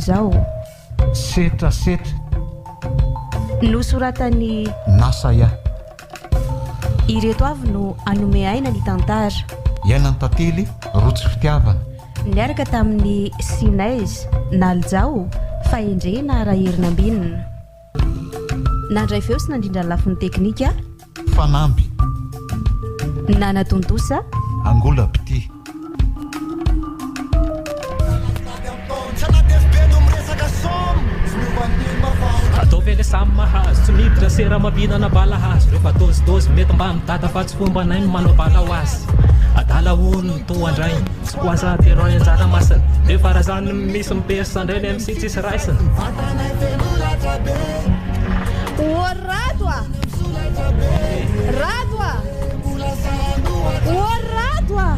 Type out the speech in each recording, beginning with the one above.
Nalijao. Setrasetra. Nosoratan'i. Nasaya. Ireto avy no hanome aina ny tantara. Iainan'ny tantely, rotsy fitiavana. Niaraka tamin'i Sinaiz, Nalijao, Fahendrena Raherinambinina. Nandray feo sy nandrindra ny lafiny teknika. Fanamby. Nanatontosa. Angola Mpitia. Ataovy le samy mahazo Tsy miditra sera mampinana bala hazo Rehefa dôzy dôzy mety mba midada Fa tsy fombanay ny manao bala ho azy Adala hono ny toa an-drainy Tsy koasa terrain anjara masina Nefa raha zany misy mi-perce ndray ny MC tsisy raisina O Rado a! Rado a! O Rado a!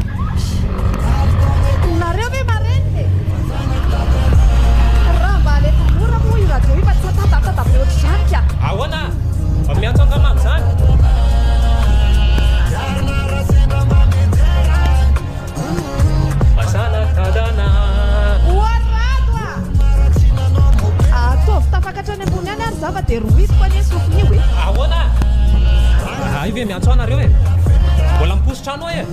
Nareo ve marenina e? Raha mba alefa mora moa io radio io fa tsy atatatatata be ohatr'izany ka! Ahoana? Mba miantso angamano zany? O Rado a! Ataovy tafakatra any ambony any ary za fa dia rohiziko anie sofina io e! Ahoana? Hay ve miantso ahy nareo e? Mbola miposotra anao e?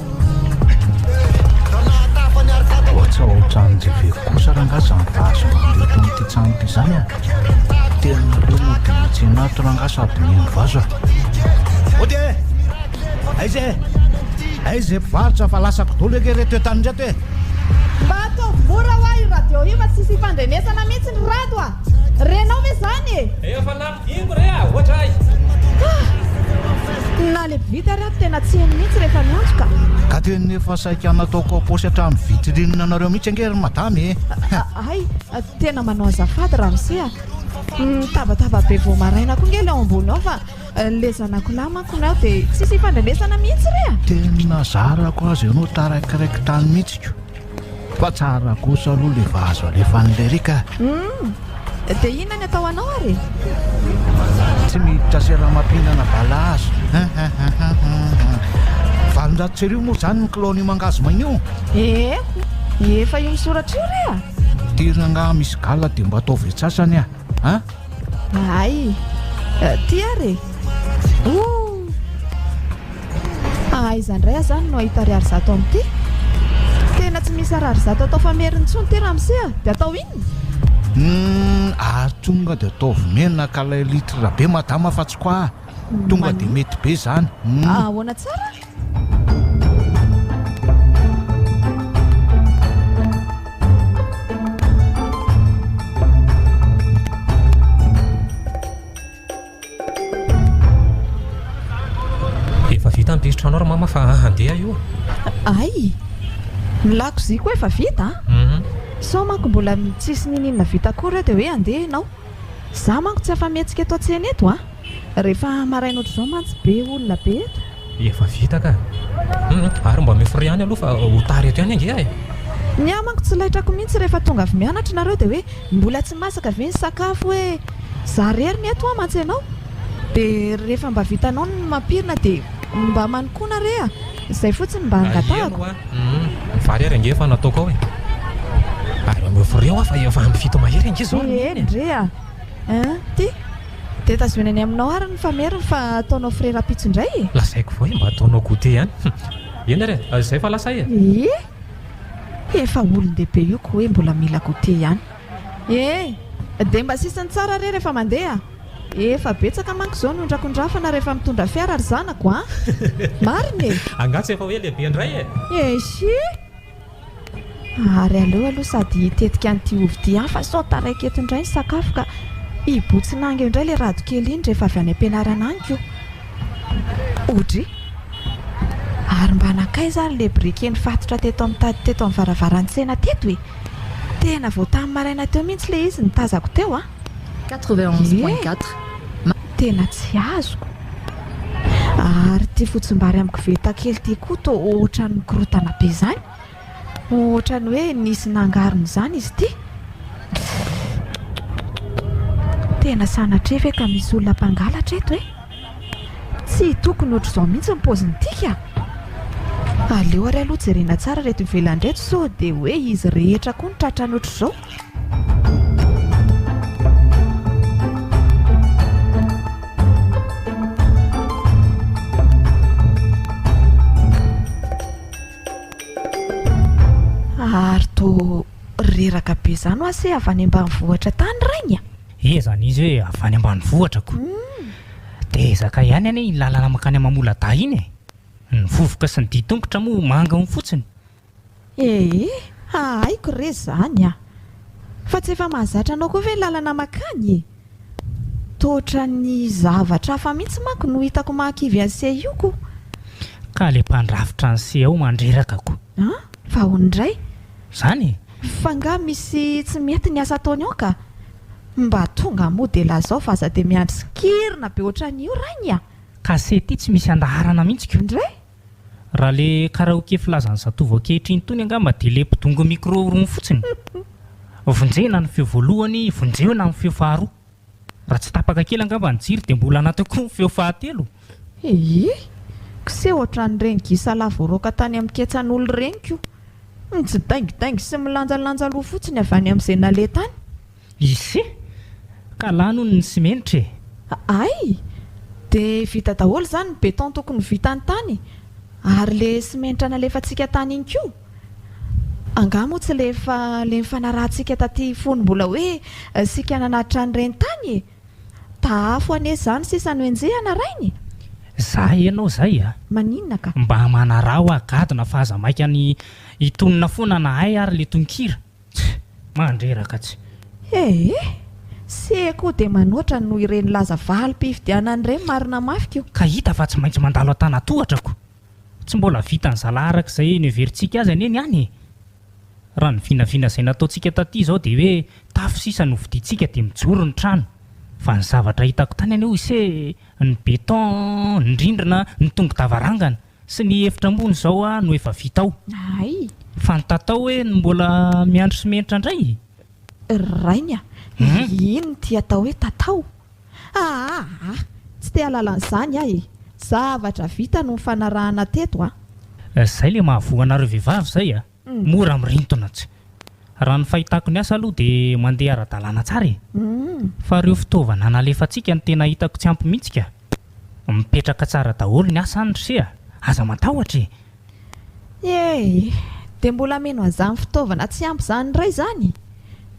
Ohatsa ohatran'ny reveko kosa rangaha zany vazo mandeha eto amin'ity trano ity zany a! Tena nareo mody mitsena ato rangaha sady mihaino vazo a! Mody e! Aiza e! Aiza e mpivarotra fa lasako daholo ange ireto entana ireto e! Mba ataovy mora hoa io radio io fa tsisy ifandrenesana mihitsy ny rado a! Renao ve zany e? Efa nampidiniko re a! Ohatra ahy! Ah! Na le mpividy ary ato tena tsy heno mihitsy rehefa miantso ka! Ka tena efa saika nataoko am-paosy hatramin'ny vitrine anareo mihitsy ange ry madama e! Hay! Tena manao azafady ramose a! Mitabataba be vao maraina koa nge le ao ambony ao fa Le zanako lahy manko ny aho dia tsisy ifandrenesana mihitsy re a! Tena zarako aza ianao taraikiraiky tany mihitsy ko! Fa tsara kosa aloha le vazo alefan'i Lery ka! Humm! Dia inona ny atao anao ary e? Tsy miditra sera mampihinana balahazo hum! 1800 moa izany ny kilaon'io mangahazo maina io? Ee! Efa io misoratra io re a! Ty rangaha misy gala dia mba ataovy antsasany a! A! Hay! Ty ary e! Ooh! Aiza indray aho izany no hahita ariary zato amin'ity? Tena tsy misy ariary zato atao fameriny intsony ity ramose a! Dia atao inona? Humm! Ary tonga dia ataovy menaka ilay litre be madama fa tsy quoi! Tonga dia mety be izany! Humm! Ahoana tsara? Efa vita ny piso-trano ry mama fa handeha io. Hay! Ny lakozia koa efa vita an! Mhm. Sao manko mbola tsisy niniana vita akory eo dia hoe handeha ianao. Za manko tsy afa-mihetsika eto an-tsena eto an! Rehefa maraina ohatr'izao mantsy be olona be eto. Efa vita ka. Hum, ary mba omeo frais ihany aloha fa ho tara eto ihany ange aho e. Ny ahy manko tsy laitrako mihitsy rehefa tonga avy mianatra nareo dia hoe mbola tsy masaka ve ny sakafo hoe za rery ny eto hoa mantsy ianao. Dia rehefa mba vitanao ny mampirina dia mba manokona re a! Izay fotsiny mba angatahako. Eny hoa, hum, ny vary ary ange efa nataoko ao e. Ary omeo frais hoa fa efa ampy fito mahery ange izao ry neny e. Eny re a! Hein, ty? Dia tazoniny any aminao ary ny fameriny fa ataonao frais rapitso indray e! Lazaiko vao hoe mba ataonao goûter ihany. Eny ary e, izay fa lasa e! Ie! Efa olon-dehibe io ko hoe mbola mila goûter ihany. Ie! Dia mba sisiny tsara re rehefa mandeha. Efa betsaka manko izao ny ondrakondrafana rehefa mitondra fiara ry zanako a! Marina e! Angaha tsy efa hoe lehibe indray e? Eishii! Ary aleo aloha sady hitetika an'ity ovy ity ihany fa sao taraiky eto indray ny sakafo ka hibotsinanga eo indray ilay rado kely iny rehefa avy any am-pianarana any ko. Odry! Ary mba nankaiza ary ilay briquet nifatotra teto amin'ny tady teto amin'ny varavaran'ny tsena teto e? Tena vao tamin'ny maraina teo mihitsy ilay izy no tazako teo an! Ie! Tena tsy azoko. Ary ity fotsimbary amin'ny koveta kely ity koa toa ohatran'ny mikorontana be izany. Ohatran'ny hoe nisy nangarona izany izy ity. Tena sanatria ve ka misy olona mpangalatra eto e? Tsy tokony ohatr'izao mihitsy ny paozin'ity ka! Aleo ary aloha jerena tsara ireto ivelany ireto sao dia hoe izy rehetra koa no tratran'ny ohatr'izao. Reraka be izany hoa se avy any ambanivohitra tany rainy a! He zany izy hoe avy any ambanivohitra ko! Dia ezaka ihany anie iny lalana mankany Mamoladahy iny e! Ny vovoka sy ny dian-tongotra moa manga hono fotsiny. Ee, haiko re zany a! Fa tsy efa mahazatra anao koa ve ny lalana mankany e? Toa ohatran'ny zavatra hafa mihitsy manko no hitako mahakivy an'i se io ko! Ka le mpandrafitra an'i se ao mandreraka ko! An? Fa ahoana indray? Zany e! Fa nga misy tsy mety ny asa ataony ao ka! Mba tonga moa dia lazao fa aza dia miandry sikirina be ohatran'io rainy a! Ka se ty tsy misy andaharana mihitsy ko! Indray? Raha le karaoke filazan'ny zatovo ankehitriny itony angamba dia le mpidongy micro rony fotsiny. Vonjena ny feo voalohany, vonjena ny feo faharoa. Raha tsy tapaka kely angamba ny jiro dia mbola anaty koa ny feo fahatelo. Ehe! Kse ohatran'ireny gisa lahy voaroaka tany amin'ny ketsan'olo ireny ko! Mitsidaingidaingy sy milanjalanja loha fotsiny avy any amin'izay naleha tany. Ise! Ka lany hono ny simenitra e! Hay! Dia vita daholo izany ny béton tokony ho vitany tany ary le simenitra nalefantsika tany iny koa? Angaha moa tsy le efa le nifanarahantsika taty fony mbola hoe sika nanatitra an'ireny tany e! Tahafo anie izany sisa no enjehana rainy e! Za enao zay a! Maninona ka? Mba manaraha hoa gadona fa aza maika ny hitonona foana na hay ary le tononkira. Tch! Mandreraka tsy. Ee! Se koa dia manoatra noho ireny laza valim-pifidianana ireny marina mafy ko. Ka hita fa tsy maintsy mandalo an-tanatohatra ko. Tsy mbola vitan'ny zalahy araka izay noheverintsika azy anie ny any e! Raha ny vinavina izay nataontsika taty izao dia hoe tafo sisa no vidiantsika dia mijoro ny trano. Fa ny zavatra hitako tany anie hoy se, ny béton, ny rindrina, ny tongo-davarangana. Sy ny efitra ambony izao ah no efa vita ao. Hay! Fa ny tatao hoe no mbola miandry simenitra indray? Rainy a! Inona ity atao hoe tatao? Aa! Tsy te hahalala an'izany aho e! Zavatra vita no nifanarahana teto a! Zay le mahavoa anareo vehivavy zay a! Mora mirintona tsy. Raha ny fahitako ny asa aloha dia mandeha ara-dalàna tsara e! Fa ireo fitaovana nalefantsika no tena hitako tsy ampy mihitsy ka! Mipetraka tsara daholo ny asa any ry se a! Aza matahotra e! Ee, dia mbola mino an'izany fitaovana tsy ampy izany indray izany?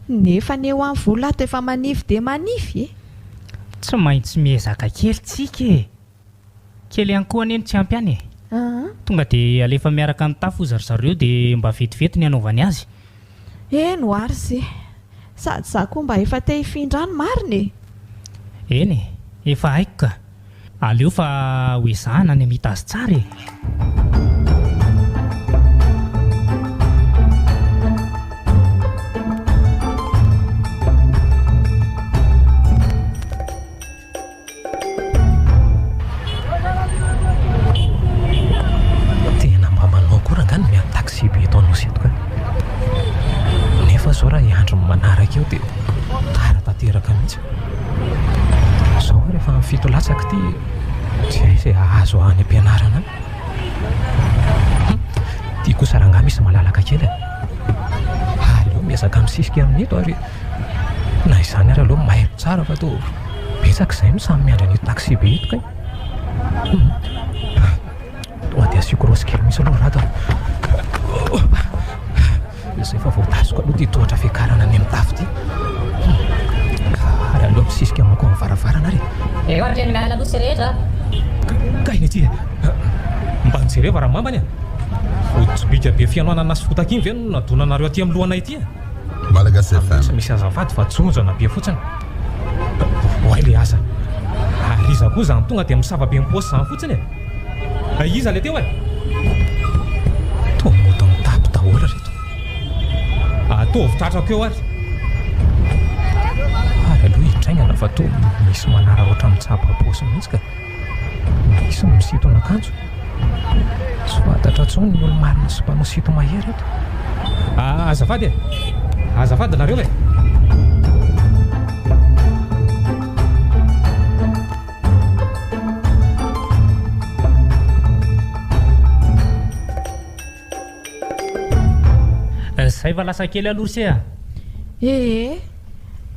Nefa ny eo amin'ny vola ato efa manify dia manify e! Tsy maintsy miezaka kely tsika e! Kely ihany koa anie no tsy ampy any e! Tonga dia alefa miaraka amin'ny tafo hozy ry zareo dia mba vetivety ny hanaovany azy. Eny ho ary se! Sady za koa mba efa te hifindra any marina e! Eny e! Efa haiko ka! Aleo fa ho ezahana ny hamita azy tsara e! Tena mba manao akory angaha ny miandry taxi be eto Anosy eto ka. Nefa izao raha hiandry ny manaraka eo dia tara tanteraka mihitsy. Izao aho rehefa amin'ny fito latsaka ity tsy hay izay hahazo ahy any am-pianarana any. Ity kosa rangahy misy malalaka kely e. Aleo miezaka misisika amin'ito ary Na izany ary aloha mailo tsara fa toa betsaka izay no samy miandry an'ito taxi be ito kay. Tonga dia asiako raosy kely mihitsy aloha rado a. Izay fa voatazoko aloha ity tohatra fiakarana any amin'ny tafo ity. Ary aleo misisika mankao amin'ny varavarana ary e. Eo ary miala aloha sy rehetra a. Kay ny aty e. Mba jereo ramambany a. Hodi-bika be fianoanana sy fotaka iny ve no nadonanareo aty amin'ny lohanay ity e? Malagasy FM. Tsy misy azafady fa jonjona be fotsiny. Oay le aza. Ary iza koa izany tonga dia misava be ny paosy izany fotsiny e? Iza le teo e? Toa mody mitapy daholo ireto. Ataovy tratrako eo ary. Ary aloha hitraingana fa toa misy manararaotra mitsapa paosy mihitsy ka. Misy ny misintona akanjo. Tsy fantatra intsony ny olo-marina sy mpanao sinto-mahery eto. Azafady e! Azafady nareo e! Zay fa lasa kely aloha ry se a! Ee,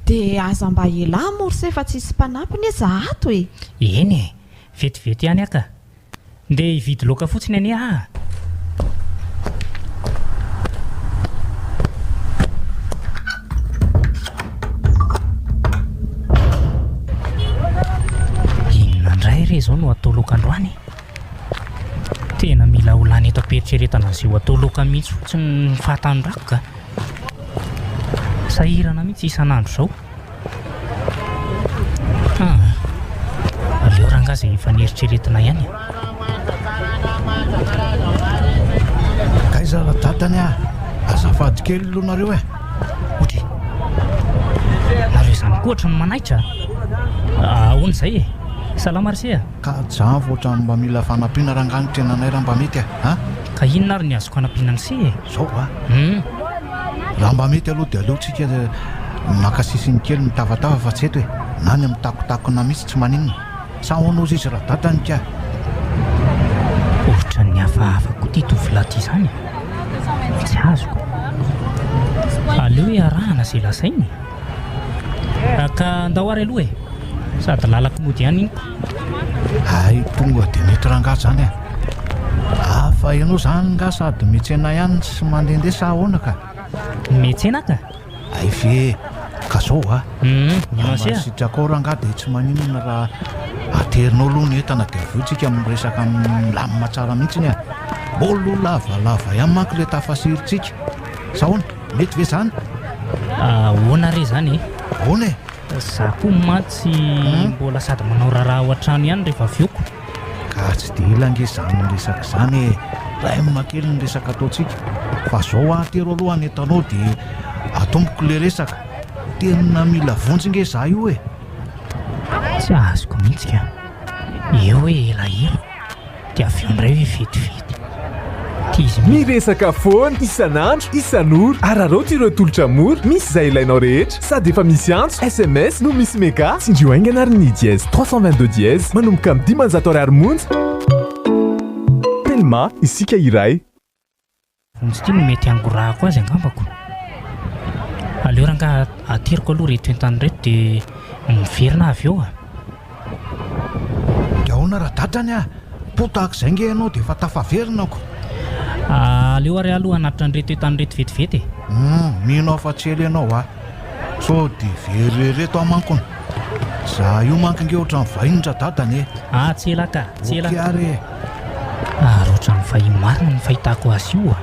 dia aza mba elah moa ry se fa tsisy mpanampy ne za ato e! Eny e! Vetivety ihany aho ka! Ndeha hividy laoka fotsiny anie aho a! izao no atao laoka androany e? Tena mila ho lany eto am-pieritreretana an'izay ho atao laoka mihitsy fotsiny ny fahatanorako ka. Sahirana mihitsy isan'andro izao. Ah, aleo rangahy izay efa nieritreretina ihany e. Kaiza radadany ah! Azafady kely aloha nareo e! Ody! Nareo izany koa ohatran'ny manaitra a! Ahoana izay e? Salama ry se a! Ka javo ohatran'ny mba mila fanampiana rangahy ny tenanay raha mba mety a! Ka inona ary ny azoko hanampiana an'i se e? Zao a! Raha mba mety aloha dia aleo tsika maka sisiny kely mitavatava fa tsy eto e! Na ny mitakotakona mihitsy tsy maninona! Sa ahoana ozy izy radadany ka? Ohatran'ny hafahafa koa ity tovolahy ity izany e! Tsy azoko. Aleo iarahana izay lazainy e! Ka andao ary aloha e! Sady lalako mody ihany iny ko. Hay tonga dia mety rangahy izany e! Hafa ianao izany nga sady miantsena ihany sy mandehandeha sa ahoana ka? Miantsena ka? Hay ve e! Ka zao a! Raha mba sitrakao rangahy dia tsy maninona raha aterinao aloha ny entana dia avy eo tsika miresaka milamina tsara mihitsiny a! Mbola ho lavalava ihany manko ilay tafasirintsika. Sa ahoana? Mety ve izany? Ahoana re izany e? Ahoana e? Za koa mantsy mbola sady manao raharaha ao an-trano ihany rehefa avy eo ko. Ka tsy dia ela ange izany resaka izany e! Raim kely ny resaka ataontsika. Fa zao atero aloha ny entanao dia atomboko ilay resaka. Tena mila vonjy nge za io e! Tsy azoko mihitsy ka. Eo hoe elaela. Dia avy eo indray hoe vetivety. Tia izy mihitsy. Miresaka foana, isan'andro, isan'ora. Araraoty ireo tolotra mora, misy izay ilainao rehetra. Sady efa misy antso, sms, no misy mega. Tsindrio haingana ary ny dièse 322 dièse manomboka amin'ny 500 ariary monja. Telma, isika iray. Vonjy ity no mety hangorahako azy angambako. Aleo rangaha ateriko aloha ireto entana ireto dia miverina aho avy eo a. Dia ahoana radadany a? Po tahaka izay nge ianao dia efa tafaverina ko. Aleo ary aho aloha hanatitra an'ireto entana ireto vetivety e. Hum, mino aho fa tsy ela ianao a. Sao dia very ireto aho mankony. Za io manko nge ohatran'ny vahiny radadany e. Ah, tsy ela ka, tsy ela. Ok ary e. Ary ohatran'ny vahiny marina ny fahitako azy io a!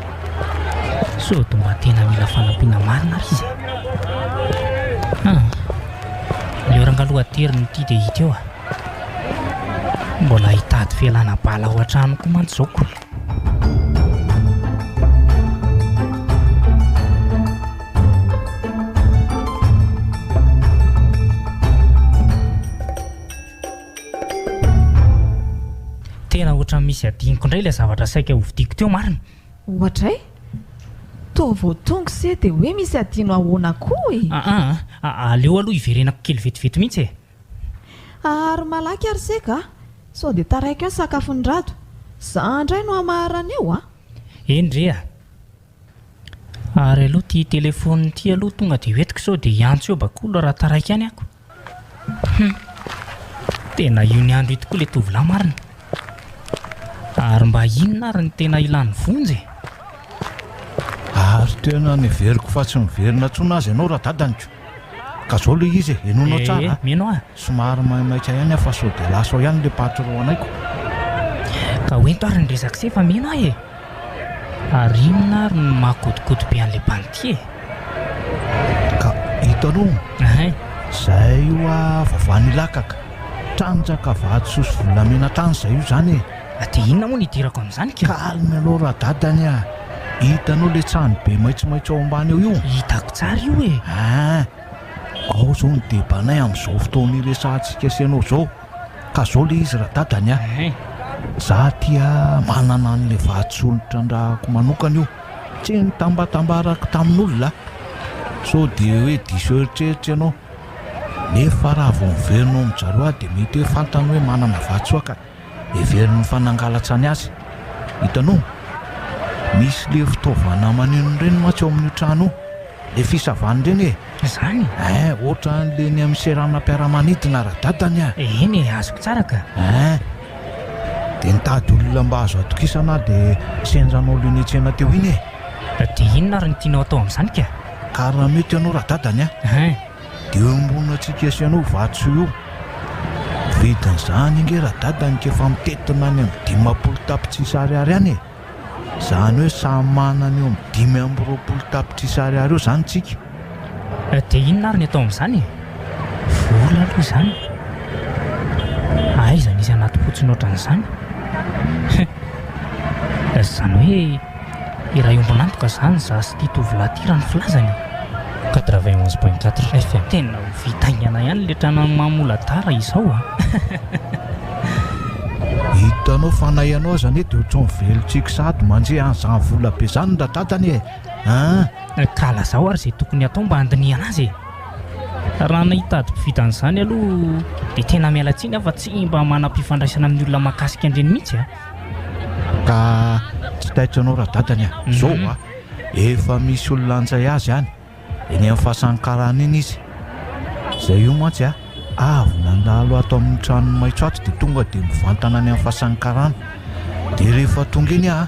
Sao dia mba tena mila fanampiana marina ary izy e! Hum! Aleo ranga aloha aterina ity dia hita eo a! Mbola hitady fialana bala ao an-trano koa mantsy izao ko! Tena ohatran'ny misy adinoko indray ilay zavatra saika hovidiako teo marina. Ohatray? Toa vao tonga se dia hoe misy adino ahoana koa e? Aa, aleo aloha hiverenako kely vetivety mihitsy e. Ary malaky ary se ka! Sao dia taraiky eo ny sakafon'i Rado. Za indray no hamaharana eo a! Eny re a! Ary aloha ity telephone ity aloha tonga dia hoentiko sao dia hiantso eo bakolo raha taraiky ihany ako. Hum! Tena io niandro io tokoa ilay tovolahy marina. Ary mba inona ary no tena ilany vonjy e? Ary tena neveriko fa tsy miverina intsony aza ianao radadaniko. Ka zao ilay izy e, henoinao tsara a. Ee, mino aho. Somary maimaika ihany aho fa sao dia lasa ao ihany ilay patron anay ko. Ka hoento ary ny resak'se fa mino aho e. Ary inona ary no maha kodikody be an'ilay bandy ity e? Ka hitanao? Ahay. Zay io a vavan'Ilakaka. Trandraka vatosoa sy volamena hatrany zay io zany e. Dia inona moa no idirako amin'izany ka? Calme aloha radadany a. Hitanao le trano be maitsomaitso ao ambany ao io? Hitako tsara io e. Aa. Ao zao ny debanay amin'izao fotoana iresahantsika sy ianao zao. Ka zao le izy radadany a. Za aty a manana an'le vatosoa nitrandrahako manokana io. Tsy nitambatambarako tamin'olona. Sao dia hoe diso eritreritra ianao. Nefa raha vao miverina ao amin-jareo aho dia mety hoe fantany hoe manana vatosoa ka. Heveriny fa nangalatra ny azy. Hitanao? Misy le fitaovana maneno ireny mantsy ao amin'io trano io. Le fisavana ireny e! Izany? Ein, ohatran'le eny amin'ny seranam-piaramanidina radadany a! Eny e, azoko tsara ka! Ein! Dia nitady olona mba azo atokisana aho dia sendra anao le niantsena teo iny e! Dia inona ary no tianao atao amin'izany ka? Ka raha mety ianao radadany a! Ein! Dia eo ambonantsika sy ianao vatosoa io. Vidin'izany ange radadany k'efa mitentina any amin'ny 50 tapitrisa ariary any e! Izany hoe samy manana eo amin'ny 25 tapitrisa ariary eo izany tsika. Dia inona ary ny atao amin'izany e? Vola aloha izany. Aiza nisy anaty potsiny ohatran'izany? Izany hoe iray ombon'antoka izany izaho sy ity tovolahy ity raha ny filazany e! 91.4 FM. Tena ho vita haingana ihany ilay tranon'i Mamoladara izao a! Hitanao fa na ianao aza anie dia ohatran'ny velon-tsiky sahady manjehy an'izany vola be izany radadany e! An! Ka lazao ary izay tokony hatao mba handinihana azy e! Raha nahita adim-pividy an'izany aloha dia tena miala tsiny aho fa tsy mba manam-pifandraisana amin'ny olona mahakasika an'ireny mihitsy a! Ka tsy taitra anao radadany a! Zao a! Efa misy olona hanjay azy any, eny amin'ny fasan'ny karana iny izy. Izay io mantsy a! Avy nandalo ato amin'ny tranon'ny maitso ato dia tonga dia mivantana any amin'ny fasan'ny karana. Dia rehefa tonga eny aho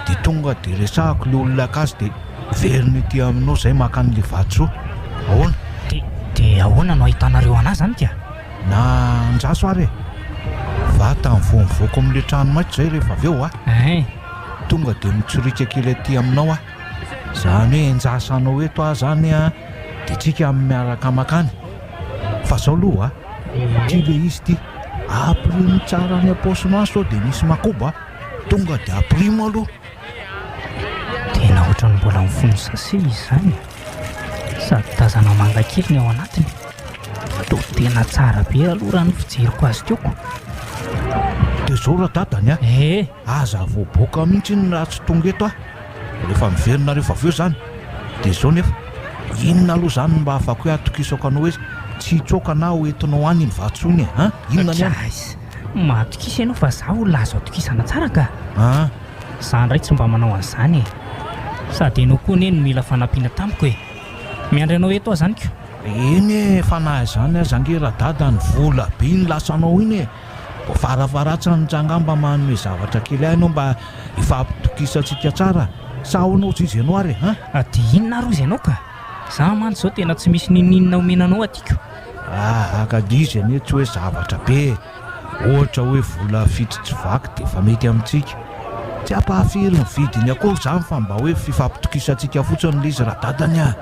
dia tonga dia resahako ilay olona haka azy dia miverina ety aminao izay maka an'ilay vatosoa. Ahoana? Dia dia ahoana no ahitanareo an'ahy izany ka? Na andraso ary e! Vatany vao mivoaka amin'ilay trano maitso izay rehefa avy eo a! Ein! Tonga dia mitsoriaka kely aty aminao aho. Izany hoe enjasanao eto aho izany a, dia tsika miaraka makany. Fa zao aloha a, ity le izy ity, ampirimo tsara any am-paosinao any sao dia misy makoba a, tonga dia ampirimo aloha. Tena ohatran'ny mbola mifono sachet izy izany e! Sady tazana manga kely ny ao anatiny. Toa tena tsara be aloha raha ny fijeriko azy teo ko. Dia zao radadany a! Ee! Aza avoaboaka mihitsy iny raha tsy tonga eto aho. Rehefa miverina rehefa avy eo izany dia izao nefa, inona aloha izany no mba afako hoe atokisako anao hoe tsy hitsoaka na ho entinao any iny vatosoa iny e? An? Inona ny any? Guys, matokisa ianao fa za olona azo atokisana tsara ka! An? Za indray tsy mba manao an'izany e! Sady ianao koa anie no mila fanampiana tamiko e! Miandry anao eto aho izany ko! Eny e, fa na izany aza ange radada ny vola be iny lasanao iny e! Vao farafaharatsiny tsy angamba manome zavatra kely ahy ianao mba hifampitokisantsika tsara sa ahoana hozy izy ianao ary e an? Dia inona ary hozy ianao ka? Za mantsy izao tena tsy misy n'inon'inona omena anao aty ko. Ah ka izy anie tsy hoe zavatra be e! Ohatra hoe vola fito tsy vaky dia efa mety amintsika. Tsy hampahafiry ny vidiny akory izany fa mba hoe fifampitokisantsika fotsiny ilay izy radadany a!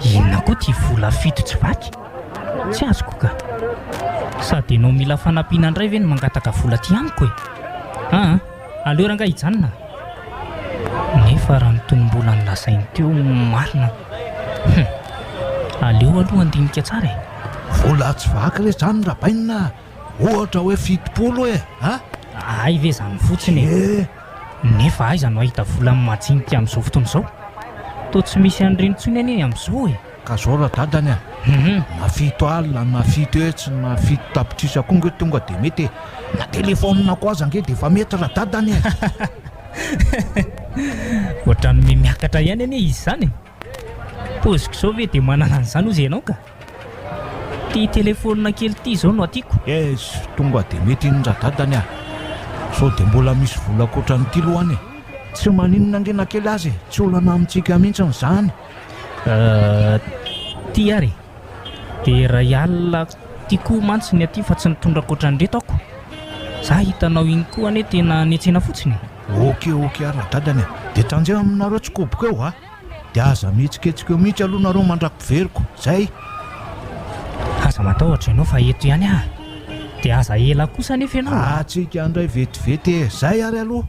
Inona koa ity vola fito tsy vaky? Tsy azoko ka. Sady ianao mila fanampiana indray ve no mangataka vola aty amiko e? Aa, aleo rangahy hijanona. Nefa raha ny tonom-bola nolazainy teo marina. Hum. Aleo aloha handinika tsara e. Vola tsy vaky re izany Rabainina a! Ohatra hoe 70 e! A! Hay ve izany fotsiny e! Ee! Nefa aiza no hahita vola majinika amin'izao fotoana izao? Toa tsy misy an'ireny intsony anie amin'izao e! Ka zao radadany a! Na 70 na 700 na 7 tapitrisa koa nge tonga de mety e! Na telefaonina koa aza nge de efa mety radadany e! Ohatran'ny mihamiakatra ihany anie izy izany e! Paoziko izao ve dia manana an'izany hozy ianao ka? Ity telefaonina kely ity izao no atiako. Yes, tonga de mety iny radadany a! Sao de mbola misy vola ankoatran'ity aloha any e! Tsy maninona nge na kely aza e! Tsy olana amintsika mihitsiny izany. Ty ary e! Dia iray alina ty koa mantsy ny aty fa tsy nitondra ankoatran'ireto ako. Za hitanao iny koa anie tena niantsena fotsiny e! Ok ok ary radadany a! Dia tanjeo aminareo tsy koboko eo a! Dia aza mihetsiketsika eo mihitsy aloha nareo mandra-piveriko. Zay! Aza matahotra ianao fa eto ihany aho. Dia aza ela kosa anefa ianao a! Atsika indray vetivety e! Zay ary aloha!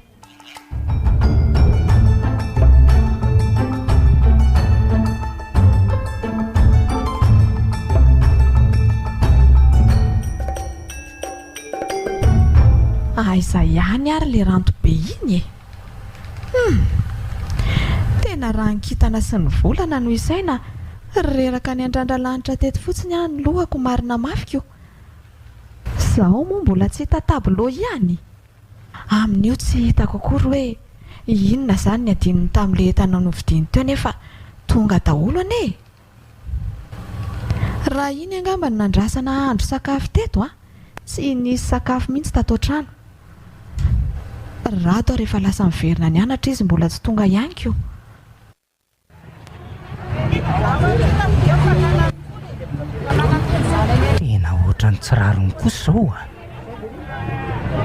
Aiza ihany ary le ranto be iny e? Hum! Tena raha ny kintana sy ny volana no isaina, reraka niandrandra lanitra teto fotsiny aho ny lohako marina mafy ko! Zao moa mbola tsy hita tableau ihany? Amin'io tsy hitako akory hoe inona izany ny adinony tamin'ilay entana novidiany teo nefa tonga daholo anie e! Raha iny angamba no nandrasana hahandro sakafo teto an! Tsy nisy sakafo mihitsy tato an-trano. Rado ary efa lasa niverina nianatra izy mbola tsy tonga ihany ko! Tena ohatran'ny tsy rariny kosa izao a!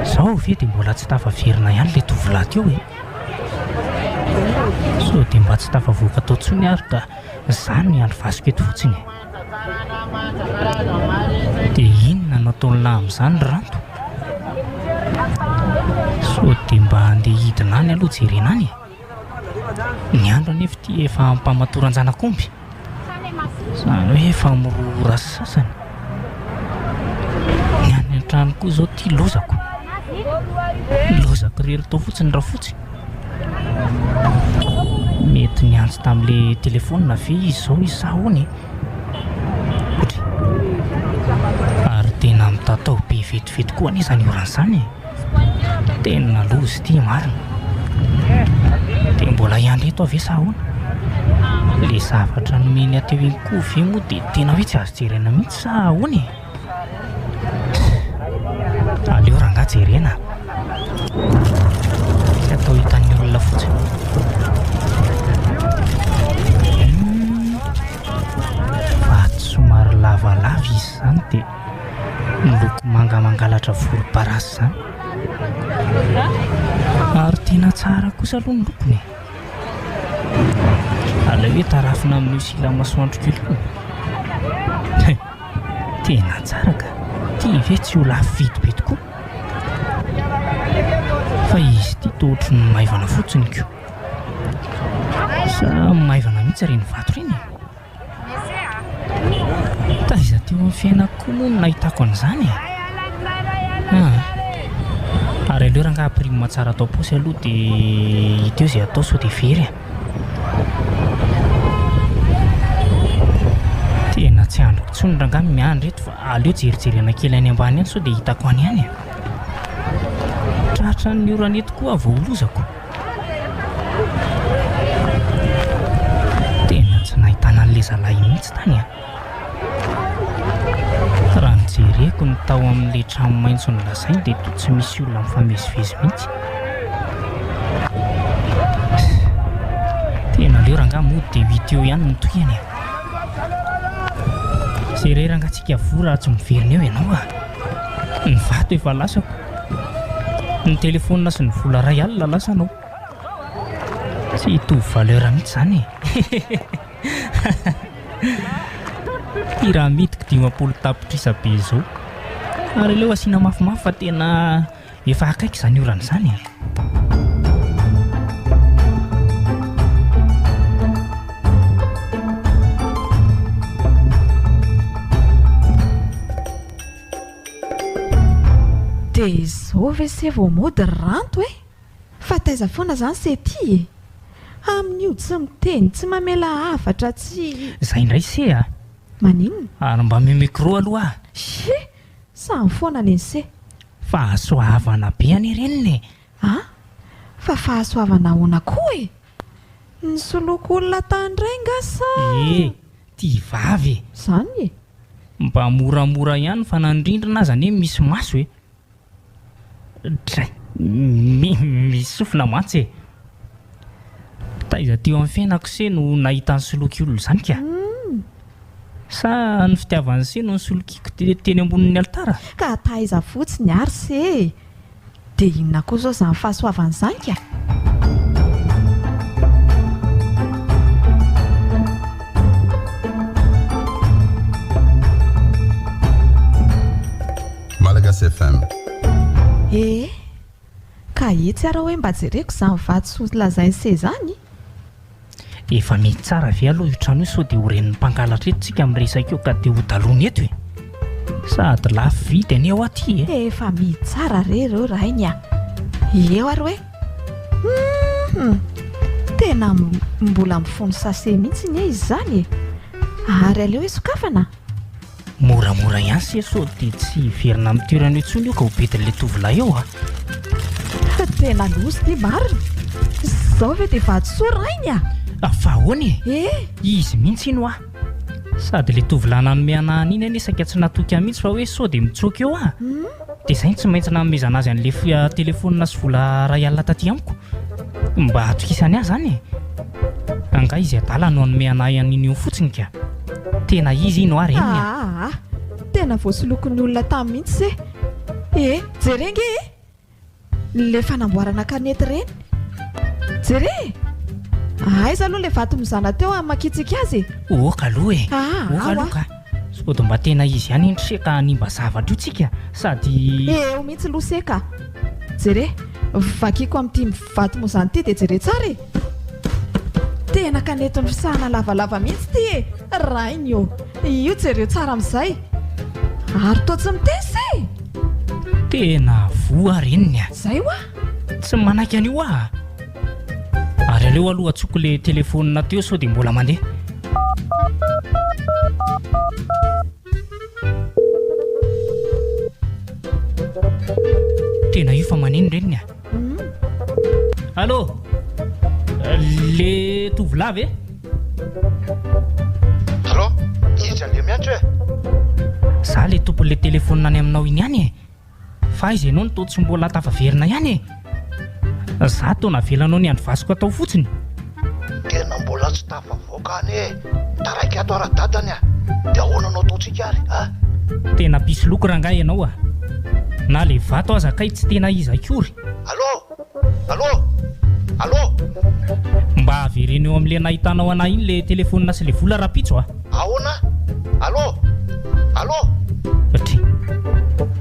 Izao ve dia mbola tsy tafaverina ihany ilay tovolahy teo e? Sao dia mba tsy tafavoaka tao intsony ary ka izaho no hiandry vasiko eto fotsiny e? Dia inona no ataon'lah amin'izany ry Ranto? Sao dia mba handeha hidina any aloha jerena any e? Ny andro anefa ity efa ampamatoran-janak'omby. Izany hoe efa amin'ny roa ora sy sasany. Ny any an-trano koa izao ity lozako. Lozako irery tao fotsiny Rafotsy. Mety niantso tamin'ilay telefaonina ve izy izao izy sa ahoana e? Otry. Ary tena mitatao be vetivety koa anie izany orana izany e. Tena loza ity marina. Dia mbola hiandry eto aho ve sa ahoana? Ilay zavatra nomeny ahy teo iny koa ve moa dia tena hoe tsy azo jerena mihitsy sa ahoana e? Aleo rangahy jerena. Tsy atao hitan'ny olona fotsiny. Vato somary lavalava izy izany dia Miloko manga mangalatra volomparasy izany. Ary tena tsara kosa aloha ny lokony e. Aleo hoe tarafina amin'io sila masoandro kely io. Tena tsara ka. Ity ve tsy ho lafo vidy be tokoa? Fa izy ity toa ohatry ny maivana fotsiny ko. Sa maivana mihitsy ireny vato ireny e? Taiza teo amin'ny fiainako koa moa no nahitako an'izany e? Ah. Ary aleo rangaha prime tsara atao paosy aloha dia hita eo izay atao sao dia very e. Tena tsy andriko intsony rangaha miandry eto fa aleo jerijerena kely any ambany any sao dia hitako any ihany e. Tratran'ny orana eto koa aho vao ho lozako. Tena tsy nahitana an'ilay zalahy mihitsy tany an! Raha ny jereko ny tao amin'ilay trano maitso nolazainy dia toa tsy misy olona mifamezivezy mihitsy. Tena aleo rangahy mody dia ho hita eo ihany ny tohiny e! Jereo rangahy tsika voa raha tsy miverina eo ianao a! Ny vato efa lasako. Ny telephone sy ny vola ray alina lasanao. Tsy hitovy valeur mihitsy izany e. Ty raha amidiko 50 tapitrisa be izao. Ary aleo asiana mafimafy fa tena efa akaiky izany orana izany e. Dia izao ve se vao mody ry Ranto e? Fa taiza foana izany se ty e? Amin'io tsy miteny, tsy mamela hafatra, tsy. Zay indray se a! Maninona? Ary mba mi micro aloha ah! She! Samy foana anie se! Fahasoavana be anie ireny e! A! Fa fahasoavana ahoana koa e? Nisoloky olona tany indray nga sa? E! Ty vavy e! Zany e! Mba moramora ihany fa na ny rindrina aza anie misy maso e! Dray! Misy sofina mantsy e! Taiza teo amin'ny fiainako se no nahita nisoloky olona izany ka? Sa ny fitiavan'i se no nisolokiako teny ambonin'ny alitara? Ka taiza fotsiny ary se e! Dia inona koa izao izany fahasoavana izany ka? Malagasy FM. Ee, ka etsy ara hoe mba jereko izany vatosoa lazain'i se izany. Efa mety tsara ve aloha io trano io sao dia ho ren'ny mpangalatra eto tsika miresaka eo ka dia ho dalony eto e! Sady lafo vidy anie hoa ty e! Efa mety tsara re ireo rainy a! Eo ary hoe hum! Tena mbola mifono sachet mihitsy anie izy izany e! Ary aleo hoe sokafana? Moramora ihany se sao dia tsy hiverina amin'ny toerana io intsony io ka ho bedin'ilay tovolahy eo a! Tena loza ity marina! Izao ve dia vatosoa rainy a! Fa ahoana e? Eh! Izy mihitsy iny hoa! Sady ilay tovolahy nanome anah an'iny anie saika tsy natoky ahy mihitsy fa hoe sao dia mitsoaka eo aho. Dia izay no tsy maintsy nanomezana azy an'ilay telefaonina sy vola iray alina taty amiko. Mba hatokisany ahy izany e! Angaha izy adala no hanome an'ahy an'iny io fotsiny ka! Tena izy iny hoa reniny a! Aa! Tena voasolokin'ny olona tany mihitsy se! E! Jere nge e! Ilay fanamboarana kanety ireny. Jere e! Aiza aloha ilay vato mizana teo hamakiantsika azy e? Ok aloha e! Ah, Ok ao aloha ah. ka! Sao dia mba tena izy ihany iny se ka hanimba zavatra io tsika sady. Eo mihitsy aloha se ka! Jere, vakiko amin'ity vato mozana ity dia jere tsara e! Tena kanety nofisahana lavalava mihitsy ity e! Rainy ô! Io jereo tsara amin'izay! Ary toa tsy miteny se e! Tena voa reniny a! Zay hoa! Tsy manaiky an'io aho a! Ary aleo aloha antsoiko le telephone teo sao dia mbola mandeha. Tena io fa maneno reniny a! Allô! Le tovolahy ve? Allô! Iza le miantso e? Za le tompon'le telephone any aminao iny ihany e! Fa aiza ianao no toa tsy mbola tafaverina ihany e? Za toa navelanao niandry vasiko atao fotsiny. Tena mbola tsy tafavoaka any e! Taraiky ato ara-dadany a! Dia ahoana no ataontsika ary a? Tena mpisoloky rangahy ianao a! Na le vato aza kay tsy tena iza akory. Allô! Allô! Allô! Mba avereno eo amin'le nahitanao anah iny le telephone sy le vola rapitso a! Ahoana? Allô! Allô! Dry.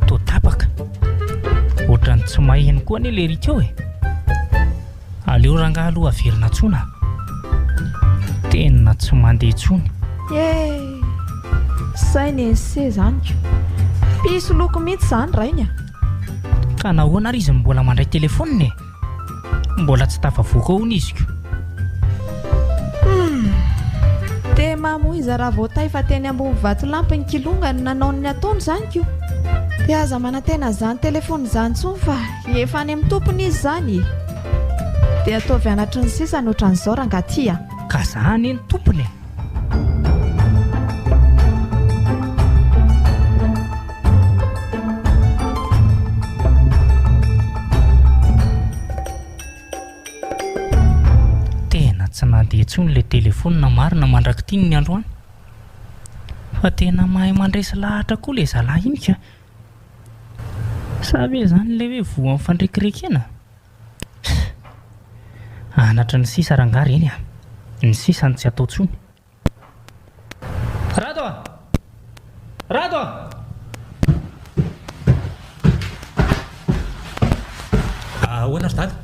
Toa tapaka. Ohatran'ny tsy maheno koa anie lery teo e. Aleo rangahy aloha averina antsoina a. Tena tsy mandeha intsony. Eh! Zay ny esse zany ko. Mpisoloky mihitsy zany rainy a. Ka nahoana ary izy no mbola mandray telephone e? Mbola tsy tafavoaka hono izy ko. Humm. Dia mamoiza raha vao tay fa teny ambony vatolampy ny kilonga no nanao ny nataony izany ko. Dia aza manantena an'izany telephone izany intsony fa efa any amin'ny tompony izy izany e. Dia ataovy anatry ny sisa ny ohatran'izao rangahy ty a. Ka za anie ny tompony e. Tena tsy nandeha intsony ilay telefaonina marina mandrak'ity ny androany. Fa tena mahay mandresy lahatra koa ilay zalahy iny ka. Sa ve izany ilay hoe voan'ny fandrekirekena? Anatra ny sisa rangahy ireny a! Ny sisa no tsy atao intsony. Rado a! Rado a! Ahoana ry dada?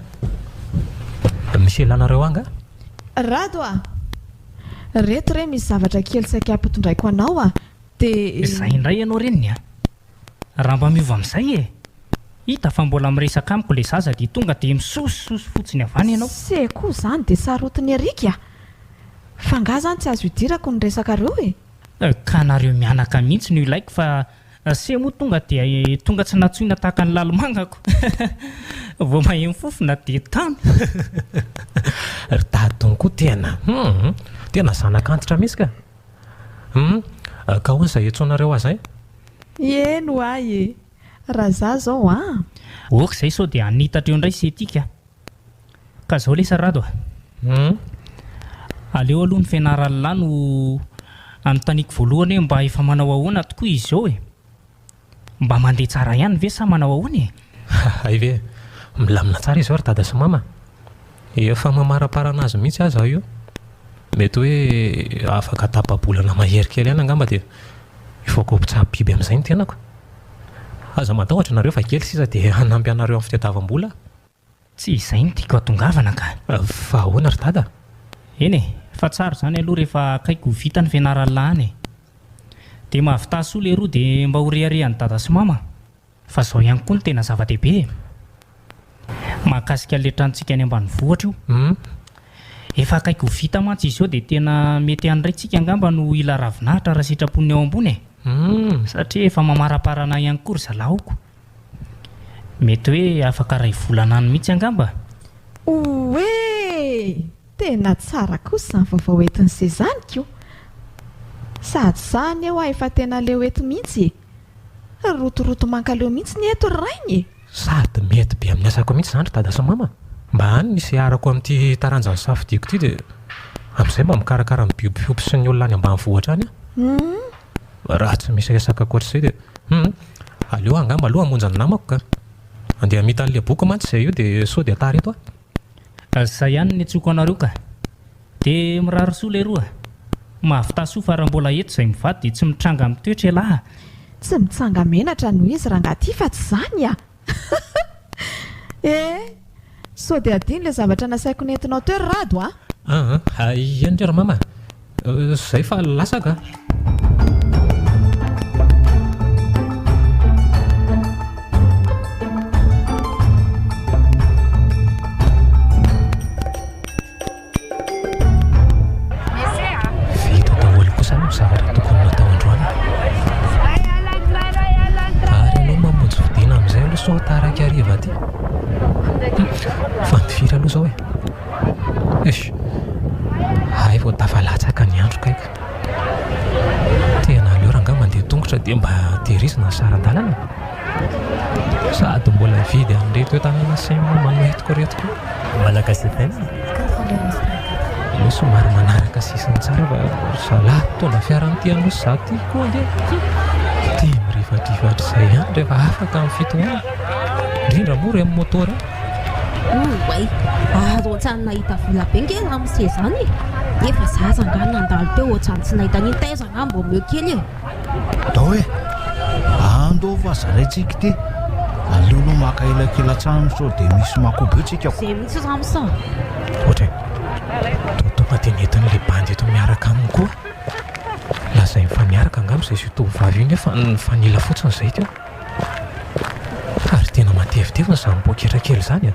Misy ilanareo ahy angaha? Rado a! Reto re misy zavatra kely saika hampitondraiko anao a! Dia. Izay indray ianao reniny a! Raha mba miova amin'izay e! Hita fa mbola miresaka amiko ilay zaza dia tonga dia misosososo fotsiny avy any ianao. Se koa izany dia sarotiny ery ka! Fa nga zany tsy azo idirako ny resakareo e? Ka nareo mianaka mihitsy no ilaiko fa se moa tonga dia tonga tsy nantsoina tahaka ny lalimangako. Vao maheno fofona dia tany. Ry dadon koa tena hum! Tena zanak'antitra mihitsy ka! Hum! Ka ahoana izay iantsoanareo ahy izay? Eny ho ahy e! Raha za zao an! Ok zay sao dia hanitatra eo indray se ty ka! Ka zao lesy Rado a! Hum! Aleo aloha ny fianaran'lah no anontaniako voalohany hoe mba efa manao ahoana tokoa izy izao e! Mba mandeha tsara ihany ve sa manao ahoana e? Hay ve! Milamina tsara izy io ry dada sy mama! Efa mamaraparana azy mihitsy aza aho io. Mety hoe afaka tapa-bolana mahery kely ihany angamba dia hivoaka ho mpitsabo biby amin'izay ny tenako. Aza matahotra nareo fa kely sisa dia hanampy anareo amin'ny fitadiavam-bola aho. Tsy izay no tiako hatongavana ka. Fa ahoana ry dada? Eny e, fa tsara izany aloha rehefa akaiky ho vita ny fianaran'lah any e. Dia mahavità soa leroa dia mba ho reharehan'i dada sy mama. Fa izao ihany koa no tena zava-dehibe e. Mahakasika an'ilay tranontsika any ambanivohitra io. Efa akaiky ho vita mantsy izy io dia tena mety any indray tsika angamba no hila ravinahitra raha sitrapon'ny ao ambony e. Satria efa mamaraparana ihany koa ry zalahoko. Mety hoe afaka iray volana any mihitsy angamba. Oee! Tena tsara kosa izany vaovao entin'i se izany ko! Sady za anie hoa efa tena leo eto mihitsy e! Rotoroto mankaleo mihitsy ny eto ry rainy e! Sady mety be amin'ny asako mihitsy izany ry dada sy mama. Mba any ny hiseharako amin'ity taranja nosafidiako ity dia amin'izay mba mikarakara ny biby fiompy sy ny olona any ambanivohitra any aho. Raha tsy misy resaka ankoatr'izay dia hum, aleo angamba aloha hamonjy ny namako ka. Andeha hamita an'ilay boky mantsy izay io dia sao dia tara eto aho. Zay ihany ny antsoiko anareo ka. Dia mirary soa leroa. Mahavità soa fa raha mbola eto izay mivady dia tsy mitranga mitoetra ialahy a! Tsy mitsanga-menatra noho izy rangahy ity fa tsy izany a! Eh! Sao dia adino ilay zavatra nasaiko nentinao teo ry Rado a! Aa, eny re ry mama a! Zay fa lasa ka! Vita daholo kosa aloha ny zavatra tokony natao androany. Ary ianao mamonjy fodiana amin'izay aloha sao taraiky hariva aty. Fa ny firy aloha izao e? Eish! Hay vao tafalatsaka ny andro kay ka. Tena aleo rangahy mandeha tongotra dia mba tehirizina ny saran-dalana e. Sady mbola hividy an'ireto entana nasain'i mama noentiko ireto koa. Malagasy FM. Aleo somary manaraka sisiny tsara fa ry zalahy mpitondra fiara an'ity Anosy izaho ity koa ange dia mirifadrifatra izay ihany rehefa afaka amin'ny fitohanana. Indrindra moa ireny moto ireny. Oay! Ary ohatran'ny nahita vola be nge ramose zany e! Nefa za aza angaha nandalo teo ohatran'ny tsy nahita an'iny, taiza angaha mba omeo kely e! Ndao e! Andao fa zaraintsika ity. Aleo aloha maka elakelan-trano sao dia misy makobo eo tsika ko. Zay mihitsy ramose a! Ohatra e! Toa tonga dia nentin'ilay bandy eto miaraka aminy koa. Lazainy fa miaraka angamba izay sy io tovovavy io nefa nifanila fotsiny izay teo. Ary tena matevitevina izany poketra kely izany a!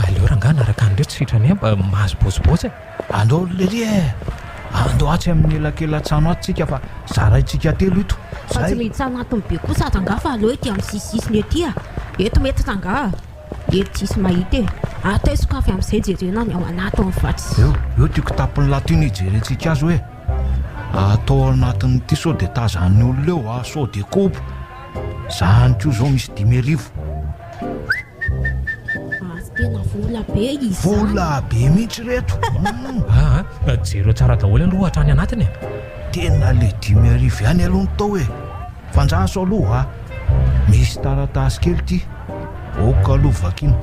Aleo rangahy hanaraka an'ireo tsy sitrany ahy mba mahazo bôtsibôtsy e! Andao ry lery e! Andao atsy amin'ny elakelan-trano atsy tsika fa zaraintsika telo ito. Fa tsy Zay. miditra anatiny be kosa rangahy fa aleo ety amin'ny sisisisiny ety a! Eto mety rangahy a! Eto tsisy mahita e! Atao sokafy amin'izay jerena ny ao anatiny fa tsy. Eo, eo ty kitapon'ny lahy ty no hijerentsika azy hoe atao anatin'ity sao dia tazan'ny olona eo a, sao dia kobo. Zany koa zao misy 5000. Ary tena vola be izany. Vola be mihitsy reto. Aa, jereo tsara daholo aloha hatrany anatiny e. Tena le 5000 ihany aloha ny tao e. Fandraso aloha a. Misy taratasy kely ity. Ok aloha vakiana.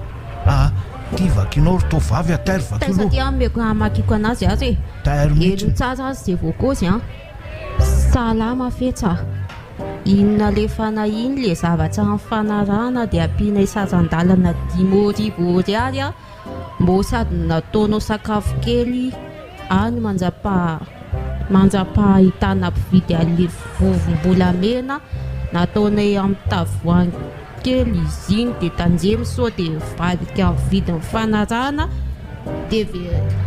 Aa, ity vakianao ry tovovavy a, tairo vakio Taiza aloha. ty ameko hamakiko anazy azy e. Tairo mihitsy. Henoy tsara azy ze voakozy an. Salama fetsa. Iny nalefana iny le zavatra nifanarahana dia ampianay sazan-dalana 5000 ariary a, mbô sady nataonao sakafo kely any mandrapaha mandrapahahitana mpividy an'le vovom-bolamena nataonay amin'ny tavoahangy kely izy iny dia tandremo sao dia mivadika amin'ny vidiny nifanarahana dia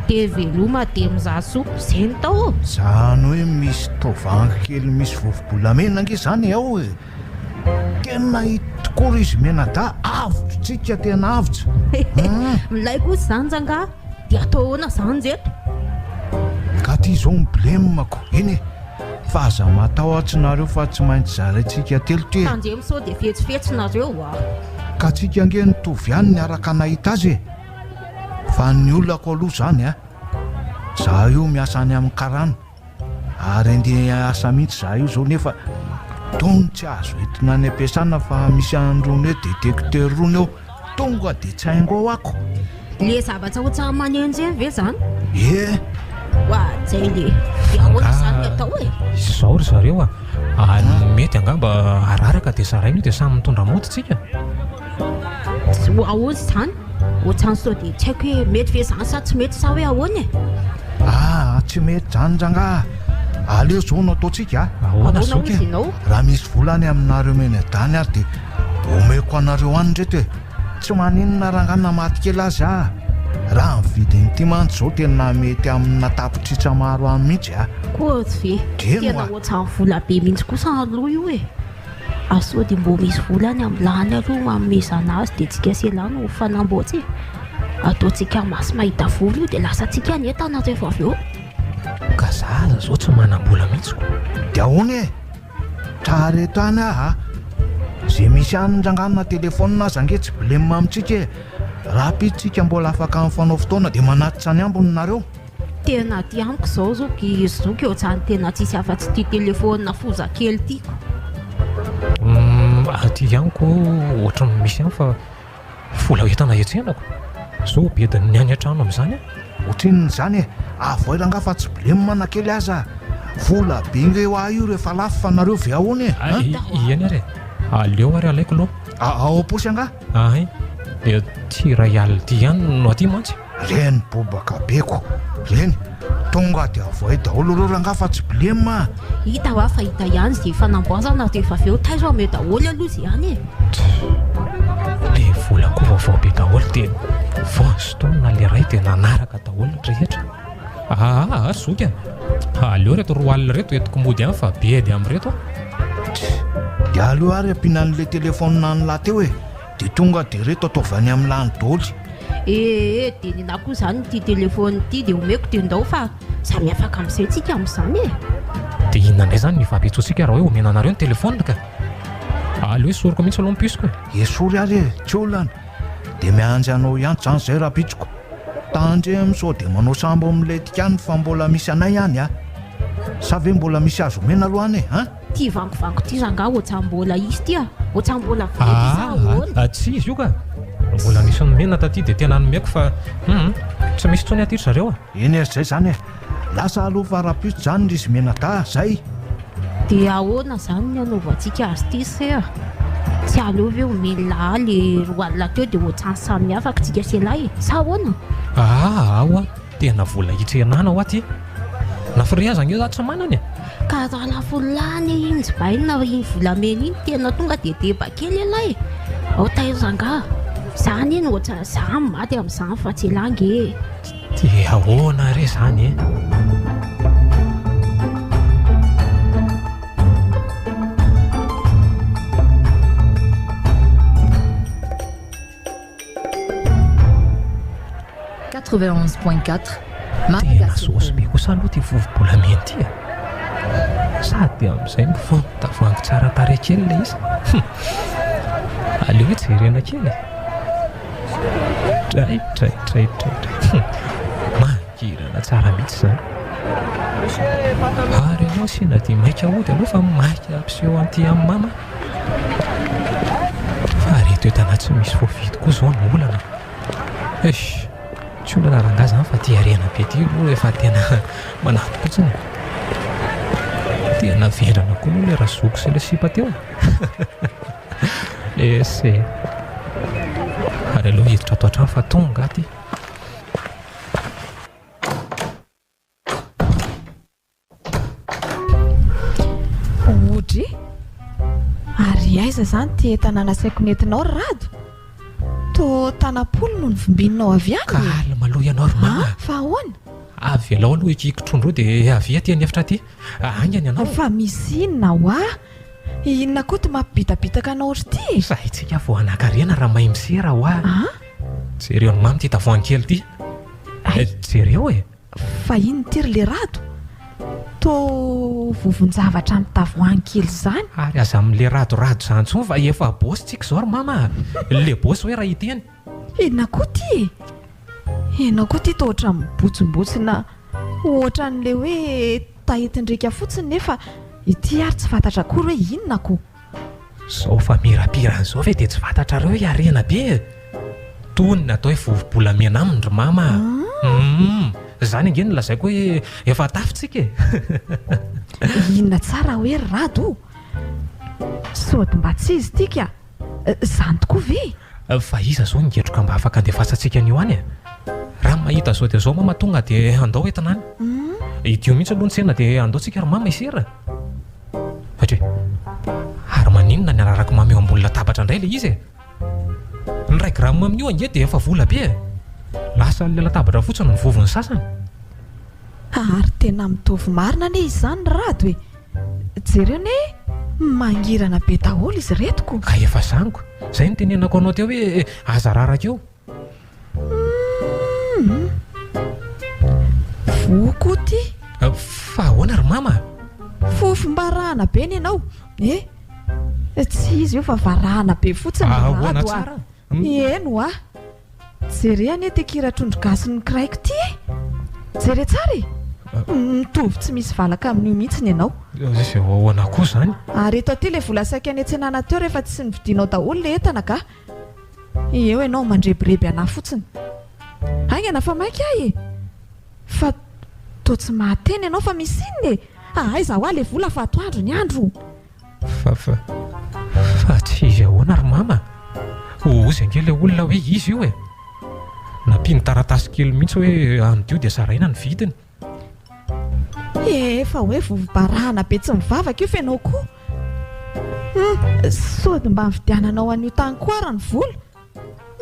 dia veloma dia mizaha soa, zay no tao ô! Zany hoe misy taovangy kely misy vovo-bolamena ange zany ao e! Tena hita tokoa ry izy mianadahy, avotra tsika tena avotra hum! Milay kosa zany rangaha, dia atao ahoana zany reto? Ka ty zao ny blem-ko, eny e! Fa aza matahotra nareo fa tsy maintsy zaraintsika telo ty e! Tandremo sao dia fetsifetsy nareo a! Ka tsika ange nitovy ihany niaraka nahita azy e! Fa ny olako aloha zany a! Za io miasa any amin'ny karana ary andeha hiasa mihitsy za io zao nefa tony tsy azo entina any am-piasana fa misy an'irony hoe detecteur rony eo tonga de tsy haingo ao ako. Le zavatra ohatran'ny maneno ireny ve zany? Ie. Oadray le. De ahoana izany no atao e? Izao ry zareo a, ny mety angamba araraka dia zaraina io dia samy mitondra mody tsika. Ahoana izany? Ohatran'ny sao dia tsy haiko hoe mety ve izany sa tsy mety sa hoe ahoana e? Aa, tsy mety izany rangaha. Aleo izao no ataontsika a. Ahoana zoky e? Raha misy vola any aminareo mianadahy ary dia omeko anareo any ireto e. Tsy maninona rangaha na maty kely aza aho. Raha ny vidin'ity mantsy izao tena mety amina tapitrisa maro any mihitsy a. Koa ve? Tena ohatran'ny vola be mihitsy kosa aloha io e. Ary sao dia mbô misy vola any amin'ny lany aloha hanomezana azy dia tsika sy elah no mifanamboatra e! Ataontsika maso mahita vola io dia lasantsika ny entana rehefa avy eo. Ka za aza zao tsy manam-bola mihitsy ko. Dia ahoana e? Tsara eto ihany aho a! Ze misy any rangahy na telephone aza ange tsy blem amintsika e! Rahampitso tsika mbola afaka mifanao fotoana dia manatitra ny ambiny nareo. Tena aty amiko zao zoky zoky ohatrany tena tsisy afatsy ity telephone foza kely ity ko. Aty ihany ko ohatran'ny misy ihany fa vola entana hetsehanako. Zao bedin'ny any an-trano amin'izany an. Ohatrinona izany e? Avoay rangaha fa tsy blem na kely aza. Vola be nge hoa io rehefa lafo fa nareo ve ahoana e? An? Eny ary e. Aleo ary alaiko aloha. Ao am-paosy angaha? Ahay. Dia ity iray alina ity ihany no aty mantsy. Reny bobaka be ko. Reny, tonga dia avoay daholo ireo rangaha fa tsy blem a! Hita hoa fa hita ihany izay fanamboarana rehefa avy eo taiza omeo daholo aloha izay any e! Le vola koa vaovao be daholo dia vao sintomina le ray dia nanaraka daholo ny rehetra. Aa ry zoky a! Aleo reto 20 reto entiko mody any fa be ady amin'ireto a! Dia aleo ary ampiana an'ilay telephone an'lah teo e! Dia tonga dia reto ataovy any amin'ny lany doly. Ee, dia nenah koa izany ity telephone ity dia omeko dia ndao fa samy afaka amin'izay tsika amin'izany e. Dia inona indray izany ny ifampitsotsika raha hoe omena anareo ny telephone ka? Aleo esoriko mihitsy aloha ny puce-ko e. Esory ary e, tsy olana. Dia miandry anao hiantso izany izay rahampitsoko. Tandremo sao dia manao sambo amin'ilay any fa mbola misy anay any a. Sa ve mbola misy azo omena aloha any e, an? Ty vangovango ty rangaha ohatran mbola izy ty a! Ohatran mbola very ty sa ahoana? Aa tsy izy io ka! Mbola nisy nomena taty dia tena nomeko fa hum tsy misy intsony aty ry zareo a! Eny ary zay zany e! Lasa aloha fa rahampitso zany ry izy mianadahy zay! Dia ahoana zany ny hanaovantsika azy ty se a? Tsy aleo ve omen'lah ahy le 20 alina teo dia ohatran samy afaka tsika sy elah e! Sa ahoana? Aa ao a! Tena vola hitrenana hoa ty. Na frais aza ange za tsy manana e. Ka raha lafo lany iny jibaina iny volamena iny tena tonga dia deba kely ialahy e. Ao tairo rangaha. Za anie no ohatran'ny za maty amin'izany fa tsy elah ange e. Dia ahoana re zany e? Tena saosy be kosa aloha ity vovo-bolamena ity e! Sady amin'izay mifono tavoahangy tsara tarehy kely ilay izy. Aleo hoe jerena kely e! Dray dray dray dray dray. Mangirana tsara mihitsy izany. Ary ianao asiana dia maika hody aloha fa maika hampiseho an'ity amin'i mama. Fa reto entana tsy misy voavidy koa izao no olana. Eish! Tsy olana rangahy izany fa ity harena be ity aloha efa tena manampy-potsiny e. Tena vendrana koa aloha ilay razoky sy ilay sipa teo e. Ese. Ary aleo hiditra ato an-trano fa tonga aty. Audrey, Ary aiza izany ity entana nasaiko nentinao ry Rado? Toa tanam-polo no novimbininao avy any e! Calme aloha ianao ry mama a! Fa ahoana? Avelao aloha ity kitrondro io dia avia aty an'efitra aty. Haingana ianao. Fa misy inona hoa? Inona koa ity mampibitabitaka anao ry ity e? Sahintsika vao hanankarena raha mahay misera hoa. Jereo an'i mama ity tavoahangy kely ity. Jereo e! Fa inona ity ry lerado? Toa vovon-javatra amin'ny tavoahangy kely izany. Ary aza amin'le radorado izany intsony fa efa boss tsika izao ry mama a! Le boss hoe raha hiteny. Inona koa ity e? Ianao koa ity toa ohatran'ny mibotsimbotsina ohatran'le hoe tahetin-driaka fotsiny nefa ity ary tsy fantatra akory hoe inona ko. Zao famirapirana izao ve dia tsy fantatrareo hoe harena be e? Tony ny atao hoe vovo-bolamena aminy ry mama a! Humm! Izany ange no lazaiko hoe efa tafitsika e! Inona tsara hoe ry Rado o? Sody mba tsy izy ity ka! Izany tokoa ve e? Fa iza izao ny ngetroka mba afaka andefasantsika an'io any e? Raha mahita izao dia izao mama tonga dia andao entina any. Idio mihitsy aloha ny tsena dia andao tsika ry mama hisera. Satria, ary maninona ny ararako mamy eo ambony latabatra indray ilay izy e? Ny iray gramme amin'io ange dia efa vola be e! Lasa an'ilay latabatra fotsiny ny vovon'ny sasany. Ary tena mitovy marina anie izany ry Rado e! Jereo anie mangirana be daholo izy ireto ko! Ka efa zany ko! Izay no tenenako anao teo hoe aza araraka eo. Humm. Voa koa ty. Fa ahoana ry mama? Fofom-barahana be ny anao eh! Tsy izy io fa varahana be fotsiny ry Ahoana Rado a! tsara? Eny hoa! Jere anie ty kira trondro gasy nokiraiko ty e! Jere tsara e! Mitovy tsy misy valaka amin'io mihitsy ny anao. Izay ahoana koa izany? Ary eto aty ilay vola saika niantsenana teo rehefa tsy novidianao daholo ilay entana ka. Eo ianao mandrebireby anà fotsiny. Haingana fa maika aho e! Fa toa tsy mahateny ianao fa misy inona e? Aiza hoa ilay vola fa atoandro ny andro? Fa fa fa tsy izy ahoana ry mama? Hozy ange ilay olona hoe izy io e! Nampiany taratasy kely mihitsy hoe amidio dia zaraina ny vidiny. Efa hoe vovo-barahana be tsy mivavaka io f'ianao koa. Hum, sody mba nividiananao an'io tany koa ary ny vola.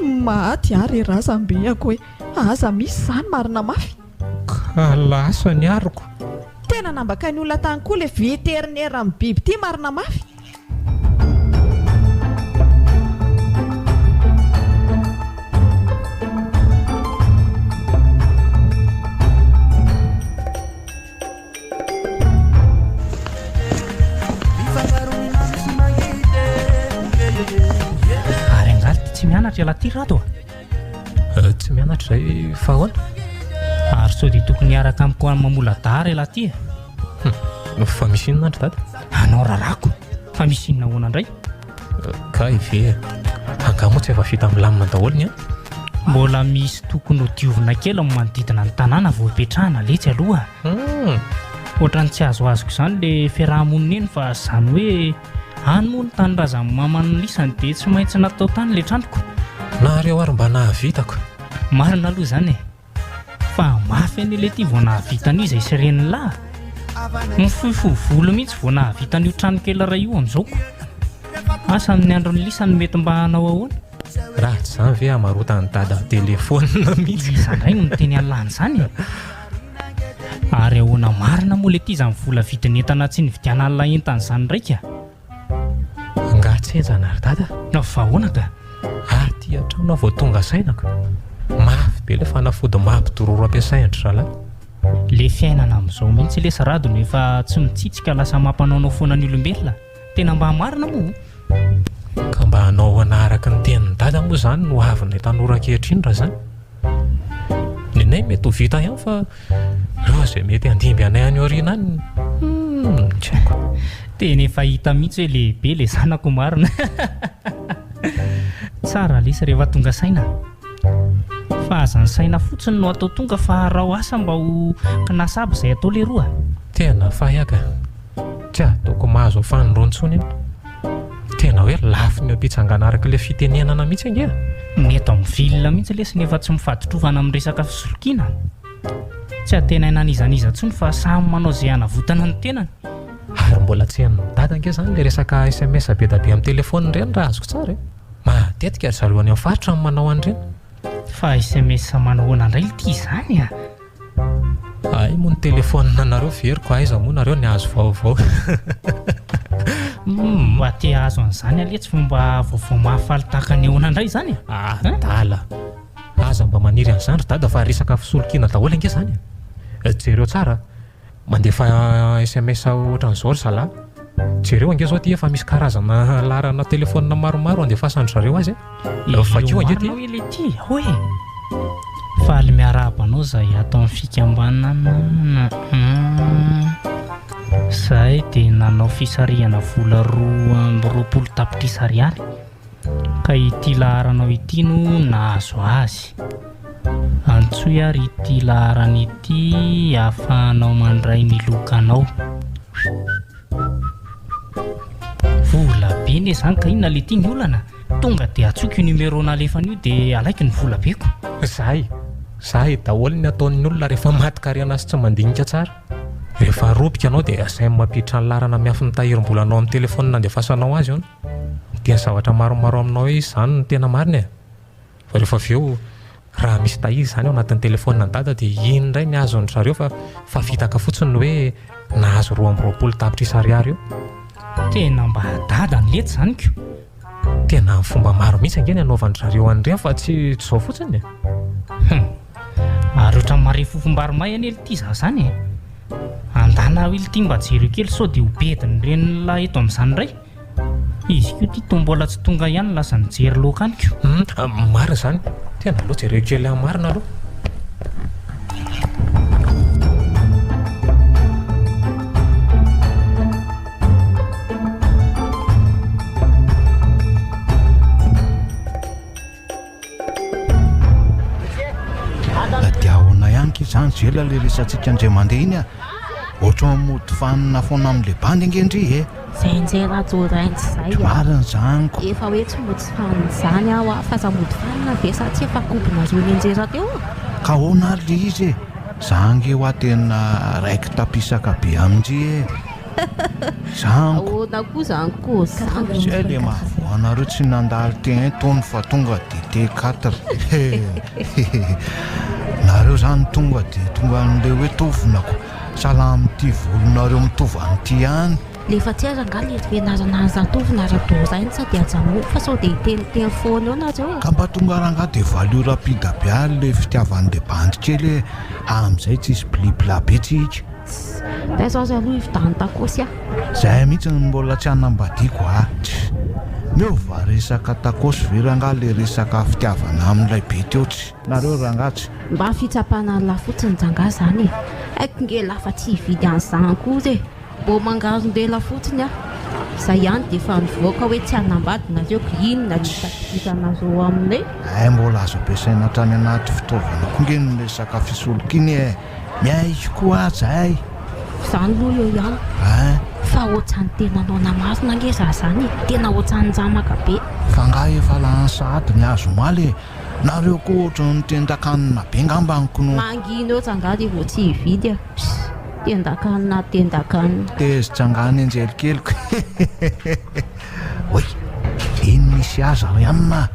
Maty aho re razambeako e! Aza misy izany marina mafy. Ka lasa ny aroko. Tena nambakain'ny olona tany koa le vétérinaire amin'ny biby ity marina mafy. Ary angaha ity tsy mianatra ialahy ity Rado a? Eh, tsy mianatra izay fa ahoana? Ary sao dia tokony hiaraka amiko any Mamoladara ialahy ity e? Hum, fa misy inona andry dada? Anao rarako, fa misy inona ahoana indray? Kay ve e? Angaha moa tsy efa vita milamina daholo ny any? Mbola misy tokony ho diovina kely ny manodidina ny tanàna vao hipetrahana letsy aloha. Hum. Ohatran'ny tsy azoazoko izany le fiaraha-monina iny fa izany hoe any moa ny tanindrazan'ny maman'ny lisany dia tsy maintsy natao tany le tranoko. Nareo ary mba nahavitako. Marina aloha izany e. Fa mafy anie lety vao nahavita an'io izay sy renin'lah. Mifohifohy volo mihitsy vao nahavita an'io tranokely iray io amin'izao ko. Asa amin'ny andron'ny lisany mety mba hanao ahoana? Raha tsy izany ve hamarotan'i dada telefaonina mihitsy. Iza indray no miteny an'lah an'izany e? Ary ahoana marina moa lety izany vola vidin'entana tsy nividianan'lah entana izany indray ka? Angaha tsy henjana ry dada? Fa ahoana ka? Aty an-trano aho vao tonga saina ka. Mafy be ilay fanafody mampidororo ampiasain-dry zalahy. Le fiainana amin'izao mihitsy lesy Rado no efa tsy mitsitsy ka lasa mampanaonao foana ny olombelona. Tena mba marina moa o? Ka mba hanao ahoana araka ny tenin'i dada moa izany no havin'ilay tanora ankehitriny raha izany? Nenay mety ho vita ihany fa ireo izay mety handimby anay any aoriana any humm tsy haiko. Tena efa hita mihitsy hoe lehibe le zanako marina. Tsara lesy rehefa tonga saina. Fa aza ny saina fotsiny no atao tonga fa araho asa mba ho kinasa aby izay atao leroa. Tena fay aho ka. Tsy ataoko mahazo fanindroany intsony iny. Tena hoe lafiny am-pitsangana araka ilay fitenenana mihitsy ange e! Ny eto amin'ny ville mihitsy lesy no efa tsy mifaditrovana amin'ny resaka fisolokiana. Tsy antenaina an'iza n'iza intsony fa samy manao izay hanavotana ny tenany. Ary mbola tsy henon'i Dada ange izany ilay resaka sms be da be amin'ny telefaonina ireny raha azoko tsara e! Matetika ry zareo any amin'ny faritra no manao an'ireny. Fa sms manao ahoana indray ity izany a? Hay moa ny telephone nareo veriko aiza moa nareo ny azo vaovao. Mba te hahazo an'izany anie tsy fomba vaovao mahafaly tahaka ny ahoana indray izany e? Adala. Aza mba maniry an'izany ry dada fa resaka fisolokiana daholo ange izany e. Jereo tsara. Mandefa sms ohatran'izao ry zalahy. Jereo ange izao ity efa misy karazana laharana telephone maromaro andefasan-dry zareo azy e. Vakio ange ity. Ireo marina hoe ilay ity, ao e. Faly miarahaba anao zahay ato amin'ny fikambanana. Zahay dia nanao fisarihana vola 22 tapitrisa ariary. Ka ity laharanao ity no nahazo azy. Antsoy ary ity laharana ity ahafahanao mandray ny lokanao. Vola be ne zany ka inona le ty ny olana? Tonga de antsoiko io numéro nalefany io de alaiko ny vola beko. Zay, zay daholo ny ataon'ny olona rehefa maty karena sy tsy mandinika tsara. Rehefa roboka ianao dia asainy mampiditra ny laharana miafin'ny tahirim-bolanao amin'ny telefaonina nandefasanao azy hono. Miteny zavatra maromaro aminao hoe izy izany no tena marina e! Fa rehefa avy eo, raha misy tahiry izany ao anatin'ny telefaoninan'i Dada dia iny indray ny azon-dry zareo fa fa fitaka fotsiny ny hoe nahazo 22 tapitrisa ariary io. Tena mba dadany letsy izany ko! Tena amin'ny fomba maro mihitsy ange ny anaovan-dry zareo an'ireny fa tsy izao fotsiny e! Hum! Ary ohatran'ny marefo fofombary may anie lty za zany e! Andana aho lty mba jereo kely sao dia ho bedin'ny renin'lah eto amin'izany indray! Izy koa ity toa mbola tsy tonga ihany lasa nijery laoka any ko! Hum! Marina izany! Tena aleo jereo kely any marina aloha! Angela le resatsika indray mandeha iny a! Ohatran'ny mody fanina foana amin'le bandy ange ndry e! Zay njay Rajoraintsy zay a! Marina izany ko! Efa hoe tsy mody fanina izany aho a! Fa za mody fanina ve sa tsy efa kobonareo nianjera teo a! Ka ahoana ary le izy e! Za ange hoa tena raiki-tapisaka be amin-dry e! Zany ko! Ahoana koa zany ko zany? Zay le mahavoa anareo tsy nandalo T1 tony fa tonga de T4 hehehe! Nareo zany tonga de tonga an'le hoe tovonako sahala amin'ity volonareo mitovy an'ity ihany. Lefa tsy aiza angaha le fianarana any zatovo na radorainy sa de ajanony fa sao de hiteniteny foana eo nareo. Ka mba tonga rangaha de valio rapide be ary le fitiavan'le bandy kely e, amizay tsisy blibla be tsika. Tss, taiza aza aloha hividiano tacos ah. Zay mihitsy no mbola tsy hanambadiako ah. Tss, miova resaka tacos ve rangaha le resaka fitiavana amin'ilay be teo tss, nareo rangaha tss. Mba fitsapana an'lah fotsiny rangaha zany e, haiko nge lah fa tsy hividy an'izany koa e. Mbô mangaron-dela fotsiny aho. Zay ihany dia efa nivoaka hoe tsy hanambady nareo ko inona no tadidianareo aminay? Hay mbola azo ampiasaina hatrany anaty fitaovana koa nge ny resaka fisolokiana e! Miaiky koa aza ay! Zany aloha eo ihany. Ein! Fa ohatran'ny tena noana marina ange za zany e! Tena ohatran'ny njamaka be. Fa nga efa lany sahady ny azo omaly e! Nareo koa ohatran'ny tendakanina be ngamba ny kno. Mangina eo zangah ry vao tsy hividy a! Pss! Tendakanina tendakanina. Tezitra angaha ny anjely keliko hehehehe. Oay! Iny misy aza ry anona a!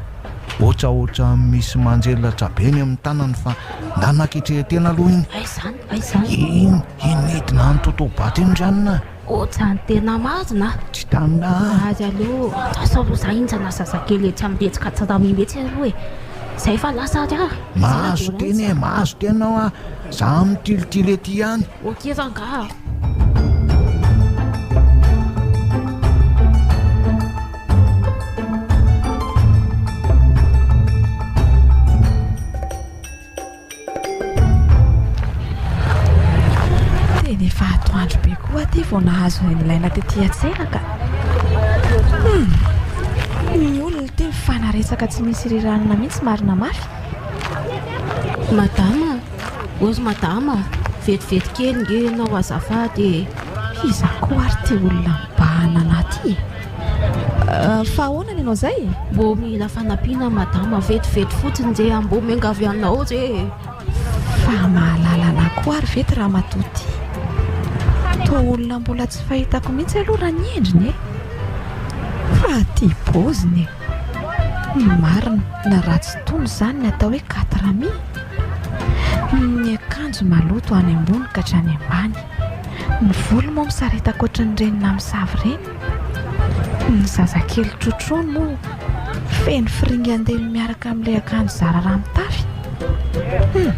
Ohatsaohatran'ny misy manjelatra be ny amin'ny tanany fa ndana ketrehin-tena aloha iny. Aiza izany? Aiza izany? Iny, iny midina any totobato iny ry anona a! Ohatran'ny tena marina a! Tsy tamina a! Ary aloha, lasa aloha za injana zazakely etsy amin'ny hetsika Tsarahomby etsy aloha e! Zay fa lasa ary a! Mahazo teny e, mahazo teny aho a! Za mitilitily ety ihany. Ok rangaha a! Tena efa atoandro be koa aty vao nahazo izay nilaina tety an-tsena ka. Hum! Ny olona ity mifanaretsaka tsy misy riranina mihitsy marina mafy. Madama, ozy madama, vetivety kely nge ianao azafady e. Iza koa ary ity olona mibahana anà ity e? Fa ahoana ny anao izay e? Mbô mila fanampiana madama, vetivety fotsiny nje ah, mbô miangavy anao nje e! Fa mahalala anà koa ary ve ty ramatoa ty? Toa olona mbola tsy fahitako mihitsy aloha raha ny endriny e! Fa ty paoziny e! Ny marina, na ratsy tony izany ny atao hoe quatre amis! Ny akanjo maloto any ambony ka hatrany ambany. Ny volo moa misaritaka ohatran'ireny namosavy ireny. Ny zazakely trotroiny moa feno firingan-delo miaraka amin'ilay akanjo zara raha mitafy. Hum!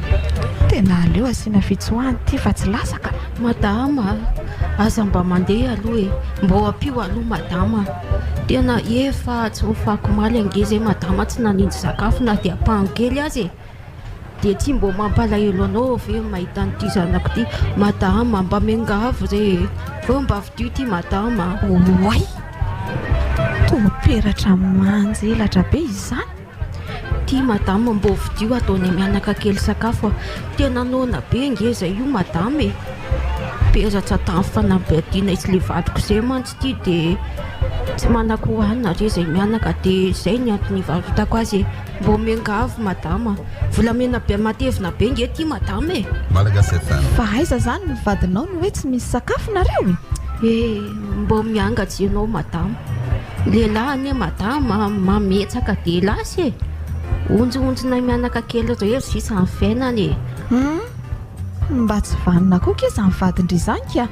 Tena aleo asiana fitsoahana ity fa tsy lasa ka. Madama a! Aza mba mandeha aloha e! Mbô ampio aloha madama a! Tena efa tsy mifakomaly ange zay madama tsy naninjy sakafo na dia ampahany kely aza e! Dia tsy mbô mampalahelo anao ve ny mahita an'ity zanako ity? Madama, mba miangavy re e! Vao mba fidio ity madama a! Oay! Toa peratra manjelatra be izany! Ity madama mbô fidio ataonay mianaka kely sakafo a! Tena noana be nge izay io madama e! Peratra tamin'ny fanambadiana izy le vadiko izay mantsy ity dia tsy manan-kohanina re izay mianaka dia izay ny antony ivarotako azy e! Mbô miangavy madama. Volamena be matevina be nge ty madama e. Malagasy FM. Fa aiza zany ny vadinao no hoe tsy misy sakafo nareo e? Eh mbô miangatsy enao madama. Lehilahy anie madama mametsaka de lasa e. Onjonjona mianaka kely rery sisa ny fiainana e. Hum. Mba tsy vanona koa kay izany vadin-dry izany ka!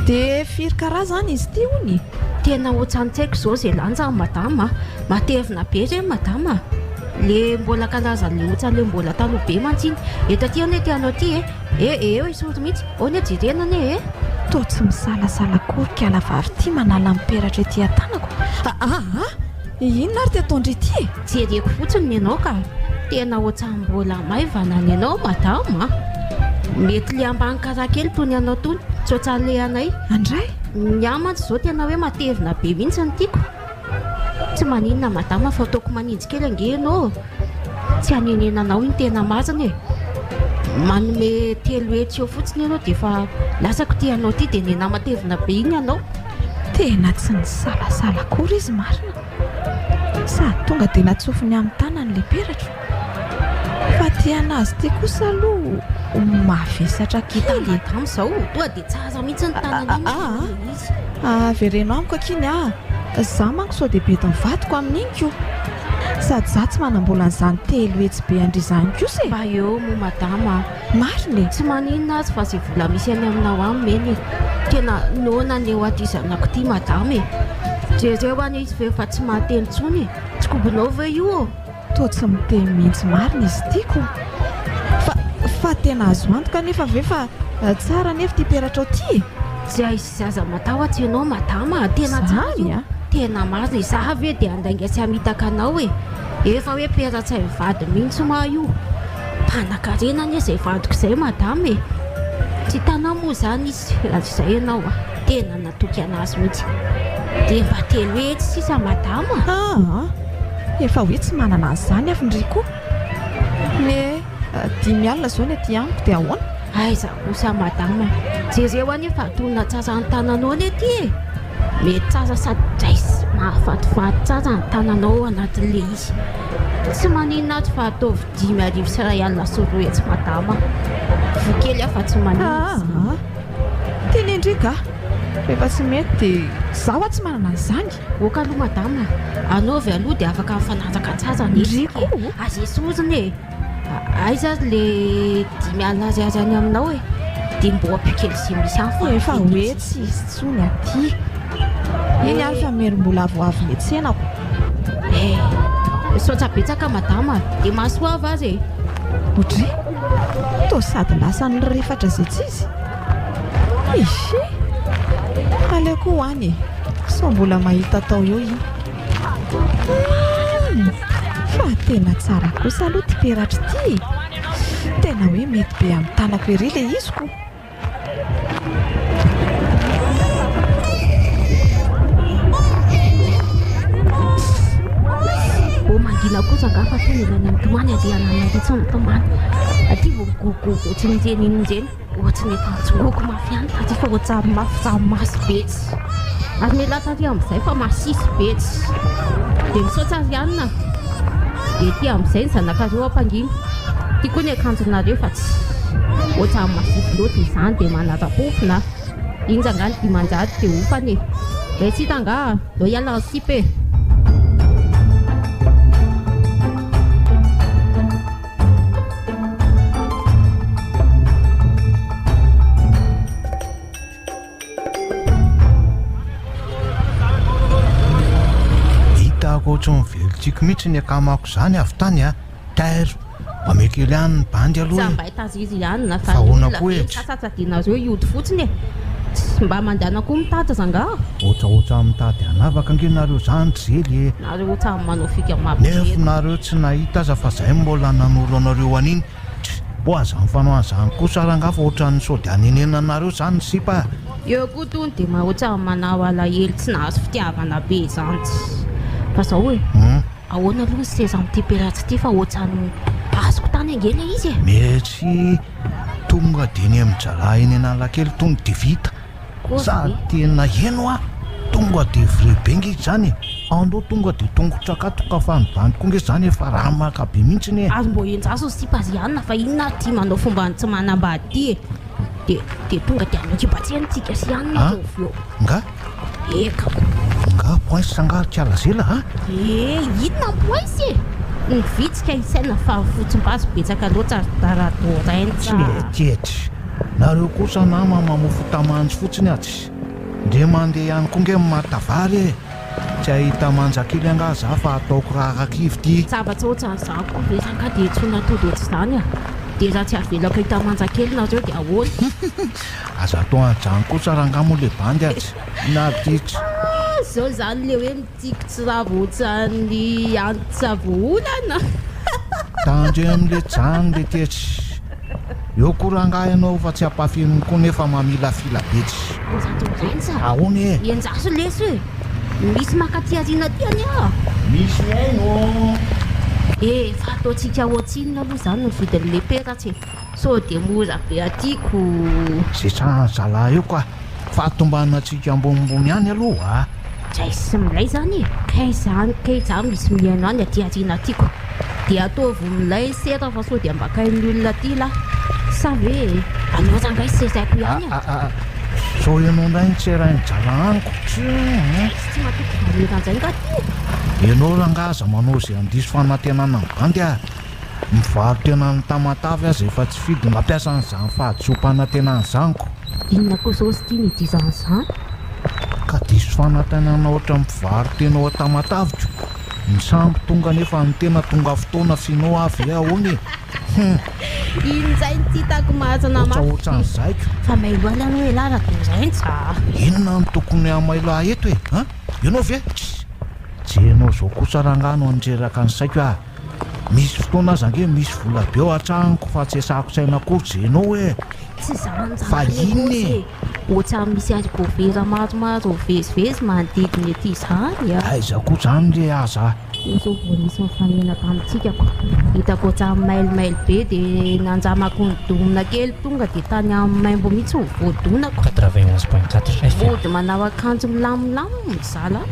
Dia firy karazany izy ity hono e? Tena ohatran'ny tsy haiko izao izay lanjany madama a! Matevina be ireny madama a! Le mbola karazan'le ohatran'le mbola taloha be mantsy iny. Eto aty anie ty anao ty e! E eo esory mihitsy, ao anie jerena anie e! Toa tsy misalasala akory kala vavy ity manala ny peratra ety an-tanako. Aa! Inona ary ity ataon-dry ity e? Jereko fotsiny ny anao ka. Tena ohatran'ny mbola maivana ny anao madama a! Mety le ambany karaha kely toy ny anao tony, tsy ohatran'le anay. Andray! Ny ahy mantsy izao tena hoe matevina be mihitsy ny tiako. Tsy maninona madama fa ataoko maninjy kely ange ianao. Tsy hanenenanao iny tena marina e! Manome 300 eo fotsiny ianao dia efa lasako ity anao ity dia nenà matevina be iny ianao. Tena tsy nisalasala akory izy marina. Sady tonga dia natsofiny amin'ny tanany ilay peratro. Fa ity an'azy ity kosa aloha mavesatra kely e. Hita madama izao, tonga dia tsara mihitsy ny tanana iny ilay izy. Avereno amiko akia ny ahy. Za manko sao dia bedin'ny vadiko amin'iny ko. Sady za tsy manam-bola an'izany 300 be an-dry izany kosa e! Mba eo moa madama a! Marina e! Tsy maninona azy fa izay vola misy any aminao any omeny e! Tena noana ny eo aty zanako ity madama e! Jereo anie izy fa efa tsy mahateny intsony e! Tsy kobonao ve io ô? Toa tsy miteny mihitsy marina izy ity ko! Fa, fa tena azo antoka anefa ve fa tsara anefa ity peratrao ity e? Tsy aiza. Tsy aza matahotra ianao madama a, tena tsara io, tena marina, izaho ve dia handainga sy hamitaka anao e, efa hoe pera-tsain'ny vady mihitsy moa io, mpanakarena anie izay vadiko izay madama e, tsy hitanao moa izany izy raha tsy izay ianao a, tena natoky an'azy mihitsy, dia mba 300 sisa madama a. Aa, efa hoe tsy manana an'izany avy ndry koa. Ne. 50 izao ny aty amiko dia ahoana? Aiza kosa madama, jereo anie fa antonona tsara ny tananao anie ity e! Mety tsara sady drais mahafatifaty tsara ny tananao ao anatin'ilay izy. Tsy maninona ato fa ataovy 250 madama a! Voa kely aho fa tsy maninona izany. Aa! Teneno ndry ka! Rehefa tsy mety dia izaho hoa tsy manana an'izany. Ok aloha madama a! Anaovy aloha dia afaka mifanaraka tsara anie isika e! Aza esorina e! Aiza ary le 50 ariary any aminao e! Dia mbô ampio kely izay misy any fa Efa hoe tsy hisy intsony aty. Iny ary fa merim-bola vao avy niantsenako. Eh! Misaotra betsaka madama a! Dia mahasoava aza e! Odry! Toa sady lasa nirefatra izay tsy izy. Ishi! Aleoko ho any e! Sao mbola mahita atao eo iny. Humm! Fa tena tsara kosa aloha ity peratra ity e! Tena hoe mety be amin'ny tanako ery ilay izy ko! Ô mangina kosa angaha fa toa ilay mitomany aty ananona aty tsy mitomany. Aty vao migogogo tsy niteny inona ireny. Ohatry ny efa nitsongoko mafy ihany taty fa ohatran'ny mafy ranomaso be tsy. Ary mialà taty amin'izay fa masiso be tsy. Dia misaotra ry anona. Dia ety amin'izay ny zanakareo ampangina. Ity koa ny akanjonareo fa tsy. Ohatran'ny masiso loatra izany dia manara-pofona. Inona angaha ny 500 dia hofana e. Merci angaha. Ndao hiala ny sipa e. Hitako tsy mivelon-tsiky mihitsy ny akamako izany avy tany a! Tairo, mba omeo kely ihany ny bandy aloha e! Tsy mba tazizy ihany na fa ahoana koa e? Sasatra dia nareo hiody fotsiny e! Tsy mba mandehana koa mitady zangah! Ohatsaohatsa mitady hanavaka ange nareo izany Jely e! Nareo ohatran'ny manao fika mampijery. Nefa nareo tsy nahita aza fa zay mbola nanoro anareo an'iny. Tch! Ho aza mifanao an'izany kosa rangaha fa ohatran'ny sao dia hanenenanareo izany ny sipa a! Eo koa tony dia mba ohatran'ny manao alahelo tsy nahazo fitiavana be izany tsy. Fa zao e! Ahoana aloha ny seza amin'ity piraty ity fa ohatran'ny azoko tany ange ilay izy e! Merci! Tonga dia eny amin-draharaha eny Analakely tony dia vita. Sady tena heno ah! Tonga de vrai be nge izany e! Andao tonga de tongotra katoka fa ny bandy koa nge zany efa ramaka be mintsiny e! Ary mbô enjaso ny sipa ry anona fa inona ary ty manao fomba ny tsy manambady ty e! De de tonga de hanao kibatsena tsika sy anona de avy eo. Nga? Eka ko. Nga poince nga ry kialazela a? Eh inona ny poince e! Ny vitsika isaina fa ny fotsim-bazo betsaka loatra ry Daradoraintsa a! Tsy mety e! Nareo kosa nama mamofo tamanjy fotsiny atsy. Ndre mandeha ihany koa nge mimata vary e! Tsy hahita manja kely angaha za fa ataoko rarakivy ty. Zavatra ohatran'izany koa ve rangaha dia antsoina atody ohatr'izany a! Dia raha tsy avelako hahita manja kely nareo dia ahoana? Aza atao an'izany kosa rangaha moa le bandy atsy. Na ditra. Ah! Zao izany le hoe mitsiky tsy ravo ohatran'ny antsa voaolana. Tandremo le jany le tetsy. Eo koa rangaha ianao fa tsy ampafeniny koa nefa mamilafila be tsy. Rentsa. Ahoana e? Enjaso leso e! Misy maka aty aoriana aty anie ah! Misy mihaino ô! Eh, fa ataontsika ohatsinona aloha izany ny vidin'ilay peratra e! Sao dia mora be aty ko. Ze sahan'ny zalahy eo ka. Fa tombanantsika ambonimbony ihany aloha a. Jay sy milay zany e! Kay zany kay za misy mihaino any aty aoriana aty ko. Dia ataovy milay sera fa sao dia mba kain'ny olona aty lah. Sa ve aleo rangahy seraiko ihany a! Ah ah Sao ianao indray no tserain'ny jala any ko. Jay tsy matoky valera anzay nga ty e! Ianao rangahy aza manao izay handiso fanantenana ny bandy ah. Mivaro-tena any Tamatave aza efa tsy fidiny mampiasa an'izany fahadisoam-panantenana izany ko. Inona koa izao izy ity no idizana izany? Ka diso fanantenana ohatran'ny mpivaro-tena ao Tamatave ko. Ny sambo tonga nefa ny tena tonga fotoana f'inao aho ve ahoana e? Hum. Iny indray no tsy hitako masina mafy. Ohatsaohatran'izay ko. Fa mailo ahy aloha elah Radoraintsy a! Inona no tokony hamailo ahy eto e? An? Ianao ve? Tssy! Tsy ianao izao kosa rangahy no handreraka ny saiko ah! Misy fotoana aza ange misy vola be ao an-tranoko fa tsy esahako saina akory zenao e! Tsy zany Fa zany inona kosa e? e! Ohatran'ny misy haricots verts maromaro mivezivezy manodidina ety izany a! Aiza koa zany re aza a! Io zao vao nisy nifanena tamintsika ko! Hitako ohatran'ny mailomailo be dia nandramako nidomina kely tonga dia tany amin'ny maimbo mihitsy no voadonako. 91.4 FM. Mody manao akanjo milamimlamina ry zalahy.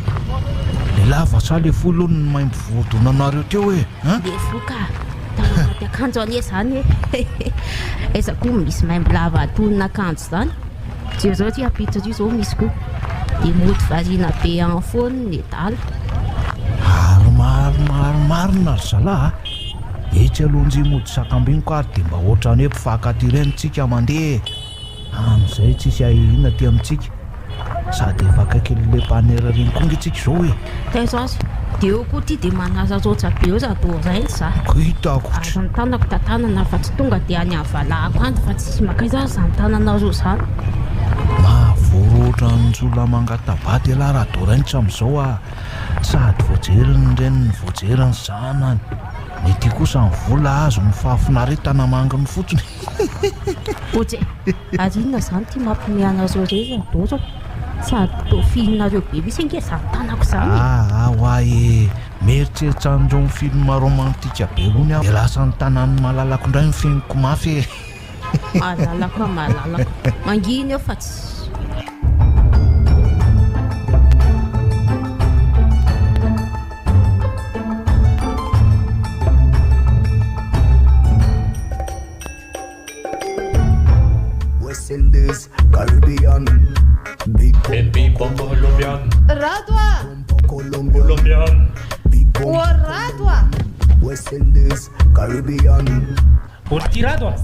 Le lava sa le fohy aloha no maimbo voadonanareo teo e an? Le fohy ka! Tao anaty akanjo anie zany e! Aiza koa misy maimbo lava antonona akanjo zany? Jereo ty ampitso ty zao misy koa. Dia mody variana be any foana ny nedala. Ary maromaro marina ry zalahy a! Etsy aloha njy mody sakambiniko ary dia mba ohatran'ny hoe mpifankatia ireny tsika mandeha e! Amin'izay tsisy ahiahiana aty amintsika. Sady efa akaikin'ilay mpanera ireny koa nge tsika izao e! Taiza aza? Dia eo koa ity dia manararaotra be eo sady orange za. Hitako tsy. Ary ny tanako tantanana fa tsy tonga dia any amin'ny valahako any fa tsisy mankaiza aza izany tananareo izany. Mahavory ohatran'ny jiolahy mangata-bady ialahy Radorainitra amin'izao ah! Sady voajery ny reniny voajery ny zanany. Ny ety kosa ny vola azo ny fahafinaretana manginy fotsiny. Oje, ary inona izany ity mampiomehy anareo irery Radoro? Sady toa fihinareo be mihitsy ange izany tanako izany e! Aa oay e! Mieritreritra an'irony film romantika be irony aho dia lasa ny tanan'ny malalako indray no fihiniko mafy e! Malalako ah malalako. Mangina eo fa tsy. West Indies, Caribbean, Big Colombian. Rado a! Colombian. Ô Rado a! West Indies, Caribbean. Ô ry Rado a!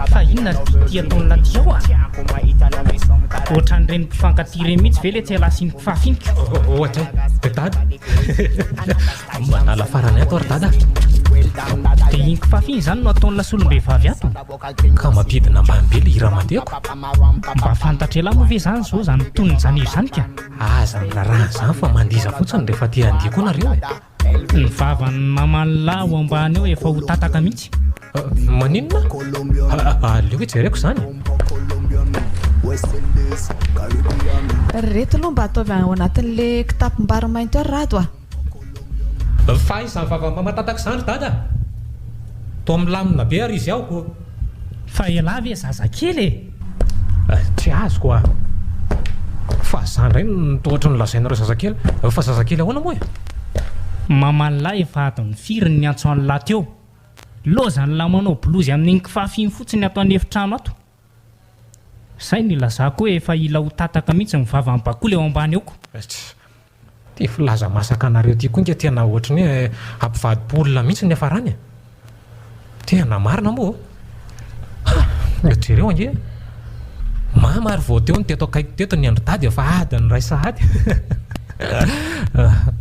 Fa inona ry ty ataon'lah ty ao a? Ohatran'ireny mpifankatia ireny mihitsy ve le tsy ialahy sy ny mpifafy iny ko? Ohatra e, Dada. Manala farany ato ary Dada. Dia iny kifafy iny izany no ataon'lah solombehivavy ato? Ka mampidina ambany be le hira mandeha ko. Mba fantatr'elah moa ve izany izao izany tonon'izany hira izany ka? Aza miraharaha an'izany fa mandiza fotsiny rehefa te handihy koa nareo e. Ny vavan'ny maman'lah ao ambany ao efa ho tataka mihitsy. Maninona? Aleo hijereko izany. Reto aloha mba ataovy ao anatin'le kitapom-bary mainty ao ry Rado a! Fa izany vava mba matataka izany ry Dada a! Toa milamina be ary izy ao ko! Fa elah ve zazakely e! Tsy azoko a! Fa za indray no toa ohatran'ny lazainareo zazakely, fa zazakely ahoana moa e? Maman'lah efa adiny firy ny niantso an'lah teo? Lozan'lah manao blozy amin'iny kifafy iny fotsiny ato an'efitrano ato. Zay no ilazako hoe efa hila ho tataka mihitsy ny vavan'ny bakoly ao ambany ao ko. Ty filaza masaka anareo ty koa nge tena ohatry ny hoe ampivadi-polona mihitsy ny niafarany e! Tena marina moa ô! Ha! Jereo ange e! Mama ary vao teo ny teto akaiky teto ny andro dady efa adiny iray sahady.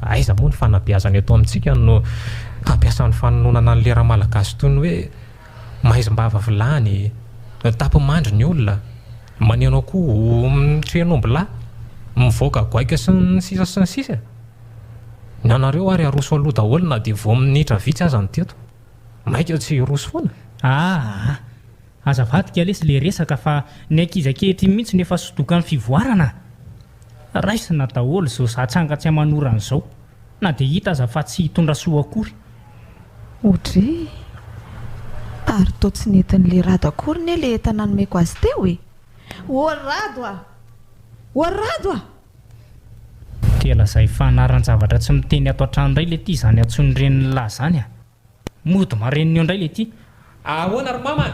Aiza moa ny fanabeazana eto amintsika no hampiasa ny fanononana ny lera malagasy toy ny hoe maizim-bava vilany, tapi-mandry ny olona, maneno akoho, mitren'ombilahy, mivoaka goaika sy ny sisa sy ny sisa e! Ny anareo ary aroso aloha daholo na dia vao minitra vitsy aza ny teto. Maika tsy hiroso foana? Aa! Aza avadika lesy le resaka fa ny ankizy ankehitriny mihitsy no efa sodokan'ny fivoarana a! Raisina daholo izao zatsanga tsy aman'orana izao na dia hita aza fa tsy hitondra soa akory. Odryy! Ary toa tsy nentin'ilay Rado akory ne le entana nomeko azy teo e! Ô Rado a! Ô Rado a! Dia lazay fanaran-javatra tsy miteny ato an-trano indray le ty izany antsoin'ny renin'ny lahy izany a! Mody marenina eo indray le ty. Ahoana ry mama a!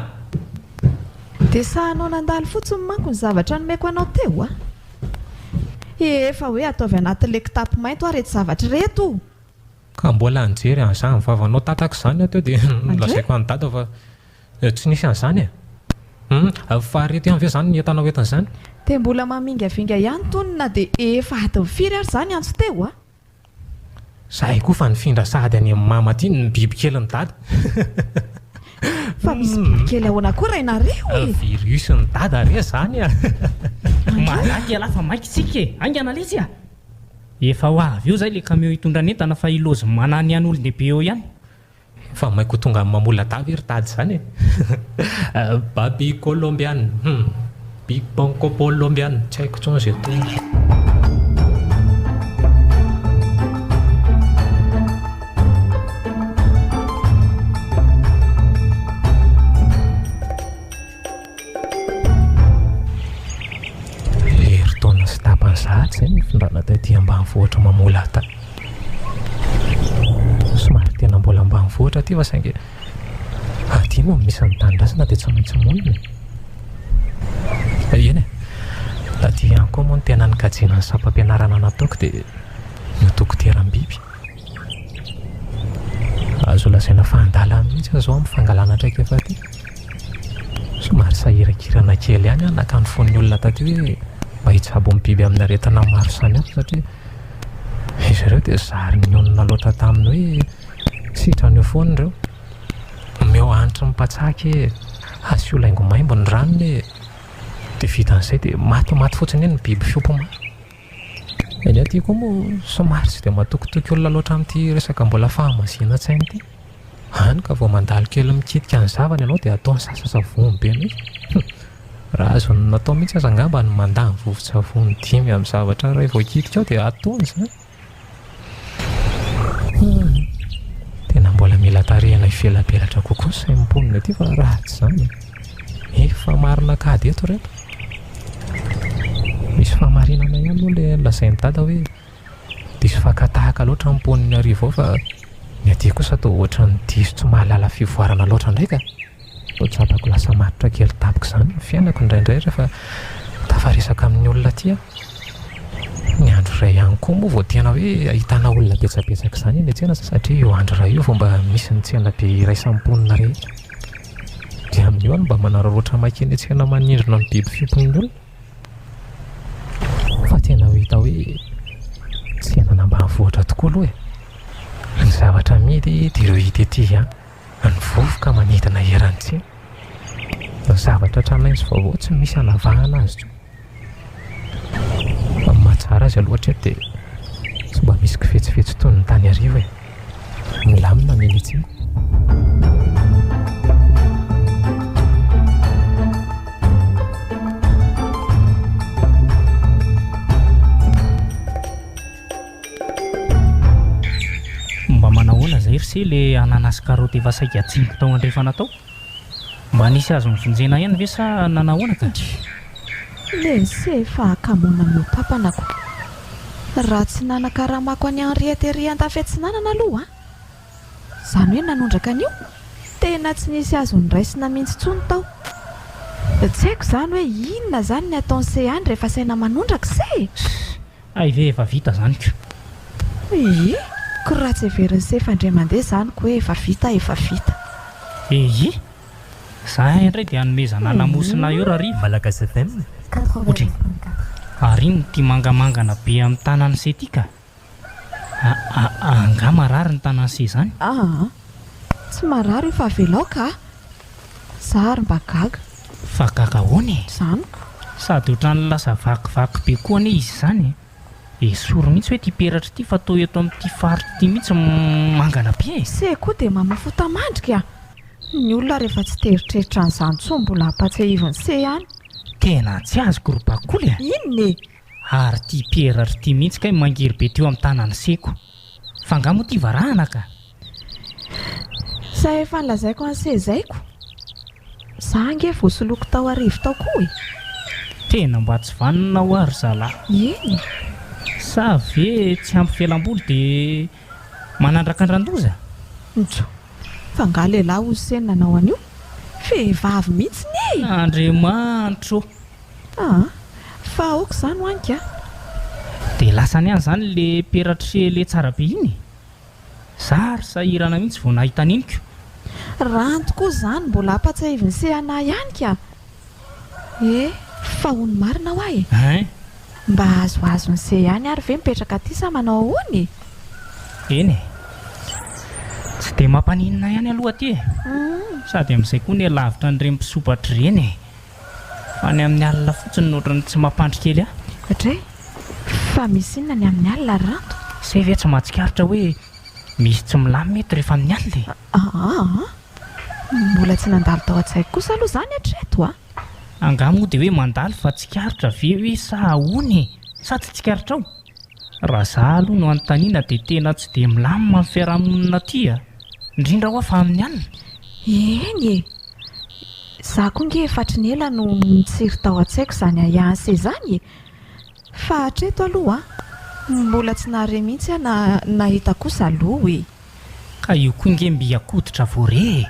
Dia sahanao nandalo fotsiny manko ny zavatra nomeko anao teo a! Efa hoe ataovy anatin'ilay kitapo mainty hoa ireto zavatra ireto o! Ka mbola nijery an'izany vavanao tataka izany aho teo dia nolazaiko an'i dada fa tsy nisy an'izany e! Hum, fa ireto ihany ve izany ny entana hoentina izany? Dia mbola mamingavinga ihany tony na dia efa adiny firy ary izany antso teo a! Zahay koa fa nifindra sahady any amin'i mama aty ny bibikelin'i dada. Fa misy bibikely ahoana koa rainareo e? Virus n'i dada re izany a! Malaky ialahy fa maika isika e! Haingana lesy a! Efa ho avy eo izay ilay camion hitondra ny entana fa i Lozy manany ihany olon-dehibe eo ihany. Efa maika ho tonga amin'ny Mamoladahy ve ry dada izany e? Baby Colombian, hum, Big Banco Colombian, tsy haiko intsony izay tohiny. Herintaona sy tapany sahady izay no nifindrana taty ambanivohitra Mamolata. Somary tena mbola ambanivohitra aty fa saingy aty no misy ny tanindrazana dia tsy maintsy monina e. Eny e, taty ihany koa moa no tena nikajiana ny sampam-pianarana nataoko dia ny ho dokoteram-biby. Azo lazaina fa handala mihitsy aho izao amin'ny fangalana traikefa aty. Somary sahirankirana kely ihany aho naka ny fon'ny olona taty hoe mba hitsabo ny biby amin'ny aretina maro samihafa satria izy ireo dia zary nionona loatra tamin'ny hoe sitrana eo foana ireo. Omeo hanitry ny mpatsaka e, asio laingo maimbo ny ranony e, dia vitan'izay dia matimaty fotsiny eny ny biby fiompy maro. Ny aty koa moa somary tsy dia matokitoky olona loatra amin'ity resaka mbola fahamazinan-tsaina ity. Hany ka vao mandalo kely mikitika ny zavany ianao dia ataony sasa-savony be mihitsy. Raha azony natao mihitsy aza angamba ny mandany vovon-tsavony dimy amin'ny zavatra iray voakitika ao dia ataony izany. Hum, tena mbola mila tarihina hivelabelatra kokoa ny sain'ny mponina ety fa raha tsy izany efa marina kady eto ireto. Misy fahamarinana ihany aloha ilay lazain'i Dada hoe diso fakan-tahaka loatra ny mponin'Iarivo ao fa ny aty kosa toa ohatran'ny diso tsy mahalala fivoarana loatra indray ka. Toa tsapako lasa matotra kely tampoka izany ny fiainako indraindray rehefa tafaresaka amin'ny olona aty aho. Ny andro iray ihany koa moa vao tena hoe ahitana olona betsabetsaka izany eny an-tsena satria io andro iray io vao mba misy ny tsena be iraisan'ny mponina rehetra. Dia amin'io aho no mba manararaotra maika eny an-tsena manindrona ny biby fiompin'ny olona. Fa tena ho hita hoe tsenan'ambanivohitra tokoa aloha e. Ny zavatra amidy dia ireo hita ety ihany. Ny vovoka manidina eran'ny tsena. Ny zavatra tranainy sy vaovao tsy misy hanavahana azy intsony. Fa ny mahatsara azy aloha hatreto dia tsy mba misy kifetsifetsy toy ny tany Iarivo e. Milamina ny eny an-tsena. Mba manahoana izay ry se le ananas carotte efa saika adinoko tao andrefana tao? Mba nisy azo novonjena ihany ve sa nanahoana ka? Le se efa hakamoana mihoa-papana ko. Raha tsy nanakaramako an'i Henriette ery andafy atsinanana aloha an! Izany hoe nanondraka an'io? Tena tsy nisy azo noraisina mihitsy intsony tao. Tsy haiko izany hoe inona izany ny ataon'i se any rehefa asaina manondraka se e! Hay ve efa vita zany ko. Ehe, ko raha tsy heverin'i Sefa indray mandeha zany ko hoe efa vita efa vita. Ehe, za indray dia hanomezana lamosina eo Rariva. Malagasy FM. Ohatry. Ary inona ity mangamangana be amin'ny tanan'i se ity ka? A a a angaha marary ny tanan'i se zany? Aa, tsy marary io fa avelao ka! Za ary mba gaga. Fa gaga ahoana e? Zany ko. Sady ohatran'ny lasa vakivaky be koa anie izy izany e! Esory mihitsy hoe ity peratra ity fa toa eto amin'ity faritra ity mihitsy mangana be e! Se koa dia mamafota-mandrika a! Ny olona rehefa tsy te hieritreritra an'izany intsony mbola ampatsiahivin'i se ihany. Tena tsy azoko ry bakoly a! Inona e? Ary ity peratra ity mihitsy kay mangery be teo amin'ny tanan'i seko. Fa angaha moa ity varahana ka? Sa efa nolazaiko an'i se zay ko? Za ange voasoloko tao arivo tao koa e! Tena mba tsy vanona hoa ry zalahy. Eny e! Sa ve tsy ampy fialamboly dia manandrakandran-doza? Njo! Fa nga lehilahy hozy se no nanao an'io? Vehivavy mihitsiny e! Andriamanitro ô! Aa! Fa aoka izany ho anka! Dia lasany ihany izany le peratry le tsara be iny e! Zary sahirana mihitsy vao nahita an'iny ko! Ranto koa izany mbola ampatsiahivin'i se anah ihany ka! Eh! Fa hono marina hoa e! Hein! Mba azoazon'i se ihany ary ve mipetraka aty sa manao ahoana e? Eny e! Tsy dia mampaninona ihany aloha aty e! Sady amin'izay koa anie lavitra an'ireny mpisopatra ireny e! Fa ny amin'ny alina fotsiny no ohatran'ny tsy mampandry kely ahy. Dray! Fa misy inona ny amin'ny alina ry Ranto? Zay ve tsy mahatsikaritra hoe misy tsy milamina eto rehefa amin'ny alina e? Aa! Mbola tsy nandalo tao an-tsaiko kosa aloha izany hatreto a! Angaha moa dia hoe mandalo fa tsikaritra ve hoe sa ahoana e? Sa tsy tsikaritrao? Raha za aloha no anontaniana dia tena tsy dia milamina ny fiarahamonina aty a! Indrindra hoa fa amin'ny alina. Eny e! Za koa nge efa hatry ny ela no nitsiry tao an-tsaiko izany ahiahy izany e! Fa hatreto aloha mbola tsy nahare mihitsy aho na nahita kosa aloha e! Ka io koa nge mby akoditra vao re e!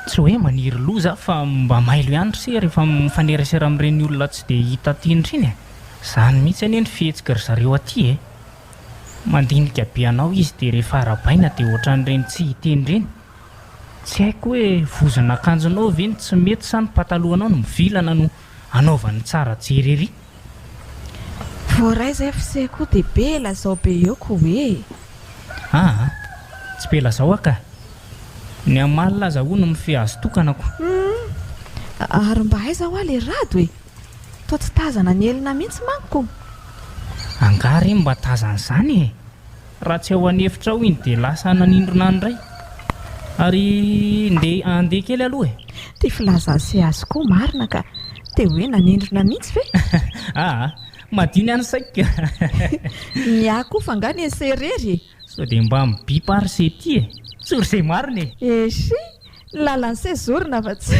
Tsy hoe maniry loza aho fa mba mailo ihany ry se rehefa mifanerasera amin'ireny olona tsy dia hita aty ireny e! Zany mihitsy anie ny fihetsiky ry zareo aty e! Mandinika be anao izy dia rehefa arahabaina dia ohatran'ireny tsy hiteny ireny. Tsy haiko hoe vozon'akanjonao ve no tsy mety sa ny patalohanao no mivilana no anaovany tsara jery ery. Voaray zay f'se koa dia be lazao be eo ko hoe. Aa! Tsy be lazao aho ka. Ny amalona aza hono mifehy azo tokana ko. Humm! Ary mba aiza hoa le rado e? Toa tsy tazana nihelina mihitsy manko. Angaha re mba tazana izany e? Raha tsy ao an'efitra ao iny dia lasa nanindrona any indray. Ary ndeha handeha kely aloha e. Ty filazan'i CH koa marina ka! Dia hoe nanindrona mihitsy ve? Aa, madio ny an'i saiko ka! Ny ahy koa fa nga ny ese irery e! Sao dia mba mibipa ary se ty e! Tsory izay marina e! Eshi! Ny lalan'i se zorina fa tsy.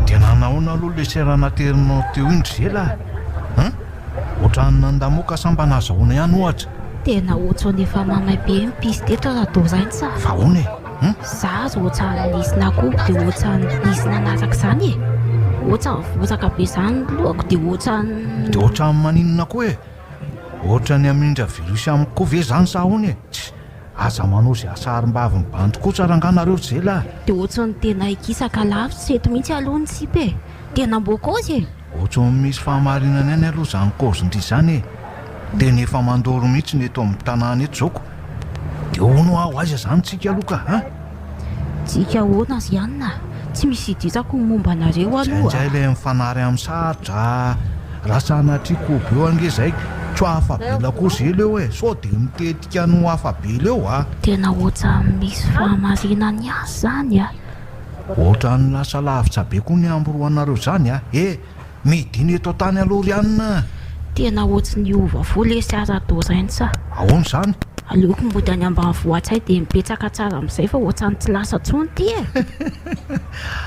Dia nanahoana aloha ilay sera naterinao teo iny ry zela a? Hein? Ohatran'ny nandamoaka sa mba nahazahoana ihany ohatra? Tena ohatran'ny efa mamay be ny piste eto Radoraintsa a! Fa ahoana e? Hum? Za aza ohatran'ny nisy nakobo dia ohatran'ny nisy nanaraka izany e! Ohatran'ny vozaka be izany ny lohako dia ohatran'ny. Dia ohatran'ny maninona koa e? Ohatran'ny hamindra virus amiko koa ve izany sa ahoana e? Tsia! Aza manao izay hasarim-bavin'ny bandy kosa rangaha nareo ry zela a! Dia ohatran'ny tena hikisaka lavitra eto mihitsy aloha ny sipa e! Tena mbô kôzy e! Ohatran'ny misy fahamarinany ihany aloha izany kôzin-dry izany e! Tena efa mandoro mihitsy ny eto amin'ny tanàna eto izao ko! Dia hono ho'aho aiza izany tsika aloha ka an! Tsika ahoana ry anona? Tsy misy idirako ny momba anareo aloha a! Indraindray ilay mifanary amin'ny sarotra a! Raha sanatria kobo eo ange izay tsy ho afa-bela koa zela eo e! Sao dia mitetika ny ho afa-bela eo a! Tena ohatran'ny misy fahamarinany ihany izany a! Ohatran'ny lasa lavitra be koa ny ambiroanareo izany a! E! Midina eto an-tany aloha ry anona a! Tena ohatry ny hiova fo lesy aho Radoraintsa a! Ahoana izany? Aleoko mody any ambanivohitra hay dia mipetraka tsara amin'izay fa ohatran'ny tsy lasa intsony ity e!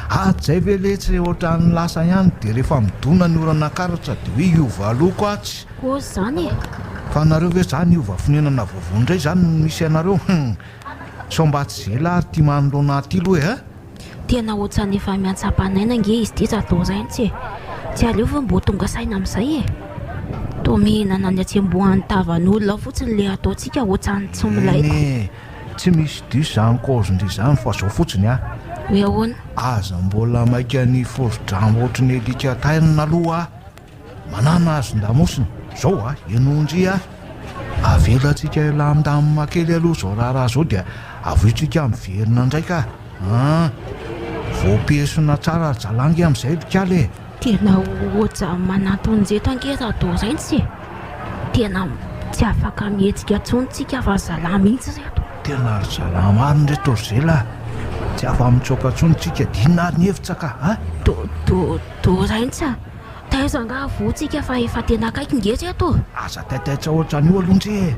Hatrizay ve letsy re ohatran'ny lasa ihany dia rehefa midona ny oran'Ankaratra dia hoe hiova loko atsy! Kôzy izany e! Fa nareo ve izany hiova fonenana vaovao indray izany no misy anareo? Hum! Sao mba tsy zela ary ity manoloana ahy ity aloha e! Tena ohatran'ny efa miantsampanaina ange izy ity Radoraintsy e! Tsy aleo ve mbô tonga saina amin'izay e! Toa mihinana ny hatsembohan'ny tavan'olona fotsiny le ataontsika ohatran'ny tsy milay ko. Eny e! Tsy misy diso izany kaozin-dry izany fa izao fotsiny a! Hoe ahoana? Aza mbola maika ny foro-drambo ohatry ny alika tairina aloha a! Manana hazon-damosina. Izao a! Henoin-dry a! Avelantsika hilamindamina kely aloha izao raharaha izao dia avy eo tsika miverina indray ka! An! Voapesona tsara ry zalahy ange amin'izay ry kala e! Tena ohatran'ny mananton-jeto ange Radoraintsy e! Tena tsy afaka mihetsika intsony tsika fa ry zalahy mihitsy ireto. Tena ry zalahy marina ireto ry zela a! Tsy afa-mitsoaka intsony tsika, dia inona ary ny hevitsa ka! An! Do, do, Doraintsy a! Taiza angaha voa tsika fa efa tena akaiky nge ry eto. Aza taitaitra ohatran'io aloha ndry e.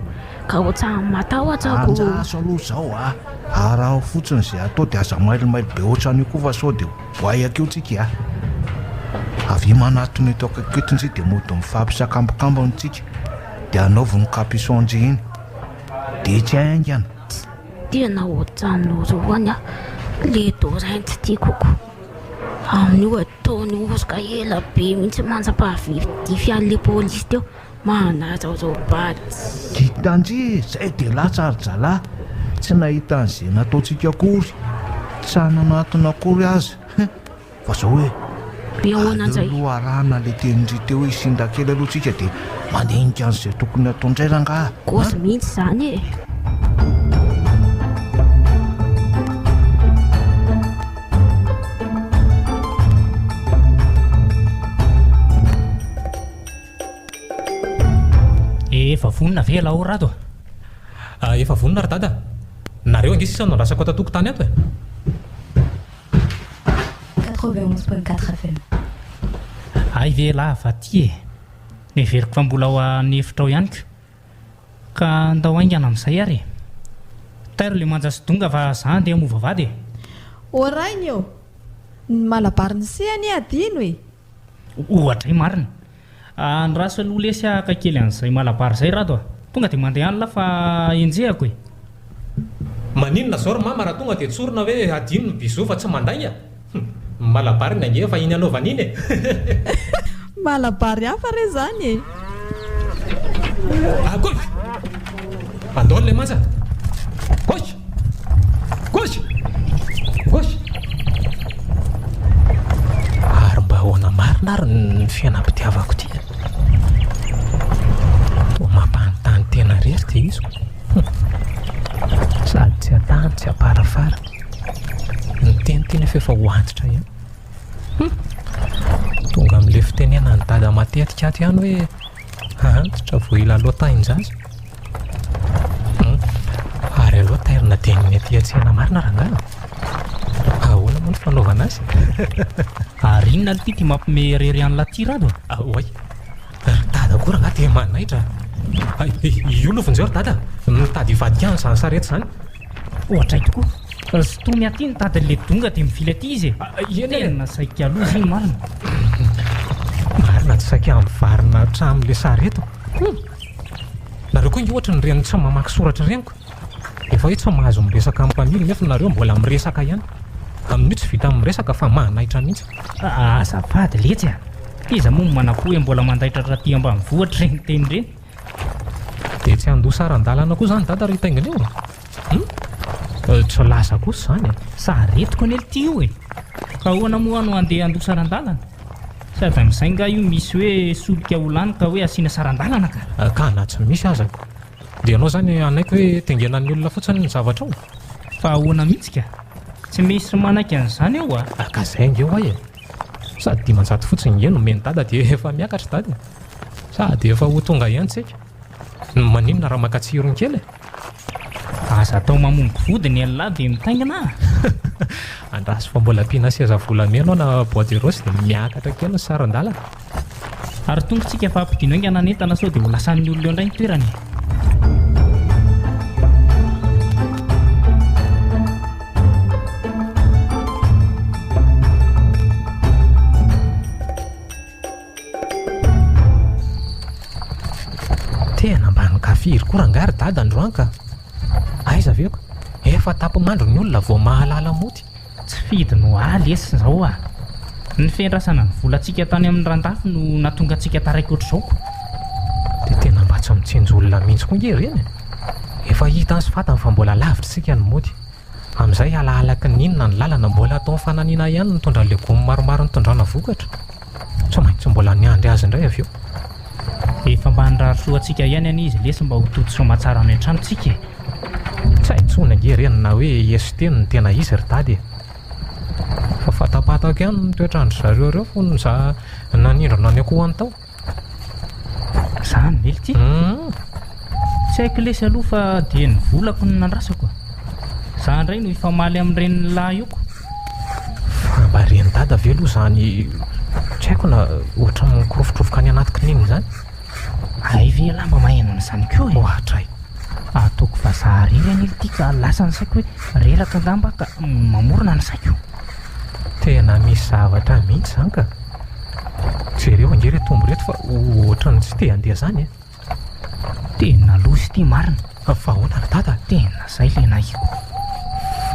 Ka ohatran'ny matahotra ko. Andraso aloha izao a. Araho fotsiny izay atao dia aza mailomailo be ohatran'io koa fa sao dia boayaka eo tsika a. Avia manatona eto akaiky eto ndry dia mody mifampisakambokambona tsika dia anaovy ny capuchon ndry iny. Dia tsy haingana. Tena ohatran'ny norohany aho le Dorain tsy tiako ko. Amin'io ataony oroka ela be mihitsy manjam-pahavidify an'le polisy teo. Manaraorao bady. Hitan-dry zay dia latsa ry zalahy, tsy nahita an'izay nataontsika akory, tsy nanatona akory aza. Hein! Fa zao e! Hoe ahoana Aleo njay? aloha arahana le tenin-dry teo hoe hisinda kely aloha tsika dia mandinika an'izay tokony hatao indray rangaha Kôzy an! mihitsy izany e! Efa vonona ve ialahy Rado a? Efa vonona ry dada a! Nareo ange sisa no andrasako ato an-tokotany ato e! 91.4 FM. Hay ve ialahy fa aty e! Neveriko fa mbola ao an'efitra ao ihany ko! Ka andao haingana amin'izay ary e! Tairo le manja sy donga fa za andeha hamova vady e! Ô rainy ô! Ny malabarin'i se anie adino e! Oadray marina. Andraso aloha lesy haka kely an'izay malabary izay Rado a! Tonga dia mandeha any lah fa enjehako e! Maninona zao ry mama raha tonga dia tsorina hoe adino ny bisous fa tsy mandainga? Hum! Ny malabariny ange efa iny anaovana iny e! Malabary hafa re zany e! À gauche! Andao ilay manja! Gauche! Gauche! Gauche! Ary mba ahoana marina ary ny fiainam-pitiavako ity e? Toa mampanontany tena irery ity iziko. Sady tsy an-tany tsy am-parafara. Ny teny ity nefa efa ho antitra ihany. Hum! Tonga amin'ilay fitenenan'i Dada matetika ato ihany hoe antitra vao hilalao tahin-jaza. Hum! Ary aleo tairina dieny aty an-tsena marina rangahy a! Ahoana moa ny fanaovana azy? Ary inona aloha ity mampime irery an'lah ty Rado a? Oay! Ry Dada koa rangahy dia manaitra a! Io aloha vonjeo ry Dada a! Mitady hivadika any izany sarety izany. Ohatray tokoa. Sintomy aty ny tadin'ilay donga dia mivily aty izy e. Eny e. Tena saika loza iny marina. Marina tsy saika mivarina hatramin'ilay sarety. Hum. Nareo koa ange ohatry ny ireny tsy mamaky soratra ireny ko. Efa hoe tsy mahazo miresaka amin'ny mpamily nefa nareo mbola miresaka ihany. Amin'io tsy vitan'ny miresaka fa manaitra mihitsy. Azafady letsy a! Iza moa no manakoa hoe mbola mandaitra raha aty ambanivohitra ireny teny ireny? Dia tsy handoa saran-dalana koa izany dada ry taingina io? Hum? Tsy lasa kosa izany e! Saretiko anie ity io e! Ka ahoana moa aho no handeha handoa saran-dalana? Sady amin'izay nga io misy hoe solika ho lany ka hoe asiana saran-dalana ka! Ka na tsy misy aza dia ianao izany hanaiky hoe tengenan'ny olona fotsiny ny zavatra ao? Fa ahoana mihitsy ka? Tsy misy manaiky an'izany eo a! Ka izay ange ho'a e! Sady 500 fotsiny nge no omen'i dada dia efa miakatra dada e! Sady efa ho tonga ihany tsika. Maninona raha maka tsirony kely e? Aza atao mamongo vody ny an'lah dia mitaingina a! Andraso fa mbola ampiana seza volamena ao na bois de rose dia miakatra kely ny saran-dalana. Ary tonga tsika fa ampidino haingana ny entana sao dia ho lasan'ny olona eo indray ny toerana e! Tena mba nikafiry koa rangahy ry dada androany ka! Aiza ve ko? Efa tapi-mandro ny olona vao mahalala mody. Tsy fidiny ho ahy lesy izao a! Ny fiandrasana ny volantsika tany amin'ny randafy no nahatonga antsika taraiky ohatr'izao ko! Dia tena mba tsy mitsinjo olona mihitsy koa nge ireny e! Efa hitany sy fantany fa mbola lavitra isika ny mody. Amin'izay alahalaky ny inona ny lalana mbola atao fananiana ihany nitondra legioma maromaro nitondrana vokatra. Tsy maintsy mbola niandry azy indray avy eo. Efa mba nirary soa antsika ihany anie izy lesy mba ho tody soamatsara any an-trano tsika e! Tsy hay intsony ange ireny na hoe ST no tena izy ry dada e! Fa fatapatako ihany ny toetran-dry zareo ireo fony za nanindrona ny akohony tao. Zany ve lty? Tsy haiko lesy aloha fa dia ny volako no nandrasako a! Za indray no hifamaly amin'ireny lahy io ko! Fa mba ren'i dada ve aloha izany. Tsy haiko na ohatran'ny mikorofokrofoka any anaty kininina izany. Hay ve ialahy mba maheno an'izany koa e? Ohatray. Ataoko vazaha irery anie ity ka lasa ny saiko hoe reraka angamba aho ka mamorona ny saiko. Tena misy zavatra mihitsy izany ka. Jereo ange ireto omby ireto fa ohatran'ny tsy te handeha izany e. Tena loza ity marina. Fa ahoana ry dada? Tena zay le nahiko.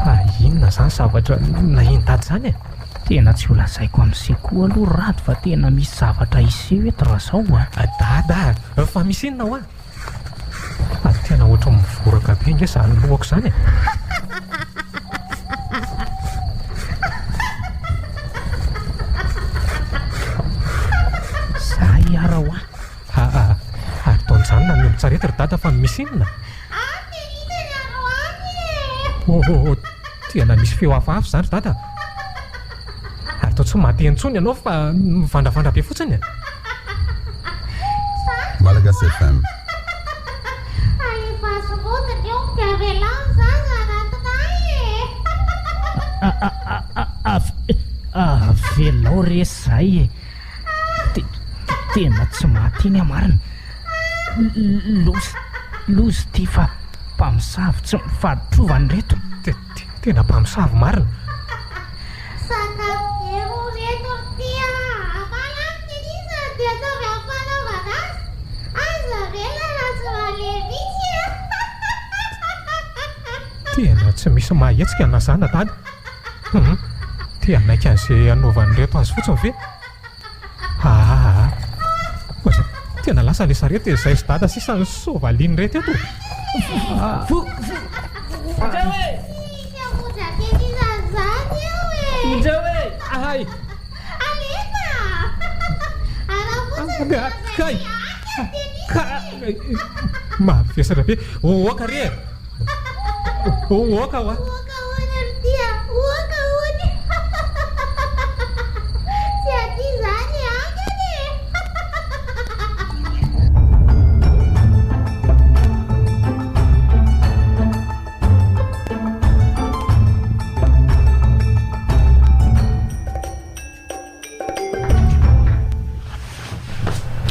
Fa inona izany zavatra nahin'i dada izany e? Tena tsy ho lazaiko amin'i se koa aloha ry rado fa tena misy zavatra hiseho eto raha zao a! Dada a! Fa misy inona hoa? Fa tena ohatran'ny mivoraka be ange izany lohako izany e! Zay ara hoa! Aa ary toa mijanona ny ombin-tsarety ry dada fa misy inona? Oh tena misy feo hafahafa izany ry dada Ary toa tsy mahateny intsony ianao fa mivandravandra be fotsiny e! Malagasy FM. Avelao re zay e! Tena tsy mahateny aho marina. Loza, loza ity fa mpamosavy tsy mifaditrovana ireto. Tena mpamosavy marina. Sakafo be hono ireto ry ty a! Malalaka ery izany dia ataovy amin'ny fanaovana azy. Aza avela raha tsy malemy mihitsy e! Tena tsy misy mahahetsika na za na dada. Hum, te hanaiky an'izay anaovan'ireto azy fotsiny ve? Aa, ohatry tena lasa ilay sarety dia izay sy dada sisa no soavalian'ireto eto. Vonjeo e! Vonjeo e! Ahay! Kay! Kay! Mavesatra be. Oaka re e! Oaka hoa! Oaka hono ry ty a! Oaka hono! Tsy aty izany e, any anie e!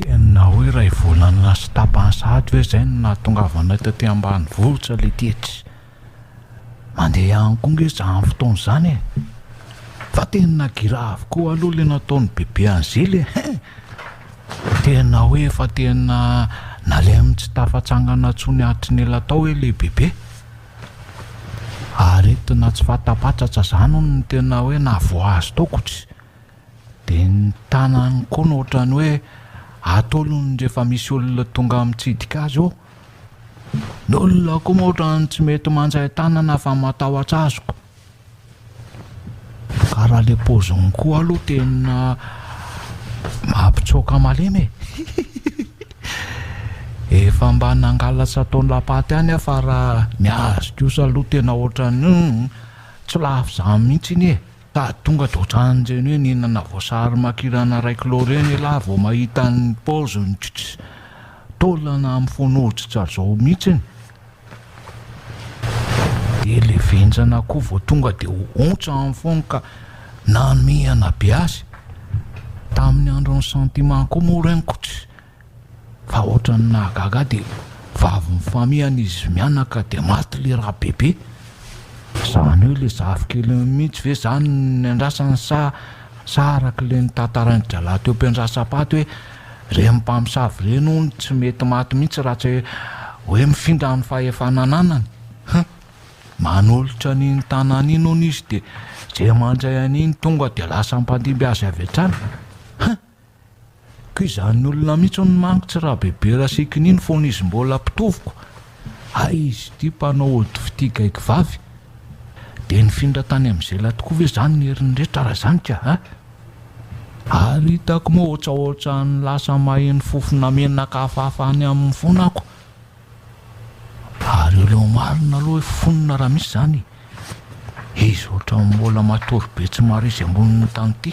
Tena hoe iray volana sy tapany sahady ve izay no nahatongavanay taty ambanivohitra le tetsy. Mandeha ihany koa nge izany fotoana izany e! Fa tena giravy koa aloha le nataon'i bebe an'Zely e! Hein! Tena hoe efa tena nalemy tsy tafatsangana intsony hatry ny ela tao hoe le bebe. Aretina tsy fantapantatra izany hono no tena hoe nahavoa azy tao ko tsy. Dia ny tanany koa no ohatran'ny hoe atolony rehefa misy olona tonga mitsidika azy eo. Ny olona koa moa ohatran'ny tsy mety mandray tanana fa matahotra azy ko. Ka raha le paoziny koa aloha tena mampitsoaka malemy e! Efa mba nangalatra tao lapaty ihany aho fa raha ny azy kosa aloha tena ohatran'ny hum tsy lafo izany mihitsy iny e! Sady tonga dia ohatran'ireny hoe nihinana voasary makirana iray kilao ireny elah vao mahita ny paoziny tss taolana mifono hoditra zao mihitsiny. Dia le vendrana koa vao tonga dia ontsa ny fony ka namehana be azy. Tamin'ny andron'ny sentiment koa moa reniko tsy fa ohatran'ny nahagaga ahy dia vavy mifamihana izy mianaka dia maty le rabebe. Zany hoe le zafikeliny mihitsy ve zany no niandrasany sa sa araka le notantarain'i dralahy teo am-piandrasam-paty hoe Ireny mpamosavy ireny hono tsy mety maty mihitsy raha tsy hoe mifindra ny fahefana ananany. Hum! Manolotra an'iny tanàna iny hono izy dia izay mandray an'iny tonga dia lasa mpandimby azy avy hatrany. Hum! Koa izany olona mihitsy hono manko tsy Rabebe Rasikina iny fony izy mbola mpitovoko. Hay izy ity mpanao ody fitia gaigy vavy. Dia nifindra tany amin'i Zela tokoa ve izany ny heriny rehetra raha izany ka? A! Ary hitako moa ohatsaohatran'ny lasa maheno fofona menaka hafahafa any aminy foana ako. Ary aleo marina aloha hoe fonona raha misy izany e. Izy ohatran'ny mbola matory be tsy mahare izay ambonin'ny tany ity.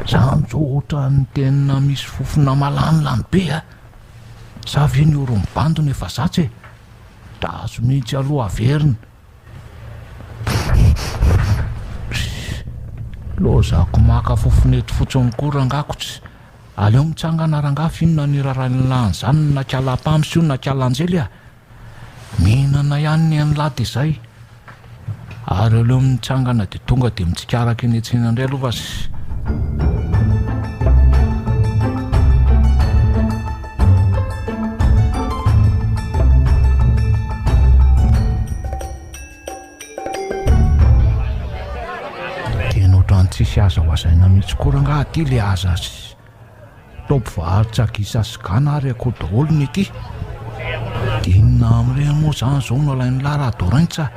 Zany zao ohatran'ny tena misy fofona malanilany be a! Sa ve ny oron'ny bandy no efa zatra e? Draso mihitsy aloha averina. Lozako maka fofon'eto fotsiny koa rangaha ko tsy. Aleo mitsangana rangaha f'inona ny raharahin'lah an'izany na kiala pams io na kiala anjely a! Mihinana ihany ny an'lah dia zay. Ary aleo mitsangana dia tonga dia mitsikaraka eny an-tsena indray aloha fa sy. Tena ohatran'ny tsisy aza lazaina mihitsy koa rangaha aty le aza sy toa mpivarotra gisa sy gana ary akoho daholo ny aty. Dia inona amin'ireny moa izany izao no alain'lah raha doraintsa?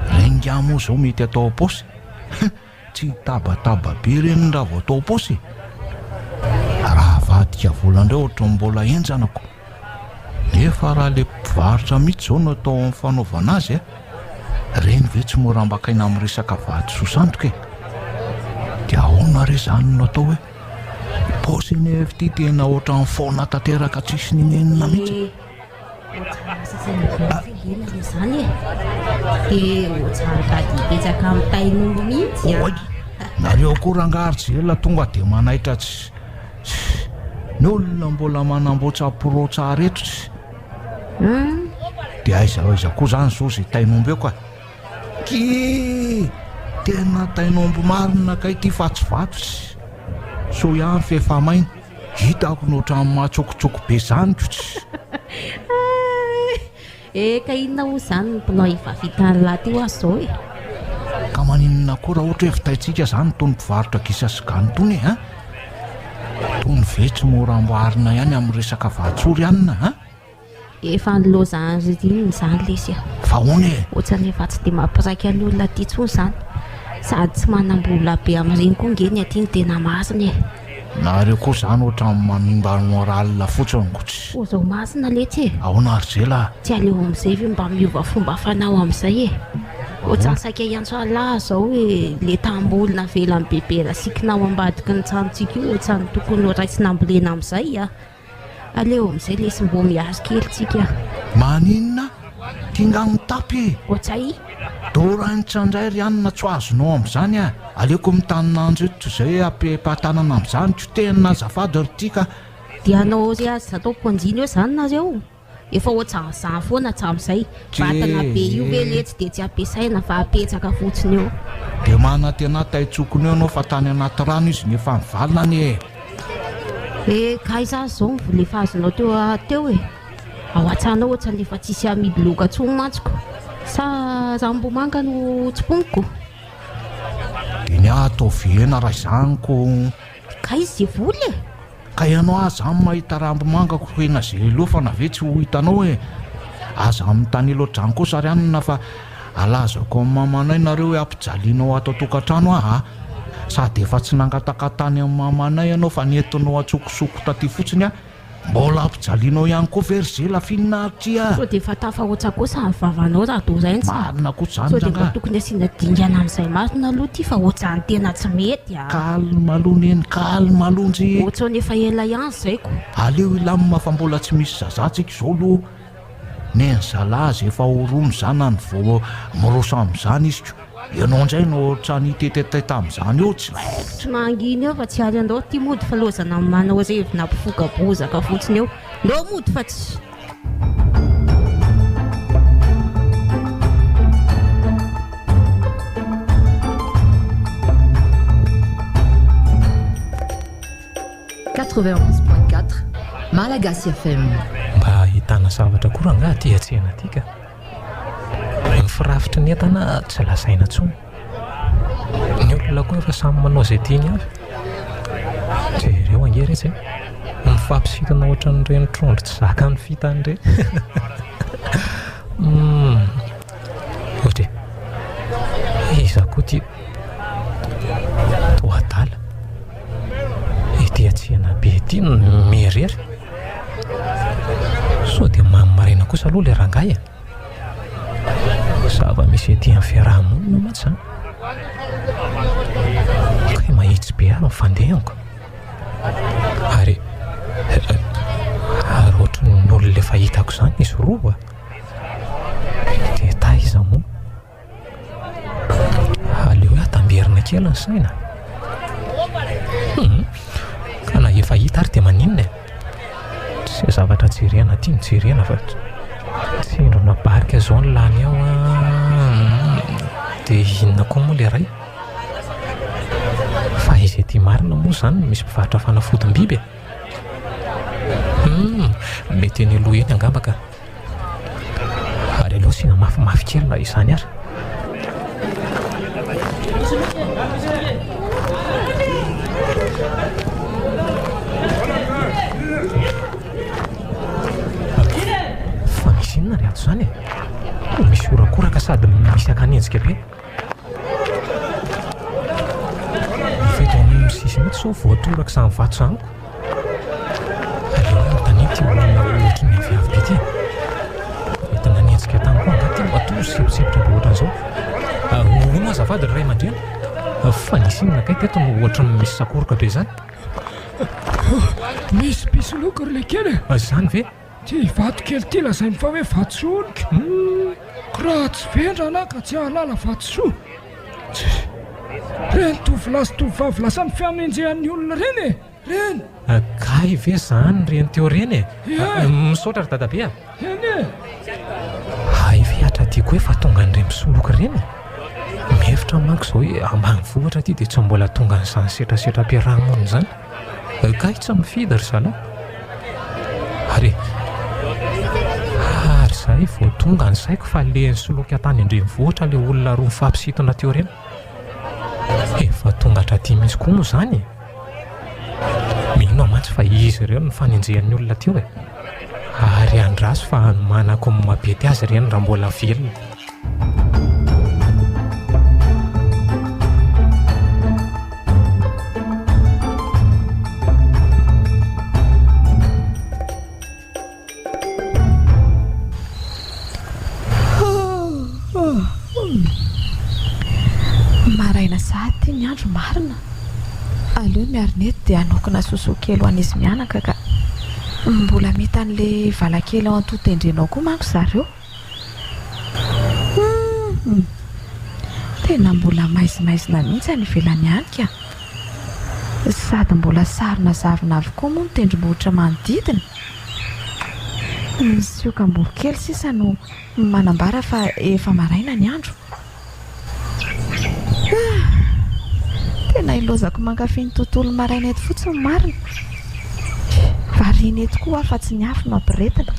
Ireny ingahy moa izao mety atao am-paosy? Tsy hitabataba be ireny raha vao atao am-paosy e! Raha avadika vola indray ohatran'ny mbola henjana ko! Nefa raha le mpivarotra mihitsy izao no atao amin'ny fanaovana azy a! Ireny ve tsy mora ambakaina amin'ny resaka vatosoa sandoka e! Dia ahoana re izany no atao hoe paosy anie f'ity tena ohatran'ny foana tanteraka tsisy n'inon'inona mihitsy e! Ohatran'ny lasa saina be mihitsy ange nareo izany e! Dia ohatran'ny tady betsaka amin'ny tain'omby mihitsy a! Oay! Nareo koa rangaha ry Jela tonga dia manaitra tsy Ny olona mbola manamboatra pro tsara eto tsy Dia aiza ho aiza koa izany izao izay tain'omby eo ka! Ki! Tena tain'omby marina kay ity fa tsy vato tsy Soa ihany f'efa maina Hitako ny ohatran'ny mahatsokotsoko be izany ko tsy. Eh ka inona moa izany ny plan efa vitan'lah teo aza izao e? Ka maninona koa raha ohatra hoe vitaintsika izany itony mpivarotra gisa sy gana itony e an? Itony ve tsy mora amboarina ihany amin'ny resaka vatsory anona an? Efa nilaozan'ny ririnina izany lesy a! Fa ahoana e? Ohatran'ny efa tsy dia mampiraika ny olona aty intsony izany. Sady tsy manam-bola be amin'ireny koa ange ny aty no tena marina e! Nareo koa izany ohatran'ny manimba ny moral fotsiny ko tsy. Ozao masina letsy e! Ahoana ry zela a? Tsy aleo amin'izay ve mba miova fomba fanao amin'izay e! Ohatran'ny saika hiantso Allah izao hoe le tamboho navelan'i bebe Rasikina ao ambadiky ny tranontsika io ohatran'ny tokony ho raisina ambolena amin'izay a! Aleo amin'izay lesy mbô miary kely tsika. Maninona? Ty nga mitapy e! Oatsay! Dorainitra indray ry anona tsy ho azonao amin'izany a! Aleoko mitanin'andro eto toy izay hoe apepatanana amin'izany ko tena azafady ry ty ka! Dia hanao ry aza atao ponjina eo izany nareo? Efa ohatran'izany foana hatramin'izay. Vatana be io ve letsy dia tsy ampiasaina fa apetsaka fotsiny eo. Dia manantena taitsokony eo ianao fa tany anaty rano izy no efa nivalona anie e! Eh ka aiza ary izao ny vola efa azonao teo teo e? Ao an-tsahanao ohatran'ny efa tsisy amidy loaka intsony mantsy ko! Sa rambomanga no tsiponiko? Dia ny ahy ataovy hena raha izany ko! Ka aiza izay vola e? Ka ianao aza zany mahita rambomanga ko hena ze lofana ve tsy ho hitanao e! Aza mitanila ohatr'izany kosa ry anona fa alazako amin'ny mamanay nareo hoe ampijalianao ato an-tokantrano aho a! Sady efa tsy nangataka tany amin'ny mamanay ianao fa nentinao antsokosoko taty fotsiny aho Mbola ampijalianao ihany koa ve ry zela f'inona ary ty a? Sao dia efa tafahoatra kosa ny vavanao Radoraintsy a! Marina kosa izany Sao dia mba rangaha. tokony asiana dingana amin'izay marina aloha ity fa ohatran'ny tena tsy mety a! Calme aloha neny, calme aloha njy. Ohatran'ny efa ela ihany izay ko. Aleo hilamina fa mbola tsy misy zazah tsika izao aloha. Neny zalahy aza efa ho roa ny zanany vao miroso amin'izany izy ko. Ianao indray no ohatran'ny hiteteteta amin'izany eo, tsy raikitra. Tsy mangina eo fa tsy ary andao ity mody fa lozana manao revina mpifoka bozaka fotsiny eo. Ndao mody fa tsy. Malagasy FM. Mba ahitana zavatra koa rangaha aty an-tsena aty ka. Ny firafitry ny entana tsy lazaina intsony. Ny olona koa efa samy manao izay tiany avy. Jereo ange retsy e! Mifampisintona ohatran'ireny trondro tsy zakan'ny fitany ireny. Hum. Ohatra e! Iza koa ity? Toa adala. Ety an-tsena be ety no mieriry. Sao dia mamy maraina kosa aloha ilay rangahy e? Zava-misy ety amin'ny fiaraha-monina mantsy izany. Kay mahitsy be ary ny fandehako. Ary ary ohatran'ny olona efa hitako izany izy roa. Dia taiza moa? Aleo aho tamberina kely. kely ny saina. Hum, ka na efa hita ary dia maninona e? Tsy izay zavatra jerena aty no jerena fa tsindrona barika izao ny lany ao an. Dia inona koa moa ilay iray? Fa aiza ety marina moa izany no misy mpivarotra fanafodim-biby e? Hum, mety eny aloha eny angamba ka. Ary aleo asiana mafimafy kely na izany ary. Fa misy inona ry ato izany e? Misy horakoraka sady misy akanenjika be. Efa eto amin'ny sisiny eto izao voatoraka izany vato izany ko. Aleo anontaniana ity olona ohatry ny aviavy be ity e. Mety nanenjika tany koa angaha ity matoa semposempotra be ohatran'izao. Hono azafady ry ray aman-dreny, fa nisy inona kay teto no ohatry ny misy sakoroka be izany? Misy mpisoloky ry lekely e! Izany ve? Ity vato kely ity lazainy fa hoe vatosoa hono ka. Ko raha tsy vendrana aho ka tsy hahalala vatosoa. Tsia! Ireny tovolahy sy tovovavy lasa mifanenjehan'ny olona ireny e! Ireny! Kay ve izany ireny teo ireny e? Ie! Misaotra ry dadabe a! Eny e! Hay ve hatraty koa efa tongan'ireny mpisoloky ireny e? Mihevitra aho manko izao hoe ambanivohitra aty dia tsy mbola tongan'izany setrasetram-piaraha-monina izany. Kay tsy mifidy ry zalahy. Ary ary zay vao tonga ny saiko fa le nisoloky tany an-drenivohitra le olona roa nifampisintona teo ireny. Efa tonga hatraty mihitsy koa moa izany e. Mino aho mantsy fa izy ireo no nifanenjehan'ny olona teo e. Ary andraso fa hanomanako ny maha-bety azy ireny raha mbola velona. Maraina sahady ity ny andro marina. Aleo miarina eto dia hanokina sosoa kely ho an'izy mianaka ka. Mbola mita an'ilay valakely ao an-totendrena ao koa manko zareo. Humm! Tena mbola maizimaizina mihitsy any ivelany any ka! Sady mbola sarona zavona avokoa moa ny tendrombohitra manodidina. Ny siokam-boronkely sisa no manambara fa efa maraina ny andro. Ah! Tena ilaozako mankafy ny tontolo maraina eto fotsiny marina. Variana eto koa aho fa tsy ny afo no ampiretina.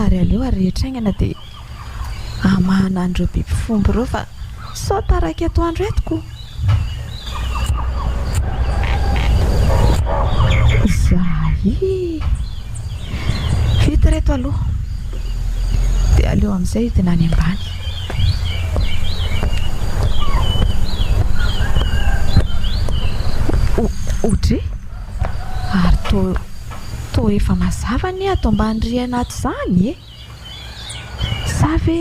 Ary aleo arehitra haingana dia hamahana an'ireo biby fombo ireo fa sao taraiky atoandro eto ko. Zay! Vita ireto aloha. Dia aleo amin'izay hidina any ambany. Odry! Ary toa toa efa mazava anie ato ambany rihana ato izany e! Sa ve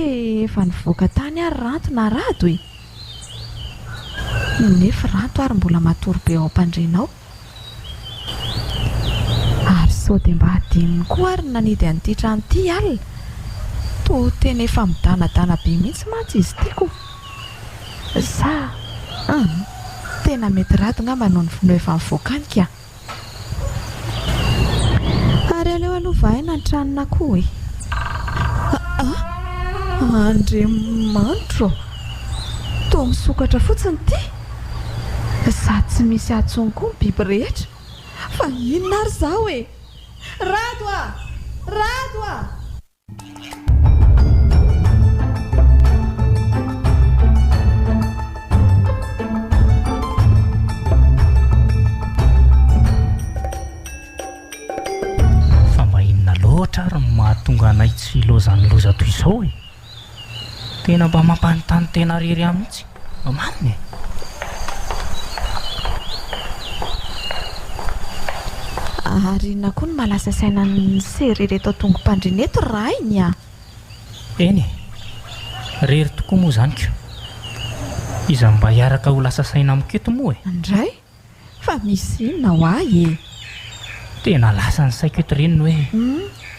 efa nivoaka tany ary Ranto na Rado e? Nefa Ranto ary mbola matory be ao am-pandriana ao. Ary sao dia mba hadinony koa ary ny nanidy an'ity trano ity alina? Toa tena efa midanadana be mihitsy mantsy izy ity ko! Sa, hum, tena mety Rado ngamba no efa nivoaka any ka! Ary aleo aloha vahina ny tranon'akoho e! Aa! Andriamanitro ô! Toa misokatra fotsiny ity! Sady tsy misy ahy intsony koa ny biby rehetra! Fa inona ary izaho e! Rado a! Rado a! Fa mba inona loatra ary no mahatonga anay tsy hilaozan'ny loza toy izao e? Tena mba mampanontany tena rery ahy mihitsy. Mba marina e! Ary inona koa no mahalasa saina an'i Sery ireto an-tongo-pandriana eto ry rainy a! Eny e! Rery tokoa moa izany ko! Iza mba hiaraka ho lasa saina amiko eto moa e! Ndray! Fa misy inona ho ahy e! Tena lasa ny saiko eto reny ny hoe.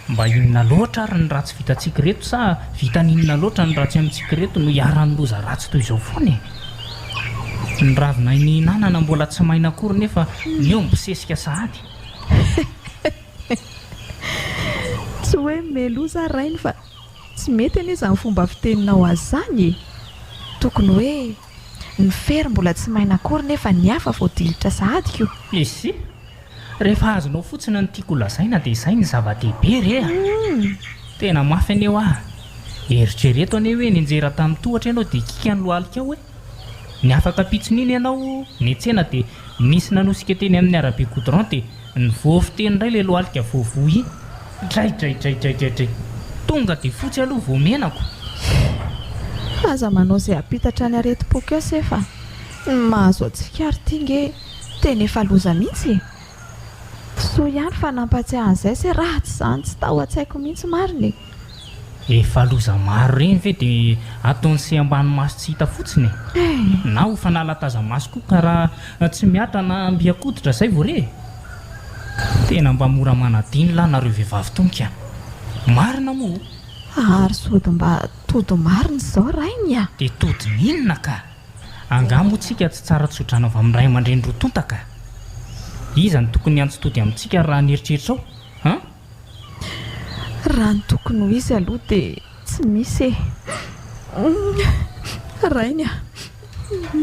Mba inona loatra ary ny ratsy vitantsika ireto sa vitan'inona loatra ny ratsy amintsika ireto no iharan'ny loza ratsy toy izao foana e? Ny ravina nihinanana mbola tsy maina akory nefa ny eo mibosesika sahady. Tsy hoe meloza rainy fa tsy mety anie izany fomba fiteninao azy izany e! Tokony hoe ny fery mbola tsy maina akory nefa ny hafa voadilitra sahady ko! Izy? Rehefa azonao fotsiny ny tiako holazaina dia izay ny zava-dehibe re a! Tena mafy anie hoa! Eritrereto anie hoe nianjera tamin'ny tohatra ianao dia kika ny lohalikao e! Ny afaka ampitson'iny ianao niantsena dia nisy nanosika teny amin'ny arabe goudron dia nivoafy teny indray ilay lohalika voavoa iny! Draidraidraidraidraidray! Tonga dia fotsy aloha vao menako! Aza manao izay hampitatra ny aretim-poko eo se fa ny mahazo antsika ary ity nge Tena efa loza mihitsy e! Soa ihany fa nampatsiahy an'izay se raha tsy izany tsy tao an-tsaiko mihitsy marina e! Efa loza maro ireny ve dia ataon'i se ambany maso tsy hita fotsiny e! Na ho fanala taza-maso koa ka raha tsy mihatra na ambian-koditra izay vao re e! Tena mba mora manadino lah nareo vehivavy tomika a! Marina moa o! Ary sody mba tody marina izao rainy a! Dia todin'inona ka? Angaha moa tsika tsy tsara tsodrano avy amin'ny ray aman-dreny roa tonta ka? Iza no tokony hiantso tody amintsika raha ny eritreritrao? An? Raha ny tokony ho izy aloha dia tsy misy e! Rainy a!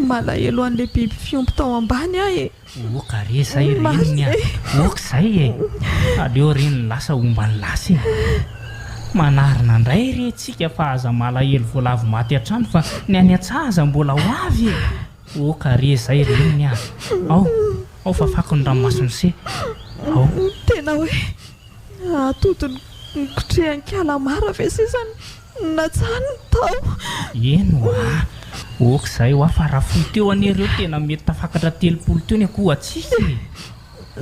Malahelo an'ilay biby fiompy tao ambany aho e! Ok re zay reniny a! Ok zay e! Aleo re ny lasa homba ny lasa e! Manarina ndray re tsika fa aza malahelo voalavo maty hatrany fa ny any an-tsaha aza mbola ho avy e! Ok re zay reniny a! Ao! Ao fafako ny ranomason'i se! Ao! Tena hoe atody nokotrehan'i-kalamara ve sisa no natsaniny tao? Eny hoa! Ok zay hoa fa raha fohy teo anie ireo tena mety tafakatra 30 teo ny akoho antsika e!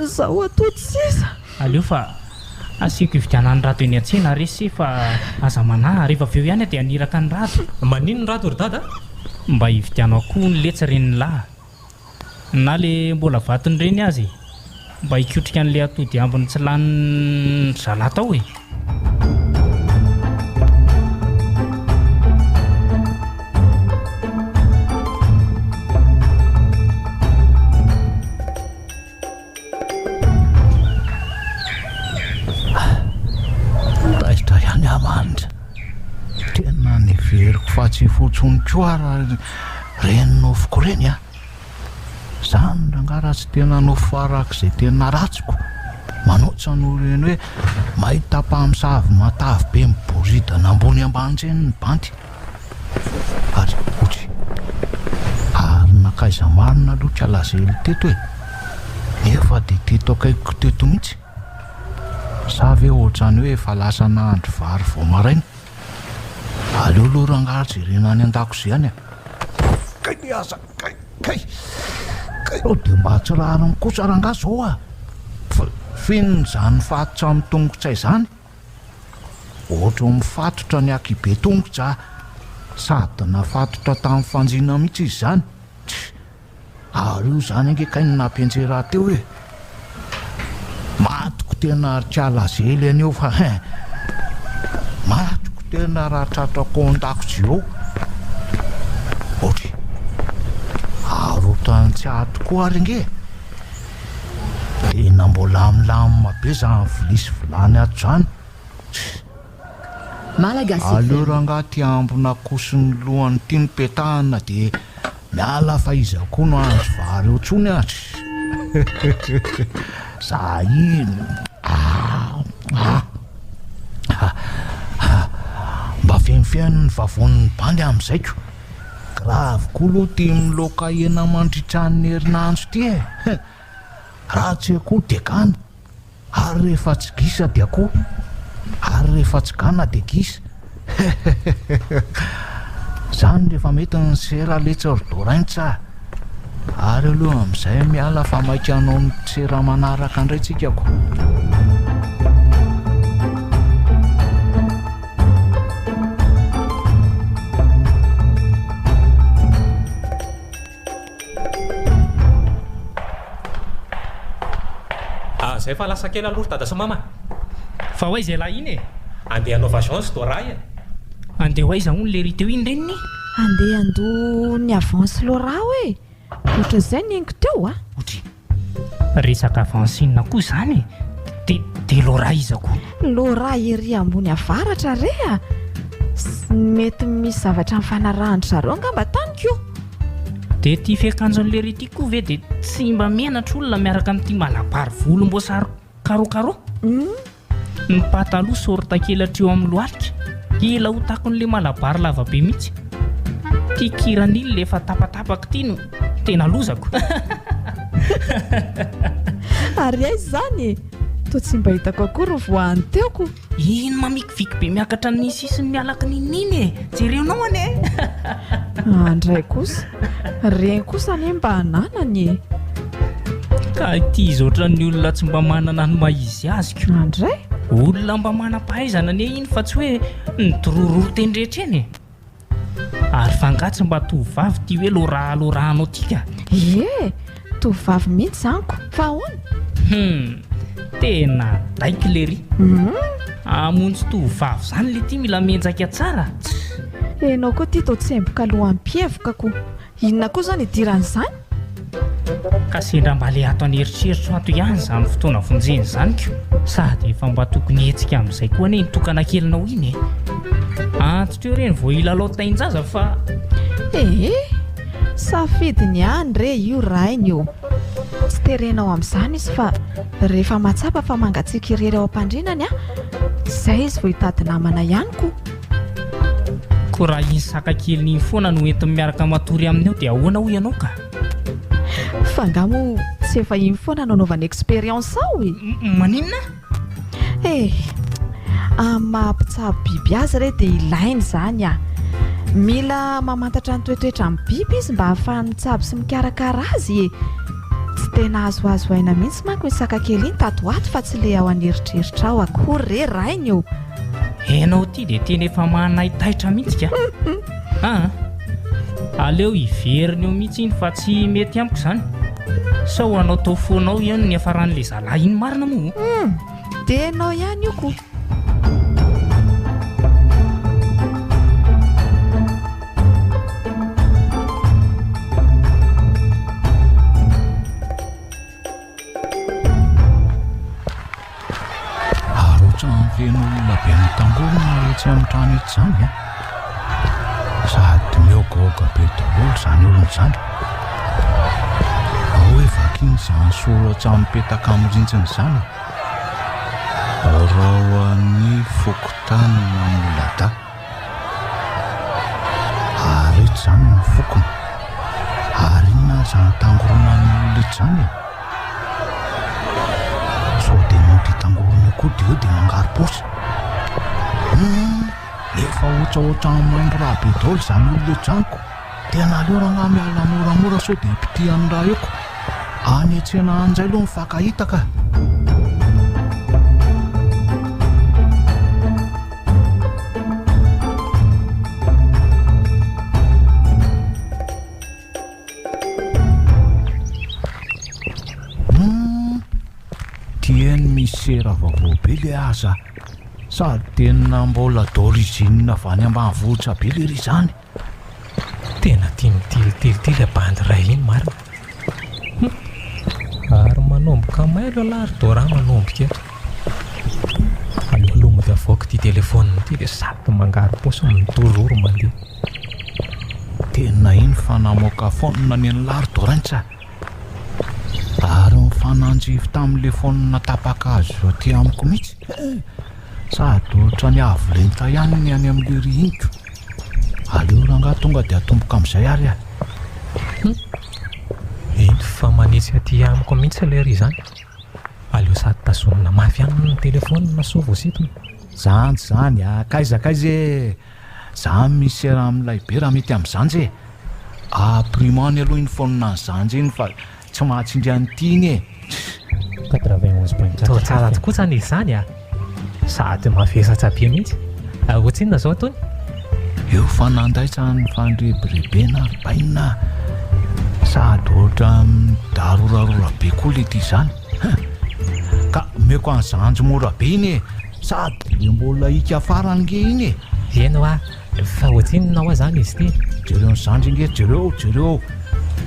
Zao atody sisa! Aleo fa asiako hividianan'i Rado eny an-tsena re se fa aza manahy, rehefa avy eo ihany aho dia haniraka an'i Rado. Maninona Rado ry dada? Mba hividiano akoho ny letsy renin'lah. Na le mbola vatony ireny aza e! Mba hikotrika an'le atody ambiny tsy lanin-dry zalahy tao e! Taitra ihany aho Manitra. Tena neveriko fa tsy fotsiny koa ary ireny nofiko ireny a! Izany rangahy raha tsy tena nofy araka izay tena ratsiko. Manaotsa noho ireny hoe mahita mpamosavy matavy be miboridana ambony ambany ireny ny bandy. Ary ohatry ary nankaiza marina aloha ka lazely teto e? Nefa dia teto akaikiko teto mihitsy. Sa ve ohatran'ny hoe efa lasa nahandro vary vao maraina? Aleo aloha rangahy jerena any an-dakozia any e! Kay ny aza! Kay! Kay! Kay! Sao dia mba tsy rariny kosa rangahy izao a! Fa f'inona izany fatotra amin'ny tongotra izany? Ohatry ny mifatotra ny akibe tongotra sady nafatotra tamin'ny fanjina mihitsy izy izany. Tch! Ary io izany ange kay no nampianjera ahy teo e! Matiko tena ry Kialazely anio fa hein! Matiko tena raha tratrako ao an-dakozia ao. Ohatry! Ary ohatran'ny tsy ahy tokoa ary ange e! Tena mbola milamina be zany vilia sy vilany ato zany. Aleo rangahy ty ambina akoho ny lohany ty no petahana de miala fa iza koa no hahandro vary eo tsony a! Za iny ah ah ah mba fenofeno ny vavonin'ny bandy amin'izay ko! Grave koa aloha ty miloaka hena mandritra ny herinandro ty e! Raha tsy akoho dia gana, ary rehefa tsy gisa dia akoho, ary rehefa tsy gana dia gisa. Zany rehefa mety ny sera letsy ry Doraints a! Ary aloha amin'izay miala fa maika hanao ny sera manaraka indray tsika ko! Ah, zay fa lasa kely aloha ry dada sy mama. Fa ho aiza ialahy iny e? Andeha hanao vagence Dora e! Andeha ho aiza hono lery teo iny reniny? Andeha handoa ny avance Laura aho e! Ohatran'izay ny henoko teo a! Otry! Resaka avance inona koa izany e? De de Laura iza koa? Laura ery ambony avaratra re a! Mety misy zavatra nifanarahan-dry zareo angamba tany ko! De ity fiakanjon'i lery ity koa ve de tsy mba menatra olona miaraka amin'ity malabary volomboasary carreau carreau? Ny pataloha sorta kely hatreo amin'ny lohalika, ela ho takon'ilay malabary lava be mihitsy. Ity kiran'ily efa tapatapaka ity no tena lozako. Ary aiza izany e? Toa tsy mba hitako akory ny voahany teo ko. Iny mamikiviky be miakatra ny sisiny miala kininina iny e! Jereonao anie e! Andray kosa! Reny kosa anie mba ananany e! Ka ity izy ohatran'ny olona tsy mba manana ny maha izy azy ko! Andray! Olona mba manam-pahaizana anie iny fa tsy hoe nidorororo teny rehetra eny e! Ary fa angaha tsy mba tovovavy ity hoe Laura Laura anao ity ka? Ie, tovovavy mihitsy izany ko! Fa ahoana? Hum, tena daiky lery. Hum. Hamonjy tovovavy izany le ty mila mienjaika tsara. Tss. Enao koa ty toa tsemboka loham-pievoka ko! Inona koa izao no idiran'izany? Ka sendra mba le ato an'eritreritro ato ihany izany fotoana vonjena izany ko! Sady efa mba tokony hihetsika amin'izay koa anie iny tokana kelinao iny e! Antitra eo ireny vao hilalao tain-jaza fa. Ee! Safidiny ihany re io rainy ô! Tsy terenao amin'izany izy fa rehefa mahatsapa fa mangatsiaka irery ao am-pandriana ny ahy, izay izy vao hitady namana ihany ko! Ko raha iny saka keliny iny foana no entiny miaraka matory aminy ao dia ahoana hoy ianao ka? Fa angaha moa tsy efa iny foana no anaovany expérience ao e? Maninona? Eh! Amin'ny maha mpitsabo biby azy re dia ilainy izany ah! Mila mamantatra ny toetoetran'ny biby izy mba hahafahany mitsabo sy mikarakara azy e! Tsy tena azoazo aina mihitsy manko iny saka kely iny tato ho ato fa tsy le ao an'eritreritra ao akory re rainy ô! Enao ity dia tena efa manaitaitra mihitsy ka! Aa! Aleo hiverina eo mihitsy iny fa tsy mety amiko izany. Sao hanao tao foanao eo ny niafaran'ilay zalahy iny marina moa? Hum! Dia enao ihany io ko! Ary ohatran'ny feno olona be mitangorona etsy amin'ny trano etsy izany an! Sady mihogahoga be daholo izany olona izany. Ao hoe vakina izany soratra mipetaka amin'ny rindrina izany e! Rao an'ny fokontany Mamoladahy. Ary eto izany ny fokony. Ary inona ary izany tangoronan'ny olona eto izany e? Sao dia mody hitangorona eo koa dia eo dia mangaro-paosy. Hum, efa ohatsaohatran'ny maimbo raha be daholo izany olona eto izany ko. Tena aleo rangahy miala moramora sao dia pitihan'ny raha eo ko. Any an-tsena any indray aloha mifankahita ka. Hum, tiany misy sera vaovao be le aza. Sady tena mbola d'origine avy any ambanivohitra be lery izany. Tena tia mitilitily ity ilay bandy iray iny marina. Hum! Ary manomboka mailo ialahy ry Dora manomboka eto. Aleo aloha mody avoaka ity telephone ity dia sady mangaro-paosy no midororo mandeha. Tena iny fa namoaka phone ny an'lah ry Doraintsa. Ary nifanandrify tamin'ilay phone tapa-kazo aty amiko mihitsy. Sady ohatran'ny avo lenta ihany ny any amin'ilay rihiniko. Aleo rangahy tonga dia atomboka amin'izay ary ah. Hum! Iny fa manitsy aty amiko mihitsy lery izany. Aleo sady tazomina mafy ihany ny telephone sao voasintona. Zany zany ah, kaiza kaiza e! Za misy raha milay be raha mety amin'izany e! Apprimo any aloha iny phone an'i iny fa Tsy mahatsindry an'ity iny e! 91.4 Toa tsara tokoa zany izy zany a! Sady mavesatra be mihitsy. Ohatry inona izao itony? Eo fa nandaitra ny fandrebirebena ry bainina a! Sady ohatran'ny midarorarora be koa le ty zany. Ka omeko an'i Zanjy mora be iny e! Sady le mbola hika farany nge iny e! Eny hoa, fa ohatrinona hoa zany izy ity? Jereo ny zandry nge, jereo, jereo!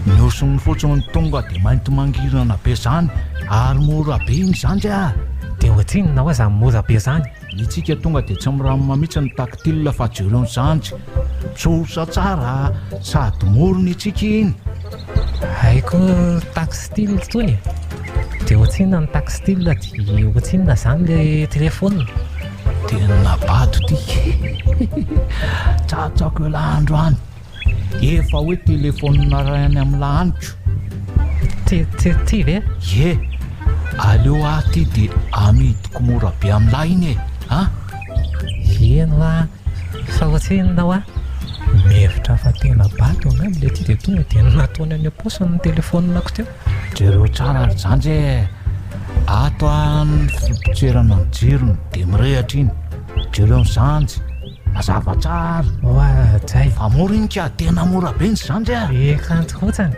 Ny osony fotsiny tonga de mainty mangirana be zany ary mora be iny zandry a! De ohatrinona hoa zany mora be zany? Ny tsika tonga de tsy miramina mihitsy ny tactile fa jereo ny zandry, misoritra tsara sady mora ny tsika iny! Haiko taxtile itony e! Dia ohatrinona ny taxtile dia ohatrinona izany ilay telephone? Tena bado ty Tsatsako elah androany Efa hoe telephone ray any am lahaniko Ty ty ty ve? Ie Aleo aho ty de amidiko mora be am lahy iny e A! Eny hoa Fa ohatrinona hoa? Mihevitra fa tena bado angamba ilay ty dia tonga dia nataony any am-paosiny ny telefaoniko teo. Jereo tsara ry Janja e! Ato an ny fipotserana ny jirony dia mirehatra iny. Jereo ny Zanjy, mazava tsara. Oadray! Fa mora iny ka, tena mora be ny Zanjy a! Ekanto fotsiny.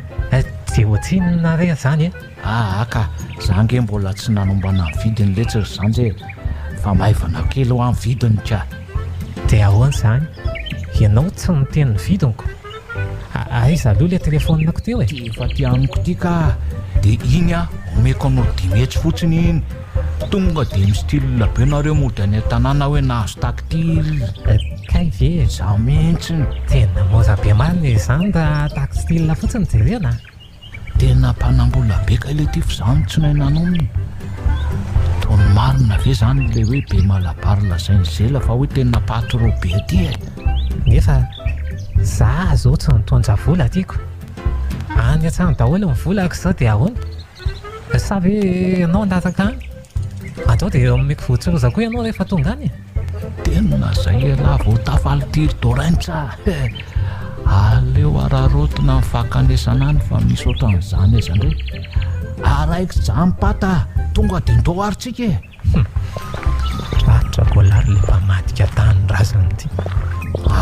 Dia ohatrinona re izany e? Aa ka, za nge mbola tsy nanombana ny vidiny letsy ry zandry e, fa maivana kely hoa ny vidiny ka. Dia ahoana izany? Ianao tsy niteny ny vidiniko? Aiza aloha ilay telefaoniko teo e? Ty efa aty amiko ty ka, dia iny a, omeko anao 500 fotsiny iny, tonga dia mi-style be nareo mody any an-tanàna hoe nahazo tactile. Kay ve e? Izaho mihitsy. Tena mora be marina izany raha tactile fotsiny jerena a! Tena mpanambola be kay le ty f'za no tsy nahay nanonona. Toa ny marina ve zany le hoe be malabary lazain'i Zela fa hoe tena patro be aty e? Nefa za zao tsy nitondra vola aty ko. Any an-trano daholo ny volako zao dia ahoana? Sa ve ianao handatsaka any? Andao dia omeko voatsiroza koa ianao rehefa tonga any e! Tena zay elah vao tafalitiry Dorentsa a! Aleo araraotina ny fankanesana any fa misy ohatran'izany aiza ndray. Araiky jam pata a! Tonga dia ndao ary tsika e! Hum! Tratra koa le mpamadika tanindrazana ity.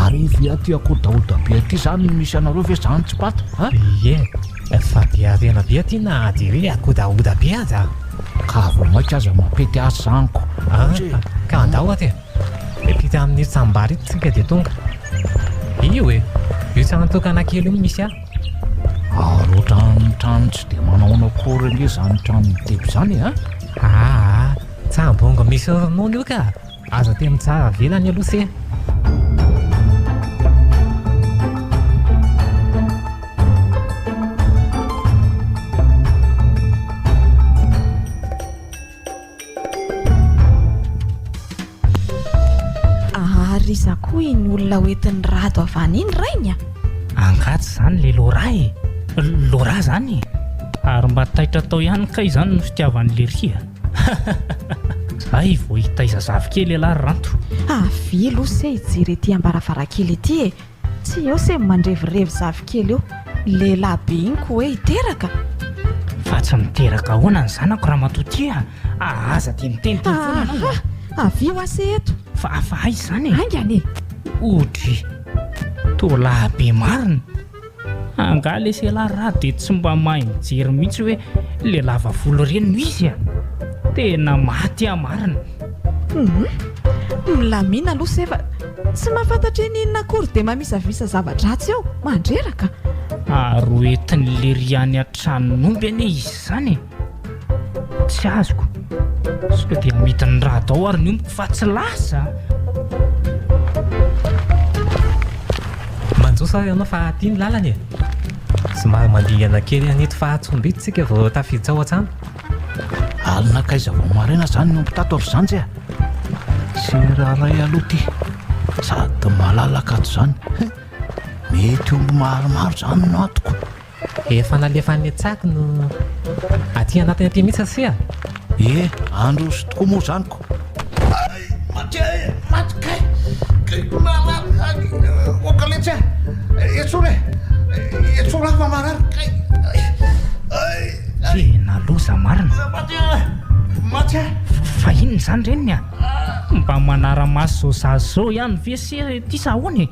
Ary ve aty Akodahoda be aty zany no misy anareo ve zany tsy pata a? Ie, fa be harena be aty na dia hoe Akodahoda be aza. Ka vao maika aza mampety azy zany ko. Ah, ka andao aty e. Miampita amin'io tsambombary ito tsika dia tonga. Io e, io trano tokana kely io no misy ahy. Ary ohatran'ny trano tsy dia manahoana akory ange izany trano mitepy izany e a! Aa, tsambongo misy ronono io ka! Aza teny tsara avelany aloha se. Ary iza koa iny olona hoentin'i Rado avy any iny rainy a? Angaha tsy izany ilay Laura e? Laura izany e? Ary mba taitra tao ihany kay izany ny fitiavan'i Lery a! Hay vao hitaiza zafikely ialahy ry Ranto. Avia aloha se hijery ety am-baravarankely ety e! Tsy eo se mandrevirevy zafikely eo. Lehilahy be iny ko hoe hiteraka? Fa tsy miteraka ahoana ny zanako ramatoa ty a! Aza dia miteniteny foana ianao a! Aha! Avia hoa se eto! Fa fa aiza izany e? Haingana e! Odry! Toa lahy be marina! Angaha lesy elah ra dia tsy mba mahay mijery mihitsy hoe le lava volo ireny no izy a! Tena maty aho marina! Humm! Milamina aloha se fa tsy mahafantatra iniinona akory dia mamisavisa zava-dratsy eo! Mandreraka! Ary ho entin'i lery any an-tranon'omby anie izy izany e! Tsy azoko. Sao dia amidin'ny Rado ary ny ombiko fa tsy lasa. Manjoso ary ianao fa aty ny lalana e. Somary mandingana kely an'ito fahatsombito tsika vao tafiditra ao an-trano. Ary nankaiza vao maraina izany ny omby tato ry zandry a? Sera iray aloha ity, sady malalaka ato izany. Mety omby maromaro izany no atoko. Efa nalefan'ny tsaky no aty anatiny aty mihitsy ry se a! Ie, androso tokoa moa izany ko! Ay, maty e! Maty kay! Kay marary zany! Oka letsy a! Esory e! Esory aho fa marary kay! Ay! Tena loza marina! Maty a! Maty a! Fa inona izany reniny a? Mba manara-maso izao zaza izao ihany ve se ity sa ahoana e?